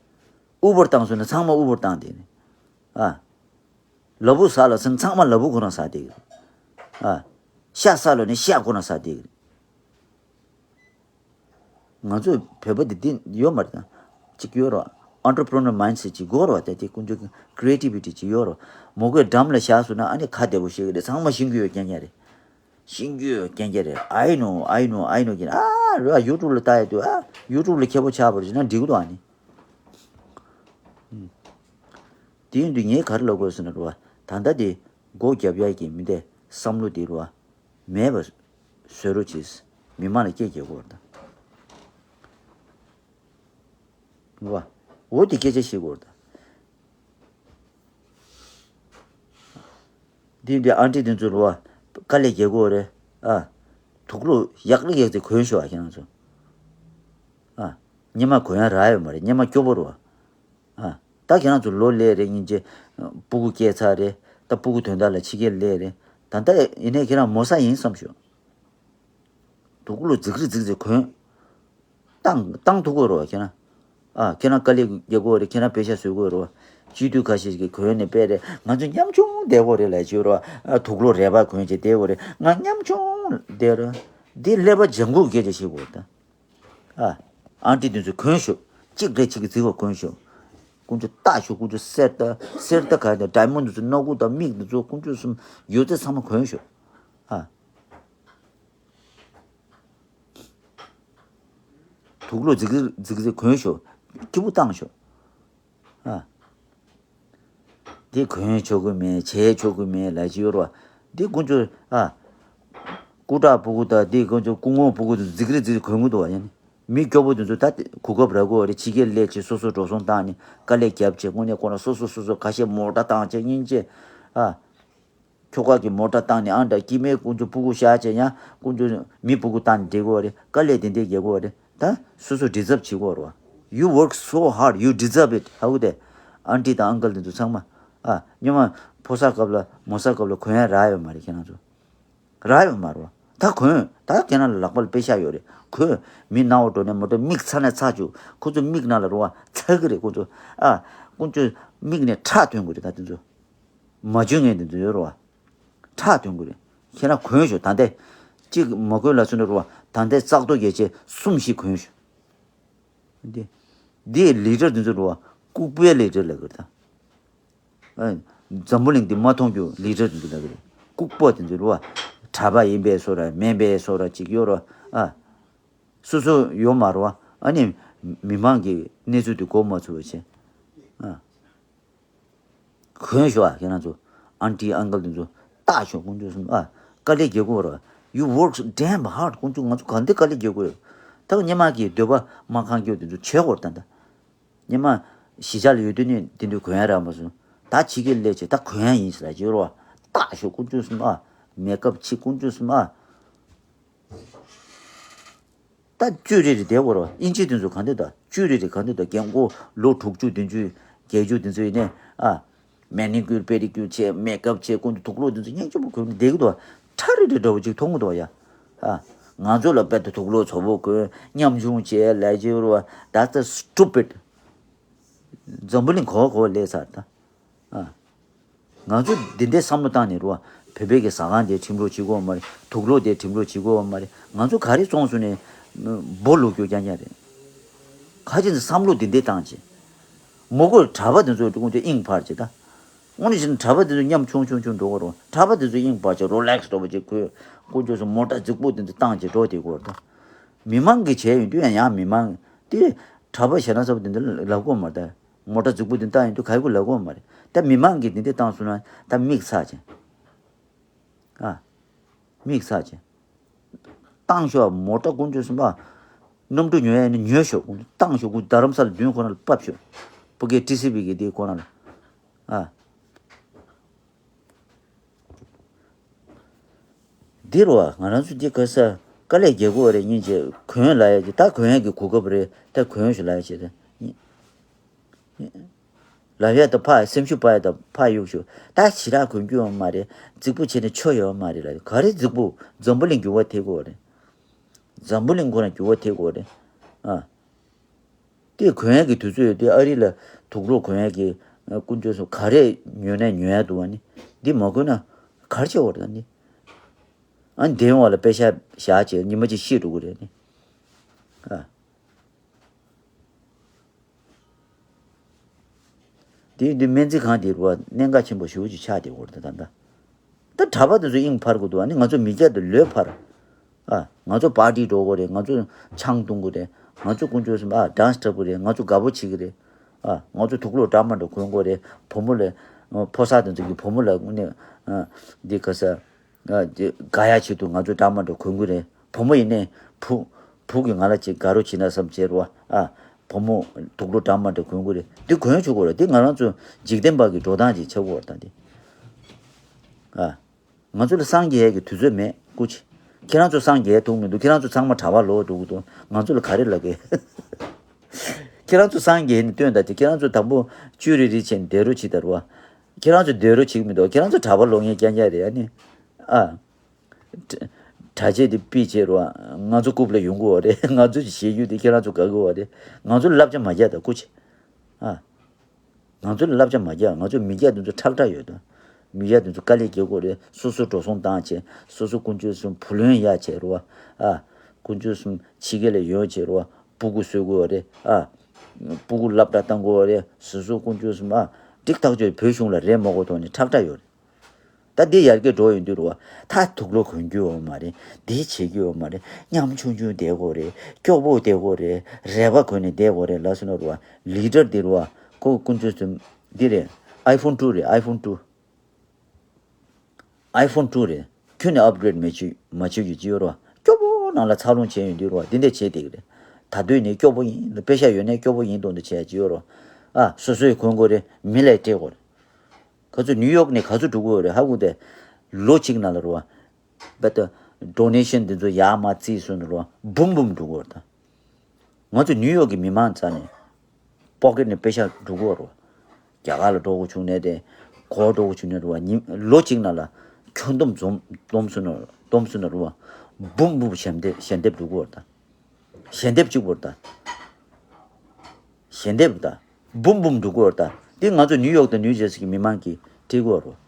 ཨུ་བར་བཏང་སོང་ན་ཚང་མ་ཨུ་བར་བཏང་བསྡད་ནས། ཨ། ལ་ཕུག་ཟ་ལ་སོང་ན་ཚང་མ་ལ་ཕུག་ཁོ་ན་ཟ་བསྡད་ཀྱི་རེད། ཨ། ཤ་ཟ་ལ་ནི་ཤ་ཁོ་ན་ཟ་བསྡད་ཀྱི་རེད། ང་ཚོ་བོད་པ་འདི་འདི་ཡོད་མ་རེད་ད། གཅིག་ཡོད་རོ། ཨན་ཊི་པི་རི་ནར་མའིན་སེ་ཊི་ཅིག་དགོས་རོ། ད་དེ་ཀུན་སྤྱོད་ཀི་རི་ཨེ་ཊི་བི་ཊི་ཅིག་ཡོད་རོ། མོ་གོས་འགྲམ་ལ་བཞག་སོང་ན་ཨ་ནི་ཁ་བདེ་པོ་བཤད་ཀྱི་རེད། ཚང་མ་ཤེས་ཀྱི་ཡོད་རྐྱང་རྐྱང་རེད། ཤེས་ཀྱི་ཡོད་རྐྱང་རྐྱང་རེད། I know, I know, I know ཀྱི་ཨ་རེད། ཡུ་ཊུབ་ལ་ལྟ་ཡ་དུས་ཨ་ཡུ་ཊུབ་ལ་མཁས་པོ་ཆགས་པར་བྱས་ན་འགྲིག་གི་འདུག་ཨ་ནི། ཨུམ། དེ་ཡིན་དུས་ངས་ག་རེ་ལབ་དགོས་ཟེར་ན་རེད་བ། ད་ལྟ་དེ་སྒོ་རྒྱབ་ཡ་གི་མི་དེ་བསམ་བློ་དེ་རེད་བ། མེད་པ་བཟོ་རོགས་གྱིས། མི་མང་ལ་སྐད་རྒྱག་དགོས་རེད་ད། རེད་བ། འོ་དེ་སྐད་ཆ་བཤད་དགོས་རེད་ད། འདི་འདི་ཨན་ཊི་དེ་ཚོ་རེད་བ། དཀའ་ལས་རྒྱག་དགོས་རེད། ཨ། དུག་ལོག་ཡག་ལ་ཡག་ཚེ་གོན་ཤོག་ཨ་ཁྱེད་རང་ཚོ། ཨ། སྙེ་མ་གོན་ཡ་རག་ཡོད་མ་རེད། སྙེ་མ་སྐྱོ་པོ་རེད་བ། ཨ། ད་ཁྱེད་རང་ཚོ་ལོ་ལས་རེ་སྙིང་རྗེ། སྤུ་གུ་སྐྱེས་ཚར་རེད། ད་སྤུ་གུ་དོན་དག་ལ་ཕྱི་རྒྱལ་སླེབས་རེད། ད་ལྟ་ཡིན་ནའི་ཁྱེད་རང་མོ་ས་ཡིན་བསམ་ཤོག་དུག་ལོག་རྫིག་རི་རྫིག་རྫིག་གོན། བཏང་བཏང་ཐུབ་ཀྱི་རེད་བ་ཁྱེད་རང་། ཨ། ཁྱེད་རང་དཀའ་ལས་རྒྱག་དགོས་རེད། ཁྱེད་རང་པེ་ཤ་བཟོ་དགོས་རེད་བ། སྤྱི་འཐུས་ཁ་ཤས་ཀྱིས་གོན་ནས་པས་རེད། ང་ཚོ་ཉམ་ཆུང་བསྡད་དགོས་རེད་ལབ་བྱས་རེད་བ། ཨ། དུག་ལོག་རལ་པ་གོན་བྱས་བསྡད་དགོས་རེད། ང་ཉམ་ཆུང་བསྡད་རེད། འདི་ཀླད་པ་ལྗང་གུ་སྐད་ཆ་བཤད་དགོས་རེད་ད། ཨ། ཨན་ཊི་དེ་ཚོ་གོན་ཤོག་གཅིག་རེ་གཅིག་གི་རྫིག་པ་གོན་ཤོག་དཀོན་མཆོག་ལྟ་ཤོག་དཀོན་མཆོག་གསེར་རྟ་གསེར་རྟ་ག་རེ་ཌའི་མོན་ཌི་དེ་ཚོ་སྣ་ཁུག་དང་མིག་དེ་ཚོ་དཀོན་མཆོག་གསུམ་ཡོད་ཚད་ཚང་མ་གོན་ཤོག་ཨ། དུག་ལོག་རྫིག་རྫིག་རྫིག་གོན་ཤོག་སྐྱིད་པོ་བཏང་ཤོག་ཨ། འདི་གོན་ཆོག་གི་མེད། བྱས་ཆོག་གི་མེད་ལབ་ཀྱི་ཡོད་རེད་བ། འདི་དཀོན་མཆོག་ཨ། སྐུ་དྲག་སྤུ་གུ་དང་འདི་དཀོན་མཆོག་སྐུ་ངོ་སྤུ་གུ་དེ་རྫིག་རེ་རྫིག་རེ་གོན་གི་འདུག་བ། ཡ་ནི་མི་སྐྱོ་པོ་དེ་ཚོ་ད་གོ་སྐབས་རག་གི་ཡོད་རེད། ཕྱི་རྒྱལ་སླེབས་བྱས་སོ་སོ་འགྲོ་སོང་བཏང་ནས་དཀའ་ལས་བརྒྱབ་བྱས་དངོས་གནས་ཁོ་རང་སོ་སོ་སོ་སོ་ཁ་ཤས་མོ་ཊ་བཏང་བྱས་སྙིང་རྗེ་ཨ། ཁྱོ་ག་གི་མོ་ཊ་བཏང་ནས་ཨང་འདྲ་སྐྱེ་དམན་དཀོན་མཆོག་སྤུ་གུ་བཞག་བྱས་ཡང་དཀོན་མཆོག་མི་སྤུ་གུ་བཏང་ནས་བསྡད་དགོས་རེད། དཀའ་ལས་དེ་འདྲས་རྒྱག་དགོས་རེད། ད་སོ་སོ་ཌི་ཛརབ་བྱེད་དགོས་རེད་བ། You work so hard, you deserve it. ཧ་གོ་དེ། ཨན་ཊི་དང་ཨང་ཀལ་དེ་ཚོ་ཚང་མ། ཨ། སྔོན་མ་ཕོ་གསར་སྐབས་ལ་མོ་གསར་སྐབས་ལ་གོན་ཡ་རག་ཡོད་མ་རེད་ཁྱེད་རང་ཚོ། རག་ཡོད་མ་རེད་བ། ད་གོན། ད་ཁྱེད་རང་ལ་ལག་པ་ལ་པེ་ཤ་ཡོད་རེད། གོན། མི་ནང་འོག་འགྲོ་ནས་མོ་ཊ་མིག་ཚ་ནས་ཚ་བཅུག་ཁོ་ཚོ་མིག་ནང་ལ་རུ་བ་ཚ་གི་རེད་ཁོ་ཚོ། ཨ། དཀོན་མཆོག་མིག་ནས་ཁྲག་ཐོན་གི་རེད་ད་དེ་ཚོ། མ་བྱུང་ངན་དེ་ཚོ་ཡོད་རེད་བ། ཁྲག་ཐོན་གི་རེད། ཁྱེད་རང་གོན་ཤོག་ད་ལྟའི། གཅིག་མ་གོན་ལབ་སོང་ན་རུ་བ། ད་ལྟའི་བཙག་རྡོ་རྒྱལ་ཆེ་གསུམ་བཞི་གོན་ཤོག་འདི། འདི་ལི་ཌར་དེ་ཚོ་རུ་བ། ལྐུགས་པའི་ལི་ཌར་ལབ་གི་རེད་ད། ཨ། འཛམ་བུ་གླིང་འདི་མ་མཐོང་རྒྱུ་ལི་ཌར་དེ་ཚོ་ལབ་གི་རེད། ལྐུགས་པ་དེ་ཚོ་རུ་བ། གྲྭ་པ་ཡིན་པའི་བཟོ་འདྲ་མིན་པའི་བཟོ་འདྲ་ཅིག་ཡོད་རེད་བ། ཨ། སོ་སོ་ཡོད་མ་རེད་བ། ཨ་ནི་མི་མང་གི་གནས་ཚུལ་དེ་གོ་མ་ཚུགས་པ་བྱས། ཨ། གོན་ཤོག་ཨ་ཁྱེད་རང་ཚོ། ཨན་ཊི་ཨང་ཀལ་དེ་ཚོ་ལྟ་ཤོག་དཀོན་མཆོག་གསུམ་ཨ། དཀའ་ལས་རྒྱག་དགོས་རེད། You work damn hard. དཀོན་མཆོག་ང་ཚོ་ག་འདྲ་དཀའ་ལས་རྒྱག་དགོས་ཡོད། ད་སྔོན་མ་གི་འདོད་པ་མ་ཁེངས་རྒྱུ་དེ་ཚོ་བྱེད་དགོས་རེད་ད་ད། སྔོན་མ་གཞིས་ཆགས་ལ་ཡོད་དུས་ནས་དེ་འདྲ་གོན་ཡ་རག་མ་སོང་། ད་ཕྱི་རྒྱལ་སླེབས་བྱས་ད་གོན་ཡ་ཡིན་ཟེར་ལབ་ཀྱི་ཡོད་རེད་བ། ལྟ་ཤོག་དཀོན་མཆོག་གསུམ་ཨ། མེག་ཨབ་བྱེད་དཀོན་མཆོག་གསུམ་ཨ། ད་བཅུ་རེ་རེ་བསྡད་དགོས་རེད་བ། ཨིན་ཇི་དེ་ཚོ་ག་འདྲ་འདུག་བཅུ་རེ་རེ་ག་འདྲ་འདུག་རྒན་གོག་ལོ་དྲུག་ཅུ་བདུན་ཅུ་བརྒྱད་ཅུ་དེ་ཚོ་ཡིན་ནའི་ཨ། མེ་ནི་ཀུར་པེ་རི་ཀུར་བྱས་མེག་ཨབ་བྱས་ཀུན་ཏུ་དུག་ལོག་དེ་ཚོ་སྙིང་རྗེ་པོ་གོན་ནས་བསྡད་ཀྱི་འདུག་བ། ཁྲ་རི་རི་འདྲ་བོ་ཅིག་མཐོང་གི་འདུག་བ་ཡ། ཨ། ང་ཚོ་ལ་དཔེ་ད་དུག་ལོག་ཚ་པོ་གོན་ཉམ་ཆུང་བྱས་ལབ་ཀྱི་ཡོད་རེད་བ། That's the stupid. འཛམ་བུ་གླིང་གོ་གོ་ལས་ཚར་ད། ཨ། ང་ཚོ་འདི་འདྲའི་བསམ་བློ་བཏང་ནས་རུ་བ། བོད་པའི་གི་ཟ་ཁང་དེ་ཁྲིམས་ལུགས་བྱེད་དགོས་མ་རེད། དུག་ལོག་དེ་ཁྲིམས་ལུགས་བྱེད་དགོས་མ་རེད། ང་ཚོ་ག་རེ་བཙོང་སོང་ནས་སྦོ་ལུག་སྐྱོ་རྐྱང་རྐྱང་རེད། ཁ་ཅིག་ཚོ་བསམ་བློ་འདི་འདྲའི་བཏང་བྱས། མོ་གོས་གྲྭ་པ་དེ་ཚོ་དཀོན་མཆོག་དབྱིངས་ཕར་བྱས་ད། དངོས་གནས་བྱས་ན་གྲྭ་པ་དེ་ཚོ་ཉམ་ཆུང་ཆུང་ཆུང་འགྲོ་གི་རེད། གྲྭ་པ་དེ་ཚོ་དབྱིངས་ཕར་བྱས་རོ་ལེགས་འདྲ་བོ་ཅིག་གོན། དཀོན་མཆོག་གསུམ་མོ་ཊ་རྫིག་པོ་དེ་ཚོ་བཏང་བྱས་འགྲོ་བསྡད་ཀྱི་ཡོད་རེད་ད། མི་མང་གི་བྱས་ཡོང་དུས་ཡང་ཡང་མི་མང་དེ་གྲྭ་པ་ཞེ་དྲག་ཚ་པོ་དེ་འདྲ་ལབ་ཀྱི་ཡོད་མ་རེད་ད། མོ་ཊ་རྫིག་པོ་དེ་བཏང་ཡོང་དུས་ག་རེ་དགོས་ལབ་ཀྱི་ཡོད་མ་རེད། ད་མི་མང་གིས་དེ་འདྲ་བཏང་སོང་ན་ད་མིག་ཚ་བྱས། ཨ། མིག་ཚ་བྱས། བཏང་ཤོག་མོ་ཊ་དཀོན་མཆོག་གསུམ་པ། གནམ་གྲུ་ཉོ་ཡ་ནི་ཉོས་ཤོག་བཏང་ཤོག་རྡ་རམ་ས་ལ་མདུན་ཁོ་ན་ལ་ཕབ་ཤོག་ཕ་གིའི་ཊི་སི་ཝི་གི་དེ་ཁོ་ན་ལ། ཨ། འདི་རུ་བ་ང་རང་ཚོ་འདི་ག་ས་དཀའ་ལས་རྒྱག་དགོས་རེད། སྙིང་རྗེ་གོན་ལབ་ཡ་ཅིག་ད་གོན་ཡ་གི་གོ་སྐབས་རེད། ད་གོན་ཤོག་ལབ་ཡ་ཅིག་ད། ལབ་ཡ་ད་ཕ་སེམས་ཤུགས་སྤར་ཡ་ད་ཕ་གཡུག་ཤོག་ད་ཞེ་དྲག་གོན་རྒྱུ་ཡོད་མ་རེད། རྫིག་པོ་བྱས་ནས་ཆོ་ཡོད་མ་རེད་ལབ་ཡ། ག་རེ་རྫིག་པོ། འཛམ་བུ་གླིང་འགྱུར་བ་ཐེབས་ཀྱི་ཡོད་རེད། འཛམ་བུ་གླིང་ཁོ་རང་འགྱུར་བ་ཐེབས་ཀྱི་ཡོད་རེད། ཨ། དེ་གོན་ཡས་ཀྱི་དུས་ཚོད་ཡོད་དུས་ཨ་རི་ལ་དུག་ལོག་གོན་ཡས་ཀྱི་དཀོན་མཆོག་གསུམ་ག་རེ་ཉོས་ནས་ཉོ་ཡ་འདུག་བ་ནི། འདི་མ་གོན་ན་ག་རེ་བྱེད་དགོས་རེད་ད་ནི། ཨ་ནི་དེ་ཡོང་བ་ལ་པེ་ཤ་བཞག་བྱས་ཉི་མ་གཅིག་ཤི་འགྲོ་གི་རེད་ནི། ཨ། དེ་ཡིན་དུས་སྨན་རྩིས་ཁང་དེ་རུ་བ་གནད་འགག་ཆེན་པོ་ཞེ་པོ་ཅིག་ཆགས་བསྡད་ཡོད་རེད་ད་ལྟ། ད་གྲྭ་པ་དེ་ཚོ་དབྱིངས་འཕར་དགོས་འདུག་ཨ་ནི་ང་ཚོ་མི་སྐྱ་དེ་ལོས་འཕར། ཨ། ང་ཚོ་པར་ཊི་འགྲོ་དགོས་རེད། ང་ཚོ་ཆང་འཐུང་དགོས་རེད། ང་ཚོ་དཀོན་མཆོག་གསུམ་ཨ་ཌན་སི་འཁྲབ་དགོས་རེད། ང་ཚོ་དགའ་པོ་བྱེད་ཀྱི་རེད། ཨ། ང་ཚོ་དུག་ལོག་འདྲ་མི་འདྲ་གོན་དགོས་རེད། བུ་མོ་ལ། ཕོ་གསར་དེ་ཚོ་གི་བུ་མོ་ལ་དངོས་གནས། ཨ། འདི་ག་ས། ཨ། དེ་དགའ་ཡག་ཆེད་དུ་ང་ཚོ་འདྲ་མི་འདྲ་གོན་གྱི་རེད། བུ་མོ་ཡིན་ནའི་བུ། བུ་གིས་ང་ལ་ཅིག་དགའ་རོགས་བྱེད་ན་བསམ་བྱས་རོ། ཨ། བུ་མོ་དུག་ལོག་འདྲ་མི་འདྲ་གོན་གྱི་རེད། འདི་གོན་ཆོག་གི་རེད། འདི་ང་རང་ཚོ་འཇིག་རྟེན་པ་གི་འགྲོ་སྟངས་ཅིག་ཆགས་ཀྱི་ཡོད་རེད་ད་འདི། ཨ། ང་ཚོ་ལ་སངས་རྒྱས་ཀྱི་དུས་ཚོད་མེད་སྐུ་མཁྱེན། ཁྱེད་རང་ཚོ་སངས་རྒྱས་ཐུབ་མི་འདུག་ཁྱེད་རང་ཚོ་ཚང་མ་གྲྭ་པ་ལོག་འགྲོ་གི་འདུག་ང་ཚོ་ལ་ག་རེ་ལབ་ཀྱི། ཁྱེད་རང་ཚོ་སངས་རྒྱས་ནས་སྟོན་ད་དེ་ཁྱེད་རང་ཚོ་དང་པོ་བཅུ་རེ་རེ་བྱས་ནས་སྡོད་རོགས་བྱེད་ད་རོ། ཁྱེད་རང་ཚོ་སྡོད་རོགས་བྱེད་ཀྱི་མི་འདུག་ཁྱེད་རང་ཚོ་གྲྭ་པ་ལོག་མཁན་རྐྱང་རྐྱང་རེད་ཨ་ནི། ཨ། དྲ་རྒྱ་དེ་ཕུད་བྱས་རོ། ང་ཚོ་རྐུབ་ལ་ཡོང་གི་ཡོད་རེད། ང་ཚོ་གི་བྱེད་རྒྱུ་དེ་ཁྱེད་རང་ཚོ་དགའ་གི་ཡོད་རེད། ང་ཚོ་ལ་བསླབ་བྱ་མ་རྒྱག་དང་སྐུ་མཁྱེན། ཨ། ང་ཚོ་ལ་བསླབ་བྱ་མ་རྒྱག་ང་ཚོ་མི་སྐྱ་དེ་ཚོ་ཁྲག་ཁྲག་ཡོད་དོ། མི་སྐྱ་དེ་ཚོ་དཀའ་ལས་རྒྱག་དགོས་རེད། སོ་སོ་འགྲོ་སོང་བཏང་བྱས། སོ་སོ་དཀོན་མཆོག་གསུམ་བུ་ལོན་གཡར་བྱས་རོ། ཨ། དཀོན་མཆོག་གསུམ་ཕྱི་རྒྱལ་ལ་ཡོང་བྱས་རོ། སྤུ་གུ་གསོ་གི་ཡོད་རེད། ཨ། སྤུ་གུ་སློབ་གྲྭ་བཏང་གི་ཡོད་རེད། སོ་སོ་དཀོན་མཆོག་གསུམ། ཨ། འགྲིག་ཐག་ཆོད། བོད་གཞུང་ལ་རེ་མ་དགོས་ཐོག་ནས་ཁྲག་ཁྲག་ཡོད་རེད། ད་འདི་ཡར་རྒྱས་འགྲོ་ཡོང་དུས་རོ། ད་དུག་ལོག་གོན་རྒྱུ་ཡོད་མ་རེད། འདི་བྱེད་རྒྱུ་ཡོད་མ་རེད། ཉམ་ཆུང་ཆུང་བསྡད་དགོས་རེད། སྐྱོ་པོ་བསྡད་དགོས་རེད། རལ་པ་གོན་ནས་བསྡད་དགོས་རེད་ལབ་སོང་ན་རོ། ལི་ཌར་འདི་རོ། ཁོ་དཀོན་མཆོག་གསུམ་འདི་རེད། ཨའི་ཕོན་ཊུ་རེད། ཨའི་ཕོན་ཊུ། ཨའི་ཕོན་ཊུ་རེད། ཁྱོན་ནས་ཨབ་གྷི་རེཌ་མ་བྱེད་མ་བྱེད་རྒྱུ་ཅི་ཡོད་རོ། སྐྱོ་པོ་ནང་ལ་འཚར་ལོངས་བྱས་ཡོང་དུས་རོ། འདི་འདྲ་བྱེད་བསྡད་ཀྱི་རེད། ད་དུས་ནས་སྐྱོ་པོ་ཡིན། དཔེ་ཤ་ཡོད་ནས་སྐྱོ་པོ་ཡིན་མདོག་མདོག་བྱས་ཅི་ཡོད་རོ། ཨ། སོ་སོས་གོན་དགོས་རེད། མི་ལ་སྤྲད་དགོས་རེད། ག་ཚོད་ནིའུ་ཡོག་ནས་ག་ཚོད་འགྲོ་གི་ཡོད་རེད་ཧ་གོ་དེ། ལོ་གཅིག་ནང་ལ་རོ། བེ་ད། ཌོ་ནེ་ཤན་འདི་ཚོ་ཡར་མར་བརྩིས་སོང་ན་རོ། འབུམ་འབུམ་འགྲོ་གི་ཡོད་རེད་ད། ང་ཚོ་ནིའུ་ཡོག་གི་མི་མང་རྩ་ནས་པོ་ཀེ་ཊི་ནས་པེ་ཤ་འགྲོ་གི་ཡོད་རེད། རྒྱ་གར་ལ་འགྲོ་དགོས་བྱུང་ནས་དེ། གོ་འགྲོ་དགོས་བྱུང་ནས་རོ། ཉིན་ལོ་གཅིག་ནང་ལ་ཁྱོན་བསྡོམས་འཛོམས་བསྡོམས་སོང་ན་བསྡོམས་སོང་ན་རོ། འབུམ་འབུམ་ཞལ་འདེབས་ཞལ་འདེབས་འགྲོ་གི་ཡོད་རེད་ད། ཞལ་འདེབས་གཅིག་པོར་ད། ཞལ་འདེབས་ད། འབུམ་འབུམ་འགྲོ་གི་ཡོད་རེད་ད། འདི་ང་ཚོ་ནིའུ་ཡོག་དང་ནིའུ་ཇར་སི་གི་མི་མང་གིས་སྤྲད་ཀྱི་ཡོད་རེད།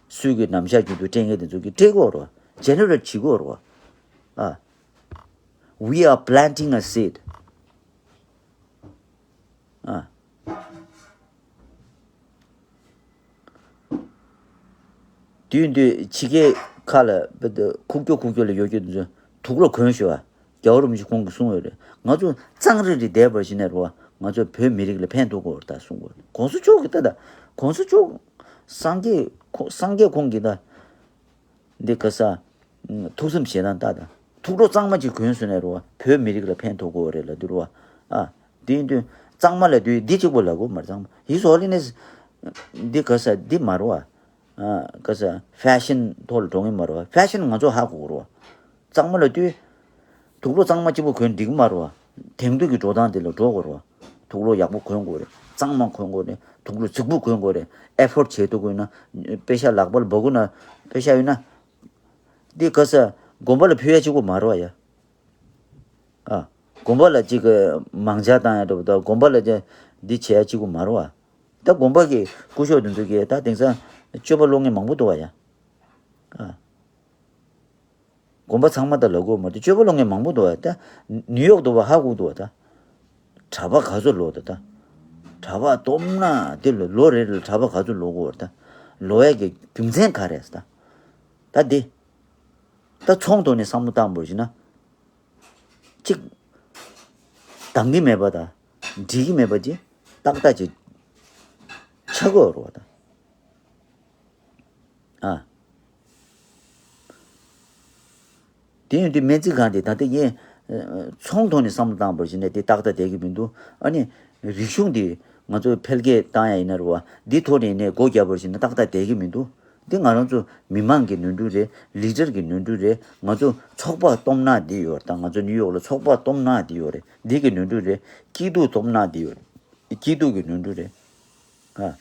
སུས་ཀྱི་ནམ་ཞག་རྒྱུན་དུ་སྤྲད་མཁན་དེ་ཚོ་གིས་སྤྲད་ཀྱི་ཡོད་རེད། ཇེ་ནེ་རེ་ཊི་བྱེད་ཀྱི་ཡོད་རེད། ཨ། We are planting a seed. ཨ། དུས་དུས་ཕྱི་རྒྱལ་ཁག་ལ་བེ་ད་ཁུག་ཀྱོག་ཁུག་ཀྱོག་ལ་ཡོད་རྒྱུ་དེ་ཚོ་དུག་ལོག་གོན་ཤོག་ཨ། རྒྱལ་བ་རིན་པོ་ཆེ་ཁོང་གིས་གསུངས་ཡོད་རེད། ང་ཚོ་གཙང་རིལ་རིལ་བསྡད་པར་བྱས་ནས་རོ། ང་ཚོ་བོད་མི་རིགས་ལ་ཕན་ཐོགས་ཀྱི་ཡོད་རེད་ད་གསུང་གི་ཡོད་རེད། གོང་ས་མཆོག་གིས་ད་ད་གོང་ས་མཆོག་ཁོ་སངས་རྒྱས་ཁོ་སངས་རྒྱས་ཁོང་གིས་ད། འདི་ག་ས། ཐུགས་བསམ་བཞེས་སྟངས་ལྟ་དང་། དུག་ལོག་གཙང་མ་ཅིག་གོན་སོང་ན་རོ། བོད་མི་རིགས་ལ་ཕན་ཐོགས་ཀྱི་ཡོད་རེད་ལབ་དུས་རོ། ཨ། དེ་ཡིན་དུས་གཙང་མ་ལབ་དུས་འདི་གཅིག་པོ་ལབ་དགོས་མ་རེད། གཙང་མ། His Holiness། འདི་ག་ས་འདི་མ་རེད་བ། ཨ། ག་ས་ཕེ་ཤན་ཐོག་ལ་འགྲོ་མཁན་མ་རེད་བ། ཕེ་ཤན་ང་ཚོ་ཧ་གོ་གི་རེད་བ། གཙང་མ་ལབ་དུས། དུག་ལོག་གཙང་མ་གཅིག་པོ་གོན་འགྲིག་གི་མ་རེད་བ། དེང་དུས་ཀྱི་འགྲོ་སྟངས་དེ་ལ་འགྲོ་དགོས་རེད་བ། དུག་ལོག་ཡག་པོ་གོན་དགོས་རེད། གཙང་མ་གོན་དགོས་རེད། དུག་ལོག་རྫིག་པོ་གོན་དགོས་རེད། ཨེ་ཕོར་ཌི་བྱེད་ཐུབ་དགོས་ན། པེ་ཤ་ལག་པ་ལ་འབག་དགོས་ན། པེ་ཤ་ཡོད་ན། འདི་ག་ས་དགོན་པ་ལ་ཕུལ་ཡ་གཅིག་པོ་མ་རེད་བ་ཡ། ཨ། དགོན་པ་ལ་གཅིག་གི་མང་ཇ་བཏང་ཡ་འདྲ་པོ་དང་དགོན་པ་ལ་གཅིག་འདི་བྱེད་ཡ་གཅིག་པོ་མ་རེད་བ། ད་དགོན་པ་གི་སྐུ་ཞབས་དེ་ཚོ་གིས་ད་དེང་སང་སྤྱོད་པ་སློང་མཁན་མང་པོ་འདུག་བ་ཡ། ཨ། དགོན་པ་ཚང་མ་ད་ལབ་དགོས་མ་རེད། སྤྱོད་པ་སློང་མཁན་མང་པོ་འདུག་བ། ད་ནིའུ་ཡོག་འདུག་བ་ཧ་གོ་འདུག་བ། ད་གྲྭ་པ་ག་ཚོད་ལོག་འདུག་ད་གྲྭ་པ་སྟོབས་ན་དེ་ལོ་ལོ་རེ་རེ་ལ་གྲྭ་པ་ག་ཚོད་ལོག་གི་ཡོད་རེད། ད་ལོག་ཡ་གི་རྒྱུ་མཚན་ག་རེ་རེད། ད་ད་འདི་ད་ཚོང་ཐོག་ནས་བསམ་བློ་བཏང་བ་ཞིག་ན། གཅིག་འདང་གི་མེད་པ་དང་འགྲིག་གི་མེད་པ་ཅིག་ཏག་ཏག་ཅིག་ཆགས་ཀྱི་ཡོད་རེད་བ། ད། ཨ། དེ་ཡིན་དུས་སྨན་རྩིས་ཁང་དེ་ད་ལྟ་ངས་ཚོང་ཐོག་ནས་བསམ་བློ་བཏང་བར་བྱས་ནས་དེ་ཏག་ཏག་བསྡད་ཀྱི་མི་འདུག་ཨ་ནི་རིག་གཞུང་དེ་ང་ཚོ་འཕེལ་རྒྱས་བཏང་ཡ་ཡིན་ན་རེད་བ། འདི་ཐོག་ནས་ནས་སྒོ་བརྒྱབ་པར་བྱས་ན་ཏག་ཏག་བསྡད་ཀྱི་མི་འདུག་འདི་ང་རང་ཚོ་མི་མང་གི་ནོར་འཁྲུལ་རེད། ལི་ཌར་གི་ནོར་འཁྲུལ་རེད། ང་ཚོ་ཚོགས་པ་སྟོབས་ནག་འདི་ཡོད་རེད། ད་ང་ཚོ་ནིའུ་ཡོག་ལ་ཚོགས་པ་སྟོབས་ནག་འདི་ཡོད་རེད། འདི་གི་ནོར་འཁྲུལ་རེད། སྐྱིད་སྡུག་སྟོབས་ནག་འདི་ཡོད་རེད། སྐྱིད་སྡུག་གི་ནོར་འཁྲུལ་རེད། ཨ།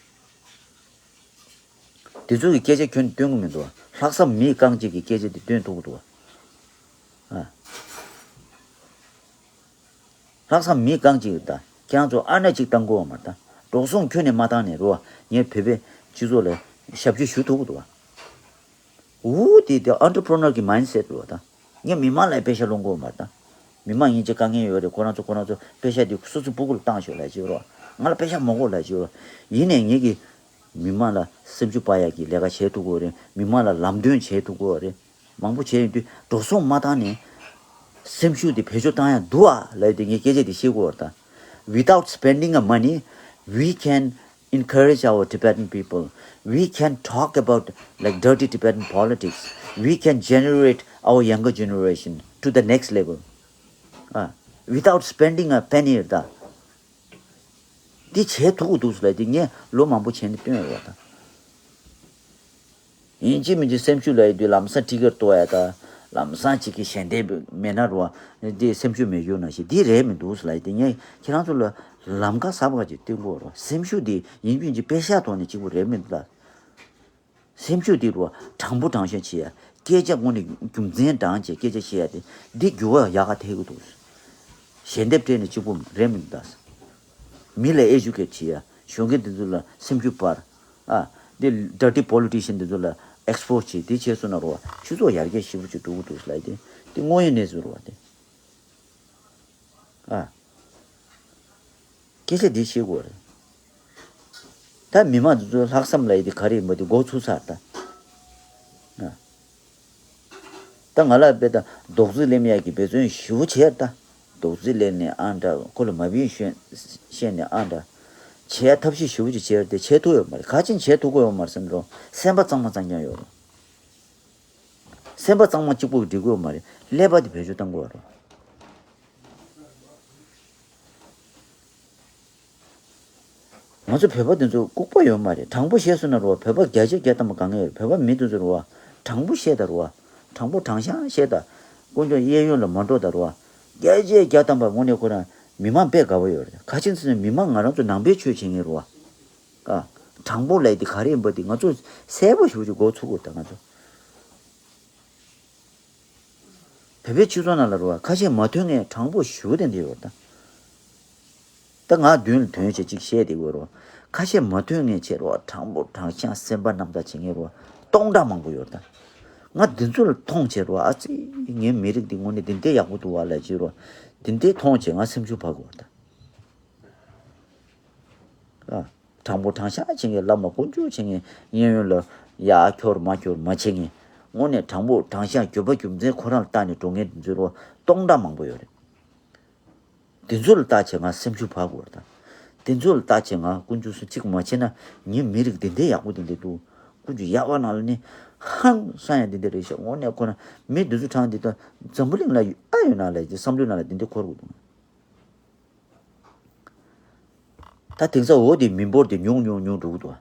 དེ་ཚོ་གི་སྐད་ཆ་ཁྱོན་ནས་སྟོན་གི་མི་འདུག་ལྷག་བསམ་མི་རྐང་གཅིག་གི་སྐད་ཆ་དེ་སྟོན་ཐུབ་ཀྱི་འདུག་ཨ། ལྷག་བསམ་མི་རྐང་གཅིག་ད་ཁྱེད་རང་ཚོ་ཨ་ན་གཅིག་བཏང་དགོས་བ་མ་རེད། ད་འགྲོ་སོང་ཁྱོན་ནས་མ་བཏང་ནས་རོ། ངས་བོད་པའི་སྤྱི་ཚོགས་ལ་ཞབས་ཕྱི་ཞུ་ཐུབ་ཀྱི་འདུག་བ། འུ་དེ་དེ་ཨན་ཊར་པི་རི་ནར་གྱི་མའིན་སེཊ་རོ། ད་ངས་མི་མང་ལ་པེ་ཤ་སློང་དགོས་མ་རེད། ད་མི་མང་ཡིན་གཅིག་དཀའ་ངལ་ཡོད་རེད། ཁོ་རང་ཚོ་ཁོ་རང་ཚོ་པེ་ཤ་དེ་སོ་སོ་སྤུ་གུ་ལ་བཏང་ཤོག་ལབ་ཀྱི་རོ། ང་ལ་པེ་ཤ་མ་དགོས་ལབ་ཀྱི་རོ། ཡིན་ནའི་ངེད་ཀྱིས་མི་མང་ལ་སེམས་ཤུགས་སྤར་ཡག་གི་ལས་ཀ་བྱེད་ཐུབ་ཀྱི་ཡོད་རེད། མི་མང་ལ་ལམ་སྟོན་བྱེད་ཐུབ་ཀྱི་ཡོད་རེད། མང་པོ་བྱས་ཡོང་དུས་འགྲོ་སོང་མ་བཏང་ནས་སེམས་ཤུགས་དེ་བེད་སྤྱོད་བཏང་ཡག་འདུག་ཨ་ལབ་དེ་ངས་སྐད་ཆ་དེ་བཤད་ཀྱི་ཡོད་རེད། ད་without spending a money, we can encourage our Tibetan people. We can talk about, like, dirty Tibetan politics. We can generate our younger generation to the next level. Uh, without spending a penny. ད་འདི་བྱེད་ཐུབ་ཀྱི་འདུག་ཟེར་ལབ་དེ་ངས་ལོ་མང་པོ་བྱས་ནས་སྟོན་ཡོད་ད། ཡིན་གཅིག་མིན་གཅིག་སེམས་ཤུགས་ལབ་ཡོང་དུས་ལམ་སང་ཊི་ཀེ་ཊི་གཏོང་ཡ་ད། ལམ་སང་གཅིག་གི་ཞལ་འདེབས་མེད་ན་རོ། འདི་སེམས་ཤུགས་མེད་རྒྱུ་ནང་བཞིན་འདི་རེད་མི་འདུག་ཟེར་ལབ་ཡོང་དུས་ངས་ཁྱེད་རང་ཚོ་ལ་ལམ་ཁ་གསར་པ་ཅིག་སྟོན་དགོས་རོ། སེམས་ཤུགས་འདི་ཡིན་གཅིག་མིན་གཅིག་པེ་ཤ་ཐོག་ནས་གཅིག་པོ་རེད་མི་འདུག་ད། སེམས་ཤུགས་འདི་རོ་དྲང་པོ་དྲང་བཞག་བྱེད་ཡ། སྐད་ཆ་དངོས་གནས་རྒྱུ་མཚན་དྲངས་བྱས་སྐད་ཆ་བཤད་ཡ་དེ་འདི་འགྱུར་བ་ཡག་ག་ཐེབས་ཀྱི་འདུག། ཞལ་འདེབས་སྤྲད་ནས་གཅིག་པུ་རེད་མི་འདུག་ད། མི་ལ་ཨེ་ཇུ་ཀེཊ་བྱེད་ཡ། གཞོན་སྐྱེས་འདི་ཚོ་ལ་སེམས་ཤུགས་སྤར། ཨ། འདི་dirty politician འདི་ཚོ་ལ་ཨེག་སི་པོ་སི་བྱེད། འདི་བྱས་སོང་ན་རོ། སྤྱི་ཚོགས་ཡར་རྒྱས་ཞེ་པོ་ཅིག་འགྲོ་གི་འདུག་ལབ་དེ། འདི་དངོས་ཡོད་གནས་ཚུལ་རོ་དེ། ཨ། སྐད་ཆ་འདི་བཤད་དགོས་རེད། ད་མི་མང་ཚོ་ལྷག་བསམ་ལབ་ཡས་དེ་ག་རེ་ཡིན་པ་དེ་འགོ་ཚུགས་ཚར་ད། ཨ། ད་ང་ལ་དཔེ་ད་རྡོག་རྫིས་ལེན་ཡས་ཀྱི་འབད་བརྩོན་ཞེ་པོ་བྱས་ད། རྡོག་རྫིས་ལེན་ནས་ཨ་འདྲ། ཁོ་ལ་མ་བིན་ཤོད་བཤད་ནས་ཨ་འདྲ། བྱས་ཐབས་ཤེས་ཞེ་པོ་ཅིག་བྱས་ཏེ་བྱས་ཐུབ་ཡོད་མ་རེད། ག་ཅིན་བྱས་ཐུབ་ཀྱི་ཡོད་མ་རེད་བསམ་འགྲོ། སེམས་པ་གཙང་མ་གཙང་རྐྱང་ཡོད་རེད། སེམས་པ་གཙང་མ་གཅིག་པོ་གིས་འགྲིག་གི་ཡོད་མ་རེད། ཀླད་པ་དེ་བེད་སྤྱོད་གཏང་དགོས་རེད། ང་ཚོ་བོད་པ་དེ་ཚོ་ལྐུགས་པ་ཡོད་མ་རེད། དྲང་པོ་བཤད་སོང་ན་རོ། བོད་པ་བརྒྱ་ཆ་བརྒྱ་ཐམ་པ་དགའ་ངེས་རེད། བོད་པ་མི་དེ་ཚོ་རོ། དྲང་པོ་བཤད་ད་རོ། དྲང་པོ་དྲང་གཞག་བཤད་ད། དཀོན་མཆོག་གཡས་གཡོན་ལ་མ་འགྲོ་ད་རོ། བརྒྱ་ཆ་བརྒྱ་ཐམ་པ་དངོས་གནས་ཁོ་རང་མི་མང་དཔེ་དགའ་པོ་ཡོད་རེད། ག་ཅི་ཟེར་ན་མི་མང་ང་རང་ཚོ་ནང་པའི་ཆོས་བྱེད་མཁན་རོ། ཨ། དྲང་པོ་ལབ་དེ་ག་རེ་ཡིན་པ་དེ་ང་ཚོ་གསལ་པོ་ཞེ་པོ་ཅིག་འགོ་ཚུགས་དགོས་ད་ང་ཚོ། བོད་པའི་སྤྱི་ཚོགས་ནང་ལ་རུ་བ་ཁ་ཤས་མ་ཐོན་མཁན་དྲང་པོ་ཞེ་པོ་དེ་འདྲ་ཡོད་ད། ད་ང་མདུན་ལ་ཐོན་བྱས་ཅིག་བཤད་བསྡད་དགོས་རུ་བ། ཁ་ཤས་མ་ཐོན་མཁན་བྱས་རུ་བ་དྲང་པོ་དྲང་གཞག་སེམས་པ་རྣམ་དག་བྱེད་མཁན་རུ་བ་སྟོང་ཕྲག་མང་པོ་ཡོད་ད། ང་འདི་ཚོ་ལ་མཐོང་བྱས་རུ་བ། ཨ་ཙི། ངའི་མི་རིགས་འདི་དངོས་གནས་འདི་འདྲ་ཡག་པོ་འདུག་བ་ལབ་བྱས་རུ་བ། འདི་འདྲ་མཐོང་བྱས་ང་སེམས་ཤུགས་བབས་དགོས་ད། ཨ། དྲང་པོ་དྲང་གཞག་བྱེད་མཁན། བླ་མ་དཀོན་མཆོག་བྱེད་མཁན། གཡས་གཡོན་ལ་ཡར་འཁྱོར་མར་འཁྱོར་མ་བྱེད་མཁན། དངོས་གནས་དྲང་པོ་དྲང་གཞག་དགོས་པ་རྒྱུ་མཚན་ཁོ་རང་ལ་བལྟས་ནས་འགྲོ་མཁན་དེ་ཚོ་རུ་བ་སྟོང་ཕྲག་མང་པོ་ཡོད་རེད། དེ་ཚོ་ལ་བལྟས་བྱས་ང་སེམས་ཤུགས་བབས་དགོས་རེད་ད། དེ་ཚོ་ལ་བལྟས་བྱས་ང་དཀོན་མཆོག་གསུམ་གཅིག་མ་བྱས་ན་ངའི་མི་རིགས་འདི་འདྲ་ཡག་པོ་འདི་འདྲ་འདུག། དཀོན་མཆོག་གཡག་པ་ནང་ལ་ནི་ཧང་སང་ཡ་འདི་འདྲ་རེད་ཤག། དངོས་གནས་ཁོ་རང་མི་འདི་ཚོ་དྲང་འདི་ད་འཛམ་བུ་གླིང་ལ་ཨ་ཡོད་ན་ལ་བསམ་བློའི་ནང་ལ་འདི་འདྲ་འཁོར་དགོས་འདུག། ད་དེང་སང་འོ་དེ་མི་འབོར་དེ་ཉུང་ཉུང་ཉུང་འགྲོ་གི་འདུག་བ།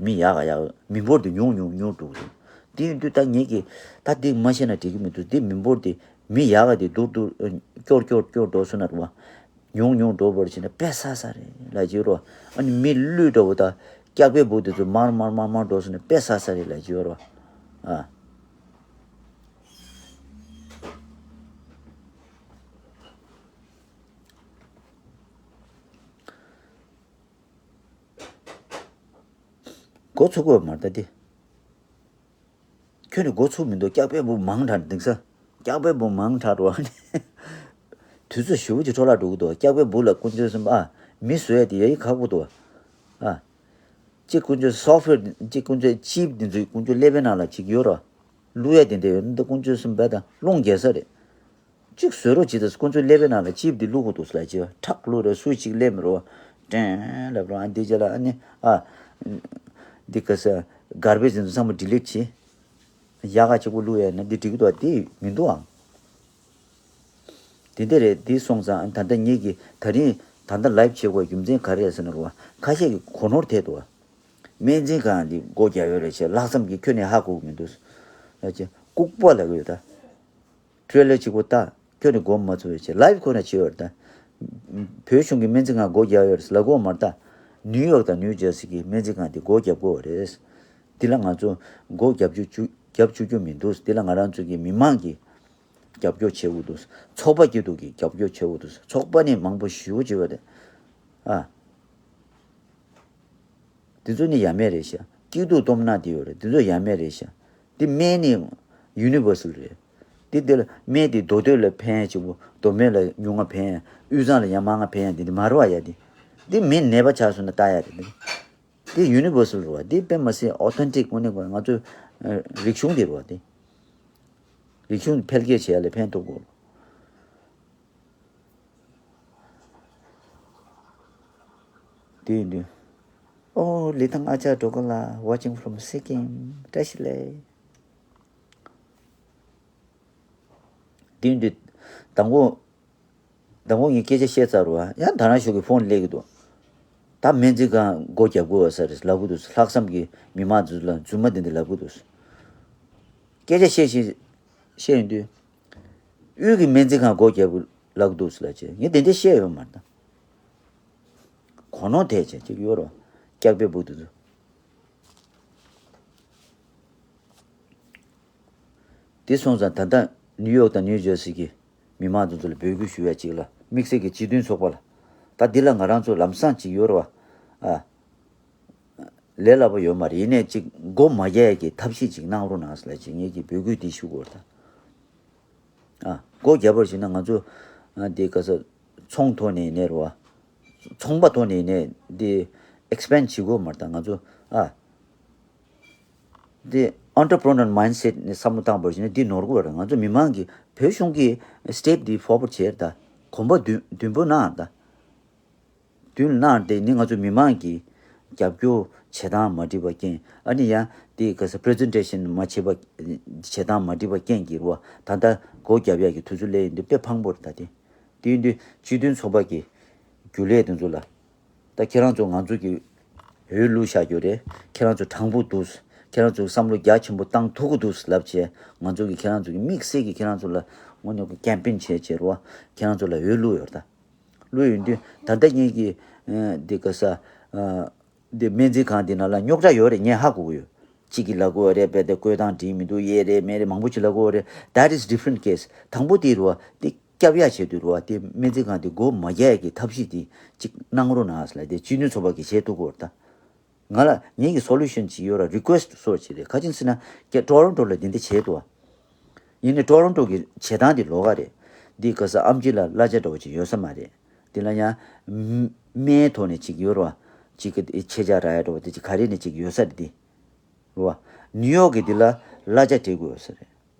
མི་ཡག་ག་ཡག་མི་འབོར་དེ་ཉུང་ཉུང་ཉུང་འགྲོ་གི་འདུག། དེ་ཡིན་དུས་ད་ངེད་ཀྱིས་ད་དེ་མ་བཤད་ན་འགྲིག་གི་མི་འདུག། དེ་མི་འབོར་དེ་མི་ཡག་ག་དེ་སྡུག་སྡུག་སྐྱོར་སྐྱོར་སྐྱོར་འགྲོ་སོང་ན་རུ་བ། ཉུང་ཉུང་འགྲོ་བར་བྱས་ན་དཔེ་བསགས་ས་རེད་ལབ་ཀྱི་ཡོད་རོ། ཨ་ནི་མི་ཀླུ་འདྲ་བོ་ད་སྐྱག་པའི་སྦུག་དེ་ཚོ་མར་མར་མར་མར་འགྲོ་སོང་ན་དཔེ་བསགས་ས་རེད་ལབ་ཀྱི་ཡོད་རོ། ཨ། འགོ་ཚུགས་དགོས་མ་རེད་ད་དེ། ཁྱོད་ནི་འགོ་ཚུགས་མི་འདུག། སྐྱག་པའི་སྦུག་མང་དྲགས་འདུག་ས། སྐྱག་པའི་སྦུག་མང་དྲགས་འགྲོ་བ་ནི། དུས་ཚོད་ཞེ་པོ་ཅིག་འཕྲོ་བརླག་འགྲོ་གི་འདུག། སྐྱག་པའི་སྦུག་ལ་དཀོན་མཆོག་གསུམ་ཨ། མི་བཟོ་ཡ་དེ་ཡ་ཡི་ཁག་པོ་འདུག། ཨ། གཅིག་དཀོན་མཆོག་སོཕ་ཝེར་གཅིག་དཀོན་མཆོག་ཅིབ་འདི་ཚོའི་དཀོན་མཆོག་ཀླད་པའི་ནང་ལ་གཅིག་ཡོད་རོ། བླུག་ཡ་དེ་འདྲ་ཡོད་འདི་དཀོན་མཆོག་གསུམ་བས་དང་སློང་རྒྱལ་ས་རེད། གཅིག་བཟོས་རོགས་བྱེད་དང་། ཁོང་ཚོའི་ཀླད་པའི་ནང་ལ་ཅིབ་འདི་བླུག་དགོས་འདུག་ལབ་ཀྱི་ཡོད། ཁྲག་བླུག་རེད། སུའི་ཅིག་ཀླད་མི་རོ། ཀྲེང་ལབ་རོ། ཨ་འདི་རྗེས་ལ་ཨ་ནི་ཨ། འདི་ག་ས་གར་བེཇ་འདི་ཚོ་ཚང་མ་ཌི་ལིཊ་བྱེད། ཡག་ག་གཅིག་པོ་བླུག་ཡ་ན་འདི་འགྲིག་གི་འདུག། འདི་མི་འདུག་ཨང་། འདི་འདི་རེད། འདི་སོང་ཙང་ད་ལྟ་ངེད་ཀྱིས་ད་རིང་ད་ལྟ་ལའིབ་བྱེད་དགོས་རྒྱུ་མཚན་ག་རེ་རེད་ཟེར་ན་རོ། ཁ་ཤས་ཀྱིས་གོ་ནོར་ཐེབས་འདུག། སྨན་རྩིས་ཁང་འདི་སྒོ་རྒྱབ་ཡོད་རེད་ཅེས་ལྷག་བསམ་གྱིས་ཁྱོན་ནས་ཧ་གོ་གི་མི་འདུག། ལབ་ཅེས་ལྐུགས་པ་ལབ་གི་ཡོད་ད། ཊེ་ལེ་ལར་གཅིག་པོ་ལྟ། ཁྱོད་ནི་སྒོ་མ་ཚུགས་པའི་ཆེད་ལའིབ་ཁོ་ན་བྱེད་ཡོད་རེད་ད། བོད་གཞུང་གི་སྨན་རྩིས་ཁང་སྒོ་རྒྱག་ཡོད་རེད་ལབ་གོ་མ་རེད་ད། ནིའུ་ཡོག་དང་ནིའུ་ཇར་སི་གི་སྨན་རྩིས་ཁང་དེ་སྒོ་རྒྱབ་དགོས་རེད། འདི་ལ་ང་ཚོ་སྒོ་རྒྱབ་བཅུག་བཅུག་རྒྱབ་བཅུག་རྒྱུ་མི་འདུག། འདི་ལ་ང་རང་ཚོ་གི་མི་མང་གིས་རྒྱབ་སྐྱོར་བྱེད་དགོས་འདུག། ཚོགས་པ་སྐྱིད་སྡུག་གིས་རྒྱབ་སྐྱོར་བྱེད་དགོས་འདུག། ཚོགས་པ་ནི་མང་པོ་ཞེ་པོ་ཅིག་ཡོད་རེད། ཨ། དེ་ཚོ་ནི་ཡ་མེད་རེད་ཤག། སྐྱིད་སྡུག་སྡོམ་ན་དེ་ཡོད་རེད། དེ་ཚོ་ཡ་མེད་རེད་ཤག། དེ་སྨན་ནི་ཡུ་ནི་ཝར་སལ་རེད། དེ་དེ་ལ་སྨན་དེ་མདོ་སྟོད་ལ་ཕན་ཡ་གཅིག་པོ། མདོ་སྨད་ལ་ཉུང་ང་ཕན་ཡ། དབུས་གཙང་ལ་ཡང་མང་ང་ཕན་ཡ། དེ་འདི་མ་རེད་བ་ཡ་དེ། དེ་མི་ནད་པ་ཆགས་སོང་ན་ལྟ་ཡ་རེད་དེ། དེ་ཡུ་ནི་ཝར་སལ་རེད་བ། དེ་དཔེ་མ་སྲིད་ཨོ་ཐེན་ཊིག་དངོས་གནས་ང་ཚོའི་རིག་གཞུང་དེ་རེད་བ་དེ། རིག་གཞུང་འཕེལ་རྒྱས་བྱེད་ཡ་ལ་ཕན་ཐོགས་དགོས། དེ་ཡིན་དུས། ཨོ་ལི་ཐང་ཨ་ཅག་འགྲོ་གི་ལ། Watching from Sikkim། བཀྲ་ཤིས་བདེ་ལེགས། དེ་ཡིན་དུས། དང་པོ། དང་པོ་ངས་སྐད་ཆ་བཤད་ཚར་བ་ཡང་ད་རང་ཤུགས་ཀྱི་ཕོན་སླེབས་ཀྱི་འདུག། ད་སྨན་རྩིས་ཁང་སྒོ་རྒྱབ་དགོས་ས་རེད་ལབ་ཀྱི་འདུག། ལྷག་བསམ་གྱིས་མི་མང་ཚོ་ལ་རྫུན་མ་འདི་འདྲ་ལབ་ཀྱི་འདུག། སྐད་ཆ་བཤད་བཞིན་བཤད་ཡོང་དུས། དབུས་ཀྱི་སྨན་རྩིས་ཁང་སྒོ་རྒྱབ་ལབ་འདུག་ཟེར་ལབ་བྱས། ངས་དེ་འདྲ་བཤད་ཡོད་མ་རེད་ད། གོ་ནོར་ཐེབས་བྱས་ཅིག་ཡོད་རོ། སྐྱག་པའི་སྦུག་དེ་ཚོ། དེ་སོང་ཙང་ད་ལྟ་ནིའུ་ཡོག་དང་ནིའུ་ཇར་སི་གི་མི་མང་དེ་ཚོ་ལ་འབོད་སྐུལ་ཞུ་ཡ་གཅིག་ལ། དམིགས་བསལ་གྱི་སྤྱི་མཐུན་ཚོགས་པ་ལ། ད་འདི་ལ་ང་རང་ཚོ་ལམ་སང་གཅིག་ཡོད་རེད་བ། ཨ། ལས་སླ་པོ་ཡོད་མ་རེད། ཡིན་ནའི་གཅིག་སྒོ་མ་རྒྱག་ཡ་གི་ཐབས་ཤེས་གཅིག་གནང་རོགས་གནང་ཟེར་ལ་གཅིག་ངེད་ཀྱིས་འབོད་སྐུལ་འདི་ཞུ་དགོས་རེད་ད། ཨ། སྒོ་རྒྱག་པར་བྱས་ན་ང་ཚོ། ཨ། འདི་ག་ས། ཚོང་ཐོག་ནས་ཡིན་ནའི་རེད་བ། ཚོང་པ་ཐོག་ནས་ཡིན་ནའི་འདི་ཨེག་སི་པེན་ཌི་བྱེད་དགོས་མ་རེད་ད་ང་ཚོ། ཨ། འདི་ཨོན་ཊར་པི་རི་ནར་མའིན་སེཊ་ནས་བསམ་བློ་བཏང་བར་བྱས་ན་འདི་ནོར་གི་རེད། ང་ཚོ་མི་མང་གིས་བོད་གཞུང་གིས་སི་ཊེབ་འདི་ཕོར་ཝར་ཌི་བྱས་རེད་ད། གོམ་པ་མདུན་མདུན་སྤོ་གནང་རེད་ད། མདུན་གནང་རེད་ནི་ང་ཚོ་མི་མང་གིས་རྒྱབ་སྐྱོར་བྱེད་སྟངས་མ་འགྲིག་པ་རྐྱེན། ཨ་ནི་ཡང་འདི་ག་ས་པི་རི་ཛེན་ཊེ་ཤན་མ་བྱེད་པ། བྱེད་སྟངས་མ་འགྲིག་པ་རྐྱེན་གྱིས་རེད་བ། ད་ལྟ་སྒོ་རྒྱབ་ཡག་གི་དུས་ཚོད་སླེབས་ཡོང་དུས་དཔེ་ཕངས་པོ་རེད་ད་དེ། དེ་ཡིན་དུས་སྤྱི་མཐུན་ཚོགས་པ་གི་རྒྱུན་ལས་དེ་ཚོ་ལ། ད་ཁྱེད་རང་ཚོ་ང་ཚོ་གི་འོས་བླུགས་བཞག་རྒྱུ་རེད། ཁྱེད་རང་ཚོ་དྲང་པོ་འདུག་ཁྱེད་རང་ཚོ་བསམ་བློ་རྒྱ་ཆེན་པོ་བཏང་ཐུབ་ཀྱི་འདུག་ལབ་བྱས། ང་ཚོ་གི་ཁྱེད་རང་ཚོ་གི་དམིགས་བསལ་གྱི་ཁྱེད་རང་ཚོ་ལ་དངོས་གནས་ཀྱི་ཀེམ་པེན་བྱས་བྱས་རེད་བ། ཁྱེད་རང་ཚོ་ལ་འོས་བླུགས་ཡོད་རེད་ད། བླུགས་ཡོང་དུས་ད་ལྟ་ངེད་ཀྱི་ཨ་འདི་ག་ས། ཨ། འདི་སྨན་རྩིས་ཁང་འདི་ནང་ལ་རྙོག་དྲ་ཡོད་རེད། ངས་ཧ་གོ་གི་ཡོད། གཅིག་གིས་ལབ་གོ་རེད། དཔེ་དེ་བཀོད་སྟངས་འགྲིག་མི་འདུག་ཡས་རེད་མེད་རེད་མང་པོ་ཅིག་ལབ་གོ་རེད། That is different case། དང་པོ་དེ་རུ་བ་དེ་སྐྱབས་ཡ་བྱེད་དུས་རུ་བ་དེ་སྨན་རྩིས་ཁང་དེ་སྒོ་མ་རྒྱག་ཡ་གི་ཐབས་ཤེས་དེ་གཅིག་གནང་རོགས་གནང་ཟེར་ལབ་དེ་སྤྱི་མཐུན་ཚོགས་པ་གིས་བྱེད་ཐུབ་གོ་རེད་ད། ང་ལ་ངེད་ཀྱི་སོ་ལུ་ཤན་ཅིག་ཡོད་ར་རི་ཀུ་ཨེ་སི་ཊི་སོ་ཅིག་རེད། ག་ཅིག་ཟེར་ན་ཀྱེ་ཊོ་རོན་ཊོ་ལ་དེ་འདྲ་བྱེད་དུ་བ། ཡིན་ནའི་ཊོ་རོན་ཊོ་གི་བྱེད་སྟངས་དེ་ལོགས་ཀ་རེད། འདི་ག་ས་ཨེམ་ཆི་ལ་གླ་ཆ་འདྲ་བོ་ཅིག་ཡོད་ས་མ་རེད། དེ་ལ་ཡང་སྨན་ཐོག་ནས་ཅིག་ཡོད་ར་བ། ཅིག་གི་ཆེད་ཆ་རག་ཡ་འདྲ་བོ་དེ་ཅིག་ག་རེ་ནས་ཅིག་ཡོད་ས་རེད་དེ། རེད་བ། ནིའུ་ཡོག་གི་དེ་ལ་གླ་ཆ་སྤྲད་དགོས་ཡོད་ས་རེད།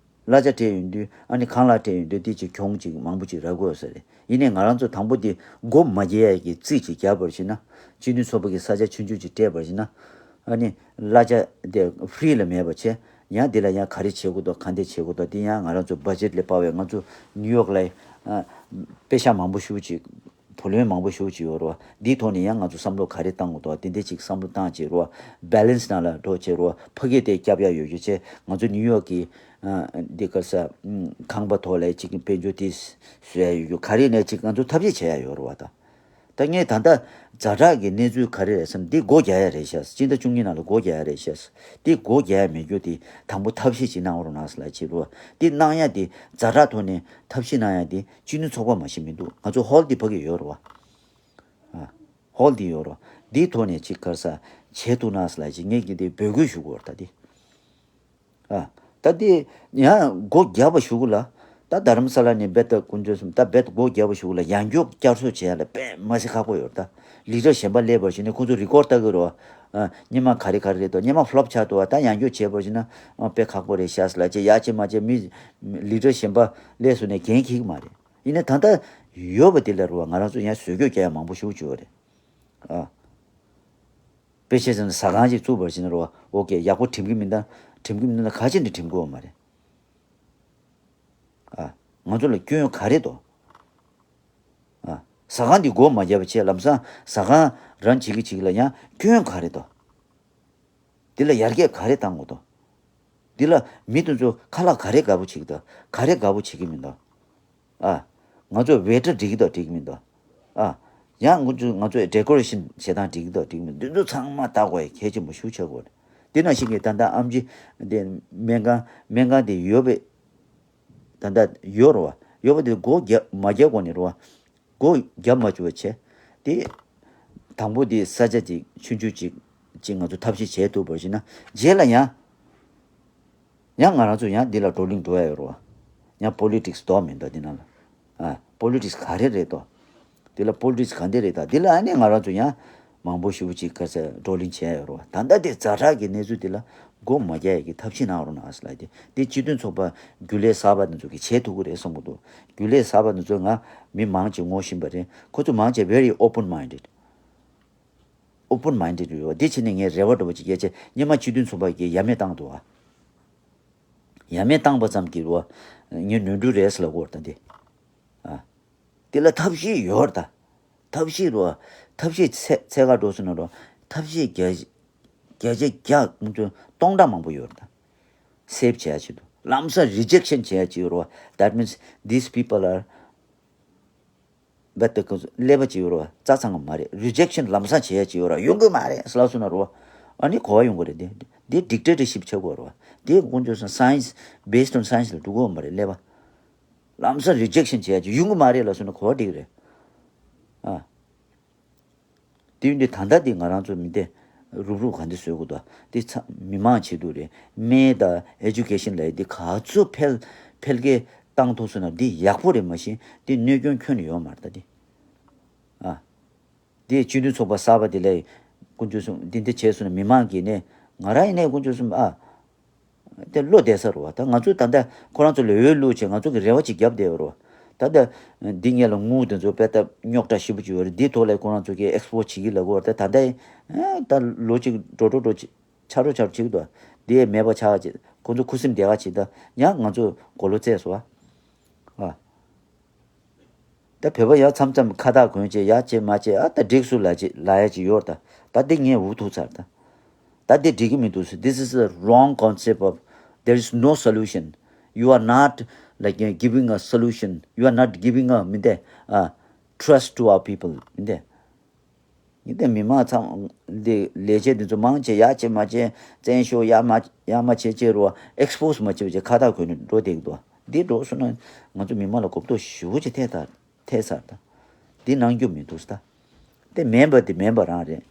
གླ་ཆ་སྤྲད་ཡོང་དུས་ཨ་ནི་ཁང་གླ་སྤྲད་ཡོང་དུས་དེ་ཅིག་གྱོང་ཅིག་མང་པོ་ཅིག་རག་དགོས་ཡོད་ས་རེད། ཡིན་ནའི་ང་རང་ཚོ་དང་པོ་དེ་སྒོ་མ་རྒྱག་ཡ་གི་རྩིས་ཅིག་རྒྱག་པར་བྱས་ན། སྤྱི་མཐུན་ཚོགས་པ་གི་ས་ཆ་ཆུང་ཆུང་ཅིག་སྤྲད་པར་བྱས་ན། ཨ་ནི་གླ་ཆ་དེ་ཧྥི་རི་ལ་མེད་པ་བྱས། ཡང་དེ་ལ་ཡང་ག་རེ་བྱེད་དགོས་འདུག་ག་འདྲ་བྱེད་དགོས་འདུག་དེ་ཡང་ང་རང་ཚོ་བ་ཇེཊ་ལས་དཔར་བའི་ང་ཚོ་ནིའུ་ཡོག་ལ་ཨ་པེ་ཤ་མང་པོ་ཞེ་པོ་ཅིག་བུ་ལོན་མང་པོ་ཞེ་པོ་ཅིག་ཡོད་རེད་བ། འདིའི་ཐོག་ནས་ཡང་ང་ཚོ་བསམ་བློ་ག་རེ་བཏང་དགོས་འདུག་དེ་འདྲ་ཅིག་བསམ་བློ་བཏང་བྱས་རེད་བ། བྷེ་ལེན་སི་ནང་ལ་འགྲོ་བྱས་རེད་བ། ཕ་གི་དེ་སྐྱབས་ཡ་ཡོད་རྒྱུ་བྱས་ང་ཚོ་ནིའུ་ཡོག་གི་ཨ་འདི་ག་ས་ཨ་ཁང་པ་ཐོག་ལ་ཅིག་དཔལ་འབྱོར་དེ་བཟོ་ཡ་ཡོད་རྒྱུ་ག་རེ་ནས་ཅིག་ང་ཚོ་ཐབས་ཤེས་བྱེད་ཡ་ཡོད་རེད་བ་ད། ད་ངས་ད་ལྟ་ཛ་དྲག་གི་གནས་ཚུལ་ག་རེ་རེད་བསམ་འདི་སྒོ་རྒྱག་ཡ་རེད་ཤག་སྤྱི་ཟླ་བཅུ་གཉིས་ནང་ལ་སྒོ་རྒྱག་ཡ་རེད་ཤག་འདི་སྒོ་རྒྱག་ཡ་མེད་རྒྱུ་དེ་དང་པོ་ཐབས་ཤེས་ཅིག་གནང་རོགས་གནང་ཟེར་ལབ་བྱས་རེད་བ། འདི་གནང་ཡ་དེ་ཛ་དྲག་ཐོག་ནས་ཐབས་ཤེས་གནང་ཡ་དེ་སྤྱི་མཐུན་ཚོགས་པ་མ་གཞི་མི་འདུག་ང་ཚོ་ཧོལ་འདི་ཕ་གི་ཡོད་རེད་བ། ཨ། ཧོལ་འདི་ཡོད་རེད་བ། འདིའི་ཐོག་ནས་ཅིག་ག་རེ་ཟ་བྱེད་ཐུབ་ན་ཟེར་ལབ་བྱས་ངས་ཀྱི་དེ་འབོད་སྐུལ་ཞུ་དགོས་རེད་ད་དེ། ཨ། ད་དེ་ཡང་སྒོ་རྒྱབ་པ་ཞུ་གི་ལ། ད་རྡ་རམ་ས་ལ་ནས་རྦད་དེ་དཀོན་མཆོག་གསུམ་ད་རྦད་སྒོ་རྒྱབ་པ་ཞུ་གི་ལ་ཡང་བསྐྱར་བསྐྱར་གསོ་བྱེད་ཡ་ལ་དཔེ་མ་སྲིད་ཁག་པོ་ཡོད་རེད་ད། ལི་ཌར་གཞན་པ་སླེབས་པར་བྱས་ནས་ཁོང་ཚོ་རི་ཀོར་ལྟ་གི་རེད་བ། ཨ། སྔོན་མ་ག་རེ་ག་རེ་རེད་དོ་སྔོན་མ་ཕ་ལོབ་ཆགས་འདུག་བ། ད་ཡང་བསྐྱར་བྱས་པར་བྱས་ན་ཨ་དཔེ་ཁག་པོ་རེད་ཤག་ཟེར་ལབ་བྱས་ཡ་བྱས་མ་བྱས་མི་ལི་ཌར་གཞན་པ་སླེབས་སོང་ནས་འགན་འཁྱེར་གི་མ་རེད། ཡིན་ནའི་ད་ལྟ་ཡོད་པ་དེ་ལ་རེད་བ་ང་རང་ཚོ་ཡང་བཟོ་བཀོད་རྒྱག་ཡ་མང་པོ་ཞེ་པོ་ཅིག་ཡོད་རེད། ཨ། དཔེ་ཆ་ཟེར་ན་ཟ་ཁང་ཅིག་བཙུགས་པར་བྱས་ན་རེད་བ། ཨོ་ཀེ་ཡག་པོ་འགྲིམ་གི་མིན་ད། འགྲིམ་གི་མིན་ད་ག་ཅི་ནས་འགྲིམ་དགོས་མ་རེད། ཨ། ང་ཚོ་ལ་སྐྱོན་ག་རེ་འདུག་ཨ། ཟ་ཁང་འདི་སྒོ་མ་བརྒྱབ་པ་བྱས་ལམ་སང་ཟ་ཁང་རང་བྱེད་ཀྱི་བྱེད་ཀྱི་ལ་ཡང་སྐྱོན་ག་རེ་འདུག་འདི་ལ་ཡར་རྒྱས་ག་རེ་བཏང་དགོས་འདུག་འདི་ལ་མི་དེ་ཚོ་ཁ་ལག་ག་རེ་དགའ་པོ་བྱེད་ཀྱི་འདུག་ག་རེ་དགའ་པོ་བྱེད་ཀྱི་མི་འདུག་ཨ། ང་ཚོ་ཝེ་ཊར་འགྲིག་གི་འདུག་འགྲིག་གི་མི་འདུག་ཨ། ཡང་ང་ཚོ་ང་ཚོའི་ཌེ་ཀོ་རེ་ཤན་བྱེད་སྟངས་འགྲིག་གི་འདུག་འགྲིག་གི་མི་འདུག་འདི་ཚོ་ཚང་མ་བལྟ་དགོས་ཡ་གལ་ཆེན་པོ་ཞེ་པོ་ཆགས་ཀྱི་ཡོད་རེད། འདི་ནང་བཞིན་གྱི་ད་ལྟ་ཨེམ་ཆི་འདི་སྨན་ཁང་སྨན་ཁང་དེ་ཡོད་པའི་ད་ལྟ་ཡོད་རེད་བ། ཡོད་པ་དེ་སྒོ་རྒྱབ་མ་རྒྱག་གོང་ནས་རེད་བ། སྒོ་རྒྱབ་མ་བཅུག་པ་བྱས། དེ་དང་པོ་དེ་ས་ཆ་ཅིག་ཆུང་ཆུང་ཅིག་ཅིག་ང་ཚོ་ཐབས་ཤེས་བྱས་ཐུབ་པར་བྱས་ན་རྗེས་ལ་ཡང་། ཡང་ང་རང་ཚོ་ཡང་འདི་ལ་བགྲོ་གླེང་འགྲོ་ཡ་ཡོད་རེད་བ། ཡང་པོ་ལི་ཊིག་སི་ལྡོག་མི་འདུག་འདི་ནང་ལ། ཨ། པོ་ལི་ཊིག་སི་ག་རེ་རེད་དོ། འདི་ལ་པོ་ལི་ཊིག་སི་ག་འདྲ་རེད་ད་འདི་ལ་ཨ་ནི་ང་རང་ཚོ་ཡང་མང་པོ་ཞེ་པོ་ཅིག་ག་ཚད་བགྲོ་གླེང་བྱས་ཡོད་རེད་བ། ད་ལྟ་དེ་ཛ་དྲག་གི་གནས་ཚུལ་འདི་ལ་སྒོ་མ་རྒྱག་ཡ་གི་ཐབས་ཤེས་གནང་རོགས་གནང་ཟེར་ལབ་དེ་འདི་སྤྱི་མཐུན་ཚོགས་པ་རྒྱུན་ལས་གསར་པ་འདི་ཚོ་གིས་བྱེད་ཐུབ་ཀྱི་རེད་བསམ་གྱི་འདུག་རྒྱུན་ལས་གསར་པ་འདི་ཚོ་ང་མི་མང་ཅིག་ངོ་ཤེས་པ་རེད། ཁོ་ཚོ་མང་ཆེ་very open minded། open minded ཡོད། འདི་བྱས་ནས་ངས་རེ་བ་འདྲ་པོ་ཅིག་སྐྱེས་ཚེ་སྔོན་མ་སྤྱི་མཐུན་ཚོགས་པ་གིས་ཡ་མེད་བཏང་འདུག་ཨ། ཡ་མེད་བཏང་པ་ཙམ་གྱིས་རོ། ངས་ནོར་འཁྲུལ་རེད་ཟེར་ལབ་ཀྱི་ཡོད་རེད་ད་འདི། ཨ། འདི་ལ་ཐབས་ཤེས་ཡོད་རེད་ད། ཐབས་ཤེས་རོ། ཐབས་ཤེས་ཚད་ཚད་ག་འགྲོ་སོང་ན་རོ། ཐབས་ཤེས་བརྒྱ་བརྒྱ་ཆ་བརྒྱ་སྟོང་ཕྲག་མང་པོ་ཡོད་རེད་ད། སེབ་བྱེད་ཡ་ཆེད་དུ། ལམ་སང་རི་ཇེག་ཤན་བྱེད་ཡ་ཆེད་དུ་རོ། That means these people are རྦད་དེ་ཀླད་པ་ཅིག་ཡོད་རེད་བ། རྩ་ཚང་གི་མ་རེད། རི་ཇེག་ཤན་ལམ་སང་བྱེད་ཡ་ཅིག་ཡོད་རེད། ཡོང་གི་མ་རེད་ཟེར་ལབ་སོང་ན་རེད་བ། ཨ་ནི་གོ་བ་ཡོང་གི་རེད། འདི་འདི་dictatorship་ཆགས་དགོས་རེད་བ། འདི་དཀོན་མཆོག་གསུམ་science, based on science་ལ་འགྲོ་གི་ཡོད་མ་རེད། ཀླད་པ་ལམ་སང་rejection་བྱས་ཀྱི་ཡོང་གི་མ་རེད་ལབ་སོང་ན་གོ་བ་འགྲིག་རེད། ཨ། དེ་ཡིན་དུས་ད་ལྟ་འདི་ང་རང་ཚོ་མི་དེ་རུབ་རུབ་ག་འདི་བཟོས་དགོས་འདུག་འདི་ཚ་མི་མང་བྱེད་དུ་རེད། སྨན་དང་education་ལ་འདི་ག་ཚོད་འཕེལ་འཕེལ་རྒྱས་བཏང་ཐུབ་སོང་ན་འདི་ཡག་པོ་རེད། མ་གཞི་འདི་གནོད་སྐྱོན་ཁྱོན་ནས་ཡོད་མ་རེད། ད་འདི་ཨ། འདི་སྤྱི་མཐུན་ཚོགས་པ་གསར་པ་འདི་ལས་དཀོན་མཆོག་གསུམ་འདི་འདི་བྱས་སོང་ན་མི་མང་གིས་ནས་ང་རང་ཡིན་ནས་དཀོན་མཆོག་གསུམ་ཨ། དེ་བློ་བདེ་ས་རེད་བ། ད་ང་ཚོ་ད་ལྟ་ཁོ་རང་ཚོ་ལ་འོས་བླུགས་བྱས་ང་ཚོ་གི་རེ་བ་ཅིག་བརྒྱབ་བསྡད་ཡོད་རེད་བ། ད་ལྟ་འདི་ངེད་ལ་དངུལ་དེ་ཚོ་དཔེ་ལྟ་རྙོག་དྲ་ཞེ་པོ་ཅིག་ཡོད་རེད། འདིའི་ཐོག་ལ་ཁོ་རང་ཚོ་གི་export་བྱེད་ཀྱི་ལབ་ཀྱི་ཡོད་རེད། ད་ད་ལྟ་ད་ལོ་གཅིག་འགྲོ་འགྲོ་འགྲོ་ཆ་རོ་ཆ་རོ་བྱེད་ཀྱི་འདུག་འདི་མེད་པ་ཆགས་ཅིག་ཁོ་ཚོ་ཁུ་སིམ་བདེ་ག་བྱེད། ད་ཡང་ང་ཚོ་གོ་ལོ་བཙལ་སོང་བ། ཨ། ད་བོད་པ་ཡ་མཚམས་མཚམས་ཁ་བཏགས་གོན་བྱས་ཡ་བྱས་མ་བྱས་ཨ་ད་འགྲིག་སུ་ལ་ཅི་ལ་ཡ་ཅི་ཡོད་ད། ད་འདི་ངས་འུ་ཐུག་ཚར་ད། ད་འདི་འགྲིག་གི་མི་འདུག This is a wrong concept of, there is no solution. You are not, like, uh, giving a solution. You are not giving a མི་འདི་ཨ་trust to our people མི་འདི། ཡིན་ཏེ་མི་མང་ཚང་འདི་ལས་བྱེད་འདི་ཚོ་མང་ཆེ་ཡ་ཆེ་མ་ཆེ་བཙན་ཤོག་ཡ་མ་ཡ་མ་ཆེ་ཆེ་རུ་expose་མ་བྱེད་བྱེད་ཁ་བཏགས་གོན་ནས་འགྲོ་བསྡད་ཀྱི་འདུག་འདི་འགྲོ་སོང་ན་ང་ཚོ་མི་མང་ལ་གོ་རྟོགས་ཞེ་པོ་ཅིག་ཐེབས་ད་ཐེབས་ཚར་ད། འདི་གནང་རྒྱུ་མི་འདུག་ད། དེ་མིན་པ་དེ་མིན་པ་རང་རེད།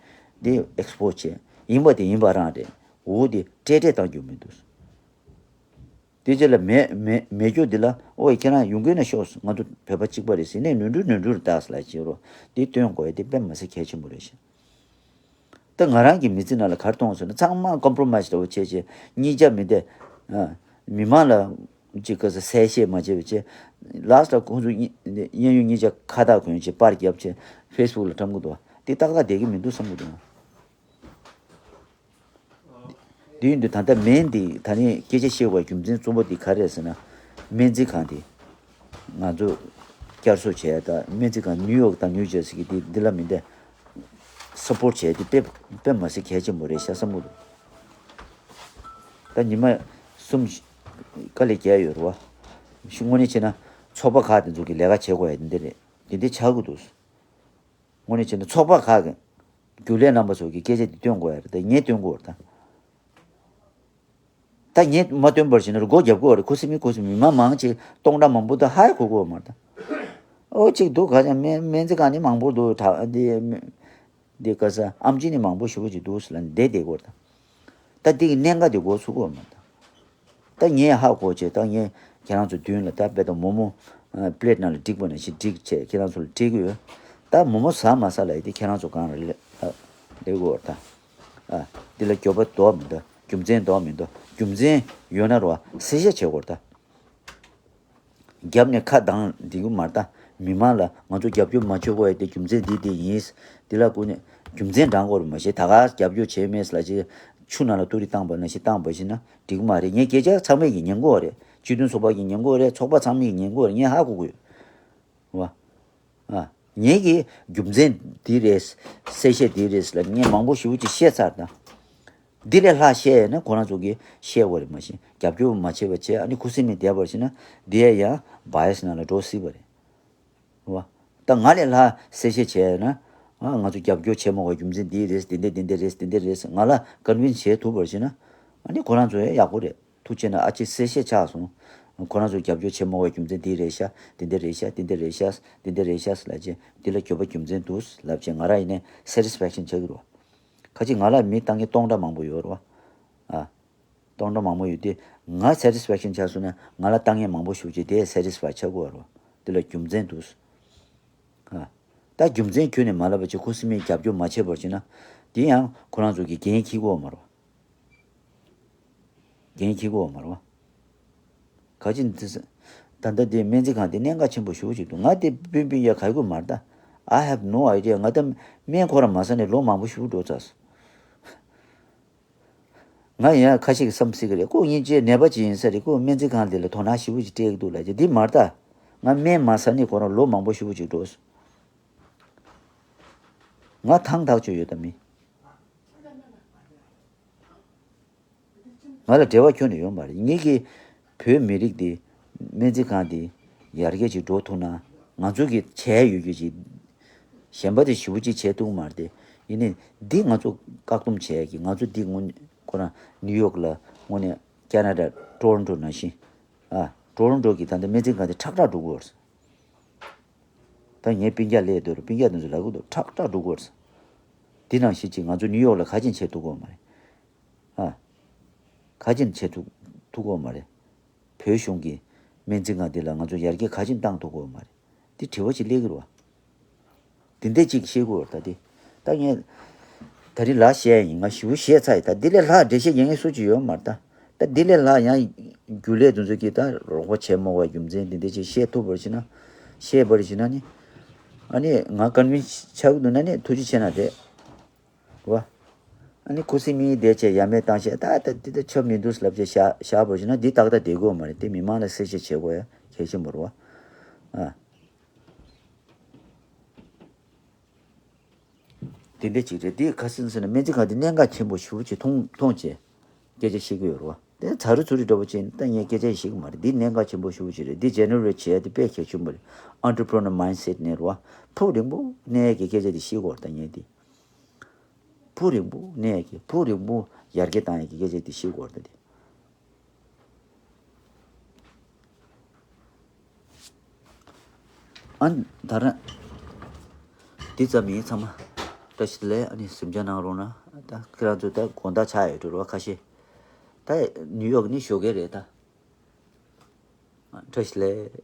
འདི་expose་བྱེད། ཡིན་པ་དེ་ཡིན་པ་རང་རེད། འོ་དེ་སྤྲད་སྤྲད་གཏང་རྒྱུ་མི་འདུག་དེ་རྗེས་ལ་མེ་མེ་མེ་སྒྱོགས་འདི་ལ་ཨོ་ཡ་ཁྱེད་རང་ཡོང་གི་ན་ཤོག་ང་ཚོ་བོད་པ་གཅིག་པ་རེད་ཟེར་ནས་ནོར་འཁྲུལ་ནོར་འཁྲུལ་བཏགས་ལ་བྱེད་རོགས་འདི་སྟོན་དགོས་ཡ་དེ་དཔེ་མ་སྲིད་གལ་ཆེན་པོ་རེད་ཤག་ད་ང་རང་གི་མི་ཚེ་ནང་ལ་ག་རེ་མཐོང་སོང་ན་ཚང་མ་compromise་འདྲ་བོ་བྱས་བྱས་གཉིས་ཆ་མི་བདེ། ཨ། མི་མང་ལ་ཅིག་ག་ས་གསལ་བཤད་མ་བྱས་པ་བྱས། last་ལ་ཁོང་ཚོ་གཉིས་གཡས་གཡོན་གཉིས་ཆ་ཁ་བཏགས་གོན་བྱས་པར་བརྒྱབ་བྱས་Facebook་ལ་བཀྲམ་གི་འདུག་དེ་ཏག་ཏག་བསྡད་ཀྱི་མི་འདུག་བསམ་གི་འདུག་དེ་ཡིན་དུས་ད་ལྟ་སྨན་འདི་ད་ནི་སྐད་ཆ་བཤད་དགོས་རྒྱུ་མཚན་གཙོ་བོ་འདི་ག་རེ་རེད་ཟེར་ན། སྨན་རྩིས་ཁང་འདི་ང་ཚོ་བསྐྱར་གསོ་བྱས་ད་སྨན་རྩིས་ཁང་ནིའུ་ཡོག་དང་ནིའུ་ཇར་སི་གི་འདི་འདི་ལ་མི་འདྲ་support་བྱས་ཏེ་དཔེ་དཔེ་མ་སྲིད་གལ་ཆེན་པོ་རེད་ཤག་བསམ་གི་འདུག་ད་ཉི་མ་གསུམ་དཀའ་ལས་བརྒྱབ་ཡོད་རེད་བ། ཤི་དངོས་གནས་བྱས་ན་ཚོགས་པ་ཁག་དེ་ཚོ་གི་ལས་ཀ་བྱེད་དགོས་ཡ་འདི་འདྲ་རེད། འདི་འདྲ་ཆགས་ཀྱི་འདུག་དངོས་གནས་བྱས་ན་ཚོགས་པ་ཁག་གི་རྒྱུན་ལས་རྣམ་པ་ཚོ་གི་སྐད་ཆ་འདི་སྟོན་དགོས་ཡ་རེད་དེ་ངས་སྟོན་དགོས་རེད་ད། ད་ངས་མ་སྟོན་པར་བྱས་ན་སྒོ་རྒྱབ་དགོས་རེད། ཁུ་སིམ་མེ་ཁུ་སིམ་མེ་མི་མང་མང་ཅིག་སྟོང་ཕྲག་མང་པོ་ད་ཧ་ཡ་གོ་གོ་མ་ད། ཨོ་ཅིག་འདུག་ག་ཅང་སྨན་སྨན་རྩིས་ཁང་ནི་མང་པོ་འདུག་ད་འདི་འདི་ག་ས་ཨམ་ཆི་ནི་མང་པོ་ཞེ་པོ་ཅིག་འདུག་ཟེར་ལ་བསྡད་བསྡད་དགོས་རེད་ད། ད་འདི་གི་གནད་འགག་འདི་གོ་ཚུགས་གོ་མ་ད། ད་ངས་ཧ་གོ་བྱས་ད་ངས་ཁྱེད་རང་ཚོ་མདུན་ལ་ད་དཔེ་ད་མོག་མོག་པི་ལེཊ་ནང་ལ་བསྒྲིགས་པ་ནང་བཞིན་བསྒྲིགས་བྱས་ཁྱེད་རང་ཚོ་ལ་སྤྲད་ཀྱི་ཡོད། ད་མོག་མོག་ཟ་མ་ཟ་ལ་ཡི་དེ་ཁྱེད་རང་ཚོ་གང་ལ་ལས་ལས་དགོས་རེད་ད། ཨ། འདི་ལ་འགྱོད་པ་འདུག་མི་འདུག་རྒྱུ་མཚན་འདུག་མི་འདུག་རྒྱུ་མཚན་ཡོད་ན་རོ་གསལ་བཤད་བྱེད་དགོས་རེད་ད། རྒྱབ་ནས་ཁ་གདངས་འདི་གུ་མར་ལྟ། མི་མང་ལ་ང་ཚོ་རྒྱབ་སྐྱོར་མ་བྱེད་དགོས་ཡ་དེ་རྒྱུ་མཚན་འདི་འདི་ཡིན། འདི་ལ་སྐུ་ནས་རྒྱུ་མཚན་བགྲང་དགོས་རེད་མ་གཞི་ད་ག་རྒྱབ་སྐྱོར་བྱས་མེད་ལ་ཅི། ཆུ་ནང་ལ་ཏུ་རི་བཏང་པ་ནང་བཞིན་བཏང་པ་བཞིན་ན་འགྲིག་གི་མ་རེད། ངས་སྐད་ཆ་ཚང་མས་ཀྱི་ཉན་གོ་རེད། སྤྱི་མཐུན་ཚོགས་པ་ཀྱི་ཉན་གོ་རེད། ཚོགས་པ་ཚང་མས་ཀྱི་ཉན་གོ་རེད། ངས་ཧ་གོ་གི་ཡོད། བ། ཨ། ངེད་ཀྱིས་རྒྱུ་མཚན་འདི་རེད། གསལ་བཤད་འདི་རེད་ལ་ངས་མང་པོ་ཞེ་པོ་ཅིག་བཤད་ཚར་ད། འདི་ལས་ལྷག་བཤད་ཡས་ན་ཁོ་རང་ཚོ་གིས་བཤད་དགོས་རེད་མ་གཞི་རྒྱབ་སྐྱོར་མ་བྱས་པ་བྱས་ཨ་ནི་ཁུ་སིམ་མེ་བསྡད་པར་བྱས་ན་འདི་ཡ་ཡང་བ་ཡས་ནང་ལ་འགྲོ་སྲིད་པ་རེད། བ། ད་ང་ལས་ལྷག་གསལ་བཤད་བྱས་ཡས་ན་ཨ་ང་ཚོ་རྒྱབ་སྐྱོར་བྱེད་མ་དགོས་རྒྱུ་མཚན་འདི་རེད་འདི་འདི་འདི་འདི་རེད་འདི་འདི་རེད་ང་ལ་ཀོན་ཝིན་སི་བྱེད་ཐུབ་པར་བྱས་ན་ཨ་ནི་ཁོ་རང་ཚོ་ཡང་ཡག་པོ་རེད། ཐུགས་རྗེ་ཆེ་ན་ཨ་ཅེ་གསལ་བཤད་ཆགས་སོང་། ཁོ་རང་ཚོ་རྒྱབ་སྐྱོར་བྱེད་མ་དགོས་རྒྱུ་མཚན་འདི་རེད་ཤག་འདི་འདི་རེད་ཤག་འདི་འདི་རེད་ཤག་འདི་འདི་རེད་ཤག་ལབ་བྱས་འདི་ལ་འགྱོད་པ་རྒྱུ་མཚན་འདུག་ལབ་བྱས་ང་རང་ཡིན་ནའི་སེ་ཊི་སི་ཕེག་ཤན་ཆགས་ཀྱི་རེད། ཁ་ཅིག་ང་ལ་མི་ལྟ་མཁན་སྟོང་ཕྲག་མང་པོ་ཡོད་རེད་བ། ཨ། སྟོང་ཕྲག་མང་པོ་ཡོད་དུས་ང་སེ་ཊི་སི་ཕེག་ཤན་ཆགས་སོང་ན་ང་ལ་ལྟ་མཁན་མང་པོ་ཞིག་ཅིག་དེ་སེ་ཊི་སི་ཕའི་ཆགས་ཀྱི་རེད་བ། འདི་ལ་རྒྱུ་མཚན་འདུག་ཨ། ད་རྒྱུ་མཚན་ཁྱོན་ནས་མ་ལབ་པ་ཅིག་ཁུ་སིམ་མེ་རྒྱབ་སྐྱོར་མ་བྱས་པར་བྱས་ན་འདི་ཡང་ཁོ་རང་ཚོ་གི་འགན་འཁྱེར་གྱི་ཡོད་མ་རེད་བ། འགན་འཁྱེར་གྱི་ཡོད་མ་རེད་བ། ག་ཅི་འདི་ཟེར། ད་ལྟ་འདི་སྨན་རྩིས་ཁང་འདི་གནད་འགག་ཆེན་པོ་ཞེ་པོ་ཅིག་འདུག་ང་འདི་སྤུན་སྤུན་ཡ་ག་གི་མ་རེད་ད། I have no idea. ང་ད་སྨན་ཁོ་རང་མ་ཟ་ནས་ལོ་མང་པོ་ཞེ་པོ་འགྲོ་ཚར་སོང་། ང་ཡང་ཁ་ཤས་ཀྱིས་བསམ་སྲིད་ཀྱི་རེད། ཁོ་སྙིང་རྗེ་ནད་པ་ཅིག་ཡིན་ས་རེད། ཁོ་སྨན་རྩིས་ཁང་འདི་ལ་དོ་སྣང་ཞེ་པོ་ཅིག་སྤྲད་ཀྱི་འདུག་ལབ་ཀྱི་འདི་མ་རེད་ད། ང་སྨན་མ་ཟ་ནས་ཁོ་རང་ལོ་མང་པོ་ཞེ་པོ་ཅིག་འགྲོ་སོང་། ང་ཐང་ཐག་ཆོད་ཡོད་དམ་མིན། ང་ལ་འབྲེལ་བ་ཁྱོན་ནས་ཡོད་མ་རེད། ངེད་ཀྱི་བོད་མི་རིགས་འདི་སྨན་རྩིས་ཁང་འདི་ཡར་རྒྱས་ཅིག་འགྲོ་ཐུབ་ན་ང་ཚོ་གི་བྱས་ཡོད་རྒྱུ་ཅིག་གཞན་པ་དེ་ཞེ་པོ་ཅིག་བྱས་ཐུབ་མ་རེད་དེ། ཡིན་ནའི་འདི་ང་ཚོ་བཀག་སྡོམ་བྱས་ཀྱི་ང་ཚོ་འདི་དངོས་ཁོ་རང་ནིའུ་ཡོག་ལ་དངོས་གནས་ཁ་ན་ཌ་ཊོ་རོན་ཊོ་ནང་བཞིན། ཨ་ཊོ་རོན་ཊོ་གི་ད་ལྟ་སྨན་རྩིས་ཁང་དེ་ཁྲག་ཁྲག་འགྲོ་གི་ཡོད་རེད། ད་ངའི་སྤུན་ཀྱག་སླེབས་འདུག་སྤུན་ཀྱག་དེ་ཚོ་ལབ་གི་འདུག་ཁྲག་ཁྲག་འགྲོ་གི་ཡོད་རེད། འདི་ནང་བཞིན་ཅིག་ང་ཚོ་ནིའུ་ཡོག་ལ་ག་ཅིན་བྱེད་ཐུབ་ཀྱི་ཡོད་མ་རེད། ཨ། ག་ཅིན་བྱེད་ཐུབ་ཐུབ་ཀྱི་ཡོད་མ་རེད། བོད་གཞུང་གི་སྨན་རྩིས་ཁང་འདི་ལ་ང་ཚོ་ཡར་རྒྱས་ག་ཅིན་བཏང་ཐུབ་ཀྱི་ཡོད་མ་རེད། འདི་དྲི་བ་ཅིག་སླེབས་ཀྱི་རེད་བ། འདི་འདྲ་ཅིག་བཤད་ཀྱི་ཡོད་རེད་ད་འདི། ད་ངས་ད་རིང་ལ་བཤད་ཡིན། ང་ཞེ་པོ་བཤད་ཚར་ཡིན། ད་འདི་ལས་ལྷག་འགྲེལ་བཤད་རྒྱག་མཁན་སུ་གཅིག་ཡོད་མ་རེད་ད། ད་འདི་ལས་ལྷག་ཡང་རྒྱུན་ལས་དེ་ཚོ་གིས་ད་རོགས་པ་བྱས་མ་དགོས་པའི་རྒྱུ་མཚན་འདི་འདྲ་ཅིག་བཤད་ཐུབ་པར་བྱས་ན། བཤད་པར་བྱས་ན་ནི། ཨ་ནི་ང་ཀོན་ཝིན་སི་ཆགས་ཀྱི་འདུག་ན་ནི་ཐུགས་རྗེ་ཆེ་ན་རེད། བ། ཨ་ནི་ཁུ་སིམ་མེ་བསྡད་བྱས་ཡ་མེད་བཏང་བྱས་ད་ད་འདི་ད་ཆོབ་མི་འདུག་ལབ་བྱས་བཞག་བཞག་པར་བྱས་ན་འདི་ཏག་ཏག་བསྡད་དགོས་མ་རེད། དེ་མི་མང་ལ་གསལ་བཤད་བྱེད་དགོས་ཡ་གལ་ཆེན་པོ་རེད་བ། ཨ། དེ་འདྲ་ཅིག་རེད། འདི་ཁ་སང་ཟེར་ན་སྨན་རྩིས་ཁང་འདི་གནད་འགག་ཆེན་པོ་ཞེ་པོ་ཅིག་མཐོང་མཐོང་བྱས་སྐད་ཆ་བཤད་ཀྱི་ཡོད་རེད་བ། དེ་ཚ་རུ་ཚུ་རུ་འདྲ་པོ་ཅིག་ད་ངས་སྐད་ཆ་བཤད་ཀྱི་མ་རེད། འདི་གནད་འགག་ཆེན་པོ་ཞེ་པོ་ཅིག་རེད། འདི་ཇེ་ནེ་རེ་ཊི་བྱེད་ཡ་དེ་དཔེ་གལ་ཆེན་པོ་རེད། ཨན་ཊི་པི་རི་ནར་མའིན་སེ་ཊི་ནས་རེད་བ། ཕུགས་རིང་པོ་གནས་ཡ་གི་སྐད་ཆ་དེ་བཤད་ཀྱི་ཡོད་རེད་ད་ངས་འདི། ཕུགས་རིང་པོ་གནས་ཡ་གི་ཕུགས་རིང་པོ་ཡར་རྒྱས་བཏང་ཡ་གི་སྐད་ཆ་དེ་བཤད་ཀྱི་ཡོད་རེད་ད་འདི། ཨ་ད་ར། འདི་ཙམ་ཡིན་ཚང་མ། བཀྲ་ཤིས་བདེ་ལེགས། ཨ་ནི་གཟིམ་འཇག་གནང་རོགས་གནང་། ད་ཁྱེད་རང་ཚོ་ད་དགོང་དག་ཆགས་ཡོད་འགྲོ་ར་བ་ཁ་ཤས། ད་ནིའུ་ཡོག་ནི་ཞོགས་ཀས་རེད་ད། བཀྲ་ཤིས་བདེ་ལེགས།